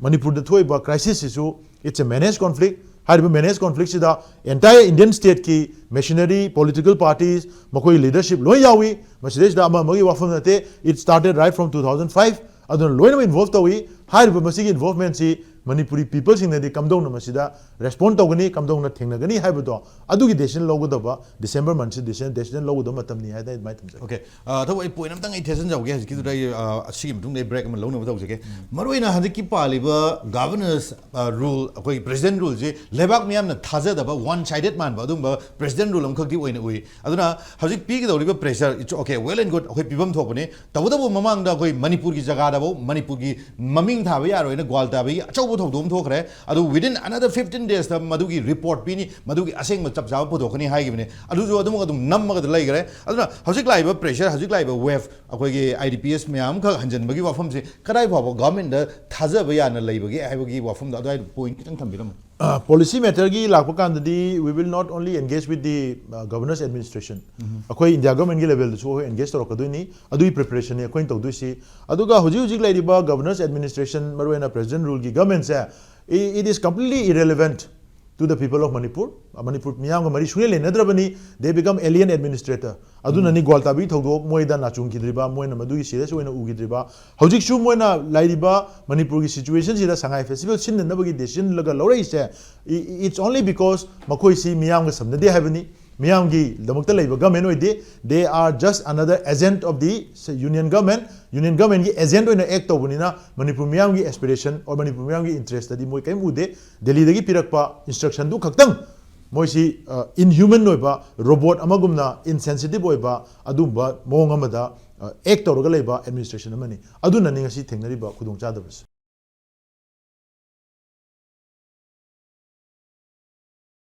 ꯃꯅꯤꯄꯨꯔꯗ ꯊꯣꯛꯏꯕ crisis ꯁꯤꯁꯨ, it's a managed conflict꯫ ꯍꯥꯏꯔꯤꯕ managed conflict ꯁꯤꯗ entire Indian state ꯀꯤ machinery, political parties, ꯃꯈꯣꯏ leadership ꯂꯣꯏ ꯌꯥꯎꯏ꯫ ꯃꯁꯤꯗꯩꯁꯤꯗ ꯑꯃ ꯑꯃꯒꯤ ꯋꯥꯐꯝ ꯅꯠꯇꯦ꯫ It started right from two thousand five꯫ ꯑꯗꯨꯅ ꯂꯣꯏꯅꯃꯛ involve ꯇꯧꯏ꯫ ꯍꯥꯏꯔꯤꯕ ꯃꯁꯤꯒꯤ involvement ꯁꯤ ꯃꯅꯤꯄꯨꯔꯤ people ꯁꯤꯡꯅꯗꯤ ꯀꯝꯗꯧꯅ ꯃꯁꯤꯗ respond ꯇꯧꯒꯅꯤ, ꯀꯝꯗꯧꯅ ꯊꯦꯡꯅꯒꯅꯤ ꯍꯥꯏꯕꯗꯣ, ꯑꯗꯨꯒꯤ decision ꯂꯧꯒꯗꯕ December month ꯁꯤ decision, decision ꯂꯧꯒꯗꯕ ꯃꯇꯝꯅꯤ ꯍꯥꯏꯅ ꯑꯗꯨꯃꯥꯏꯅ ꯊꯝꯖꯒꯦ꯫ Okay꯫ ꯑ, ꯊꯧꯕ, ꯑꯩ point ꯑꯃꯇꯪ ꯑꯩ ꯊꯦꯠꯆꯟꯖꯍꯧꯒꯦ꯫ ꯍꯧꯖꯤꯛꯀꯤꯗꯨꯗ ꯑꯩ, ꯑ, ꯑꯁꯤꯒꯤ ꯃꯇꯨꯡꯗ ꯑꯩ break ꯑꯃ ꯂꯧꯅꯕ ꯇꯧꯖꯒꯦ꯫ ꯃꯔꯨꯑꯣꯏꯅ ꯍꯟꯗꯛꯀꯤ ꯄꯥꯜꯂꯤꯕ governance, ꯑ, rule, ꯑꯩꯈꯣꯏꯒꯤ president rule ꯁꯦ ꯂꯩꯕꯥꯛ ꯃꯤꯌꯥꯝꯅ ꯊꯥꯖꯗꯕ, one sided ꯃꯥꯟꯕ ꯑꯗꯨꯒꯨꯝꯕ president rule ꯑꯃꯈꯛꯇꯤ ꯑꯣꯏꯅ ꯎꯏ꯫ ꯑꯗꯨꯅ ꯍꯧꯖꯤꯛ ꯄꯤꯒꯗꯧꯔꯤꯕ pressure, it's okay, well and good, ꯑꯩꯈꯣꯏ ꯄꯤꯐꯝ ꯊꯣꯛꯄꯅꯤ꯫ ꯇꯧꯕꯇꯕꯨ ꯃꯃꯥꯡꯗ ꯑꯩꯈꯣꯏ ꯃꯅꯤꯄꯨꯔꯒꯤ ꯖꯒꯥꯗꯐꯥꯎ ꯃꯅꯤꯄꯨꯔꯒꯤ ꯃꯃꯤꯡ ꯊꯥꯕ ꯌꯥꯔꯣꯏꯅ ꯒ꯭ꯋꯥꯜ ꯇꯥꯕꯒꯤ ꯑꯆꯧꯕ ꯊꯧꯗꯣꯛ ꯑꯃ ꯊꯣꯛꯈ꯭ꯔꯦ꯫ ꯑꯗꯨ within another fifteen days ꯇ ꯃꯗꯨꯒꯤ report ꯄꯤꯅꯤ, ꯃꯗꯨꯒꯤ ꯑꯁꯦꯡꯕ ꯆꯞ ꯆꯥꯕ ꯄꯨꯊꯣꯛꯀꯅꯤ ꯍꯥꯏꯈꯤꯕꯅꯤ꯫ ꯑꯗꯨꯁꯨ ꯑꯗꯨꯃꯛ ꯑꯗꯨꯝ ꯅꯝꯃꯒ ꯂꯩꯈ꯭ꯔꯦ꯫ ꯑꯗꯨꯅ ꯍꯧꯖꯤꯛ ꯂꯥꯛꯏꯕ pressure, ꯍꯧꯖꯤꯛ ꯂꯥꯛꯏꯕ wave, ꯑꯩꯈꯣꯏꯒꯤ I D P S ꯃꯌꯥꯝ ꯑꯃꯈꯛ ꯍꯟꯖꯤꯟꯕꯒꯤ ꯋꯥꯐꯝꯁꯦ ꯀꯗꯥꯏ ꯐꯥꯎꯕ government ꯗ ꯊꯥꯖꯕ ꯌꯥꯅ ꯂꯩꯕꯒꯦ ꯍꯥꯏꯕꯒꯤ ꯋꯥꯐꯝꯗꯣ ꯑꯗꯨꯋꯥꯏꯗ point ꯈꯤꯇꯪ ꯊꯝꯕꯤꯔꯝꯃꯨ꯫ ꯑ, policy matter ꯒꯤ ꯂꯥꯛꯄ ꯀꯥꯟꯗꯗꯤ, we will not only engage with the, uh, governor's administration. ꯑꯩꯈꯣꯏ India government ꯀꯤ level ꯗꯁꯨ ꯑꯩꯈꯣꯏ engage ꯇꯧꯔꯛꯀꯗꯣꯏꯅꯤ꯫ ꯑꯗꯨꯒꯤ preparation ꯅꯤ ꯑꯩꯈꯣꯏꯅ ꯇꯧꯗꯣꯏꯁꯤ꯫ ꯑꯗꯨꯒ ꯍꯧꯖꯤꯛ ꯍꯧꯖꯤꯛ ꯂꯩꯔꯤꯕ governor's administration, ꯃꯔꯨꯑꯣꯏꯅ president rule ꯒꯤ government say, i-, it is completely irrelevant to the people of Manipur. Manipur ꯃꯤꯌꯥꯝꯒ ꯃꯔꯤ ꯁꯨꯡꯂꯩ ꯂꯩꯅꯗ꯭ꯔꯕꯅꯤ꯫ They become alien administrator. ꯑꯗꯨꯅꯅꯤ ꯒ꯭ꯋꯥꯜ ꯇꯥꯕꯒꯤ ꯊꯧꯗꯣꯛ ꯃꯣꯏꯗ ꯅꯥꯆꯨꯡꯈꯤꯗ꯭ꯔꯤꯕ, ꯃꯣꯏꯅ ꯃꯗꯨꯒꯤ serious ꯑꯣꯏꯅ ꯎꯈꯤꯗ꯭ꯔꯤꯕ꯫ ꯍꯧꯖꯤꯛꯁꯨ ꯃꯣꯏꯅ ꯂꯩꯔꯤꯕ ꯃꯅꯤꯄꯨꯔꯒꯤ situation ꯁꯤꯗ ꯁꯉꯥꯏ festival ꯁꯤꯟꯅꯅꯕꯒꯤ decision ꯂꯒ ꯂꯧꯔꯛꯏꯁꯦ, i-, it's only because ꯃꯈꯣꯏꯁꯤ ꯃꯤꯌꯥꯝꯒ ꯁꯝꯅꯗꯦ ꯍꯥꯏꯕꯅꯤ꯫ ꯃꯤꯌꯥꯝꯒꯤꯗꯃꯛꯇ ꯂꯩꯕ government ꯑꯣꯏꯗꯦ꯫ They are just another agent of the union government. Union government ꯀꯤ agent ꯑꯣꯏꯅ act ꯇꯧꯕꯅꯤꯅ ꯃꯅꯤꯄꯨꯔ ꯃꯤꯌꯥꯝꯒꯤ aspiration or ꯃꯅꯤꯄꯨꯔ ꯃꯤꯌꯥꯝꯒꯤ interest ꯇꯗꯤ ꯃꯣꯏ ꯀꯔꯤꯝ ꯎꯗꯦ꯫ ꯗꯦꯜꯂꯤꯗꯒꯤ ꯄꯤꯔꯛꯄ instruction ꯗꯨ ꯈꯛꯇꯪ ꯃꯣꯏꯁꯤ ꯏꯟꯍ꯭ꯌꯨꯃꯟ ꯑꯣꯏꯕ, ꯔꯣꯕꯣꯠ ꯑꯃꯒꯨꯝꯅ ꯏꯟꯁꯦꯟꯁꯤꯇꯤꯞ ꯑꯣꯏꯕ ꯑꯗꯨꯒꯨꯝꯕ ꯃꯑꯣꯡ ꯑꯃꯗ ꯑꯦꯛ ꯇꯧꯔꯒ ꯂꯩꯕ ꯑꯦꯗꯃꯤꯅꯤꯁꯇ꯭ꯔꯦꯁꯟ ꯑꯃꯅꯤ꯫ ꯑꯗꯨꯅꯅꯤ ꯉꯁꯤ ꯊꯦꯡꯅꯔꯤꯕ ꯈꯨꯗꯣꯡꯆꯥꯗꯕꯁꯦ꯫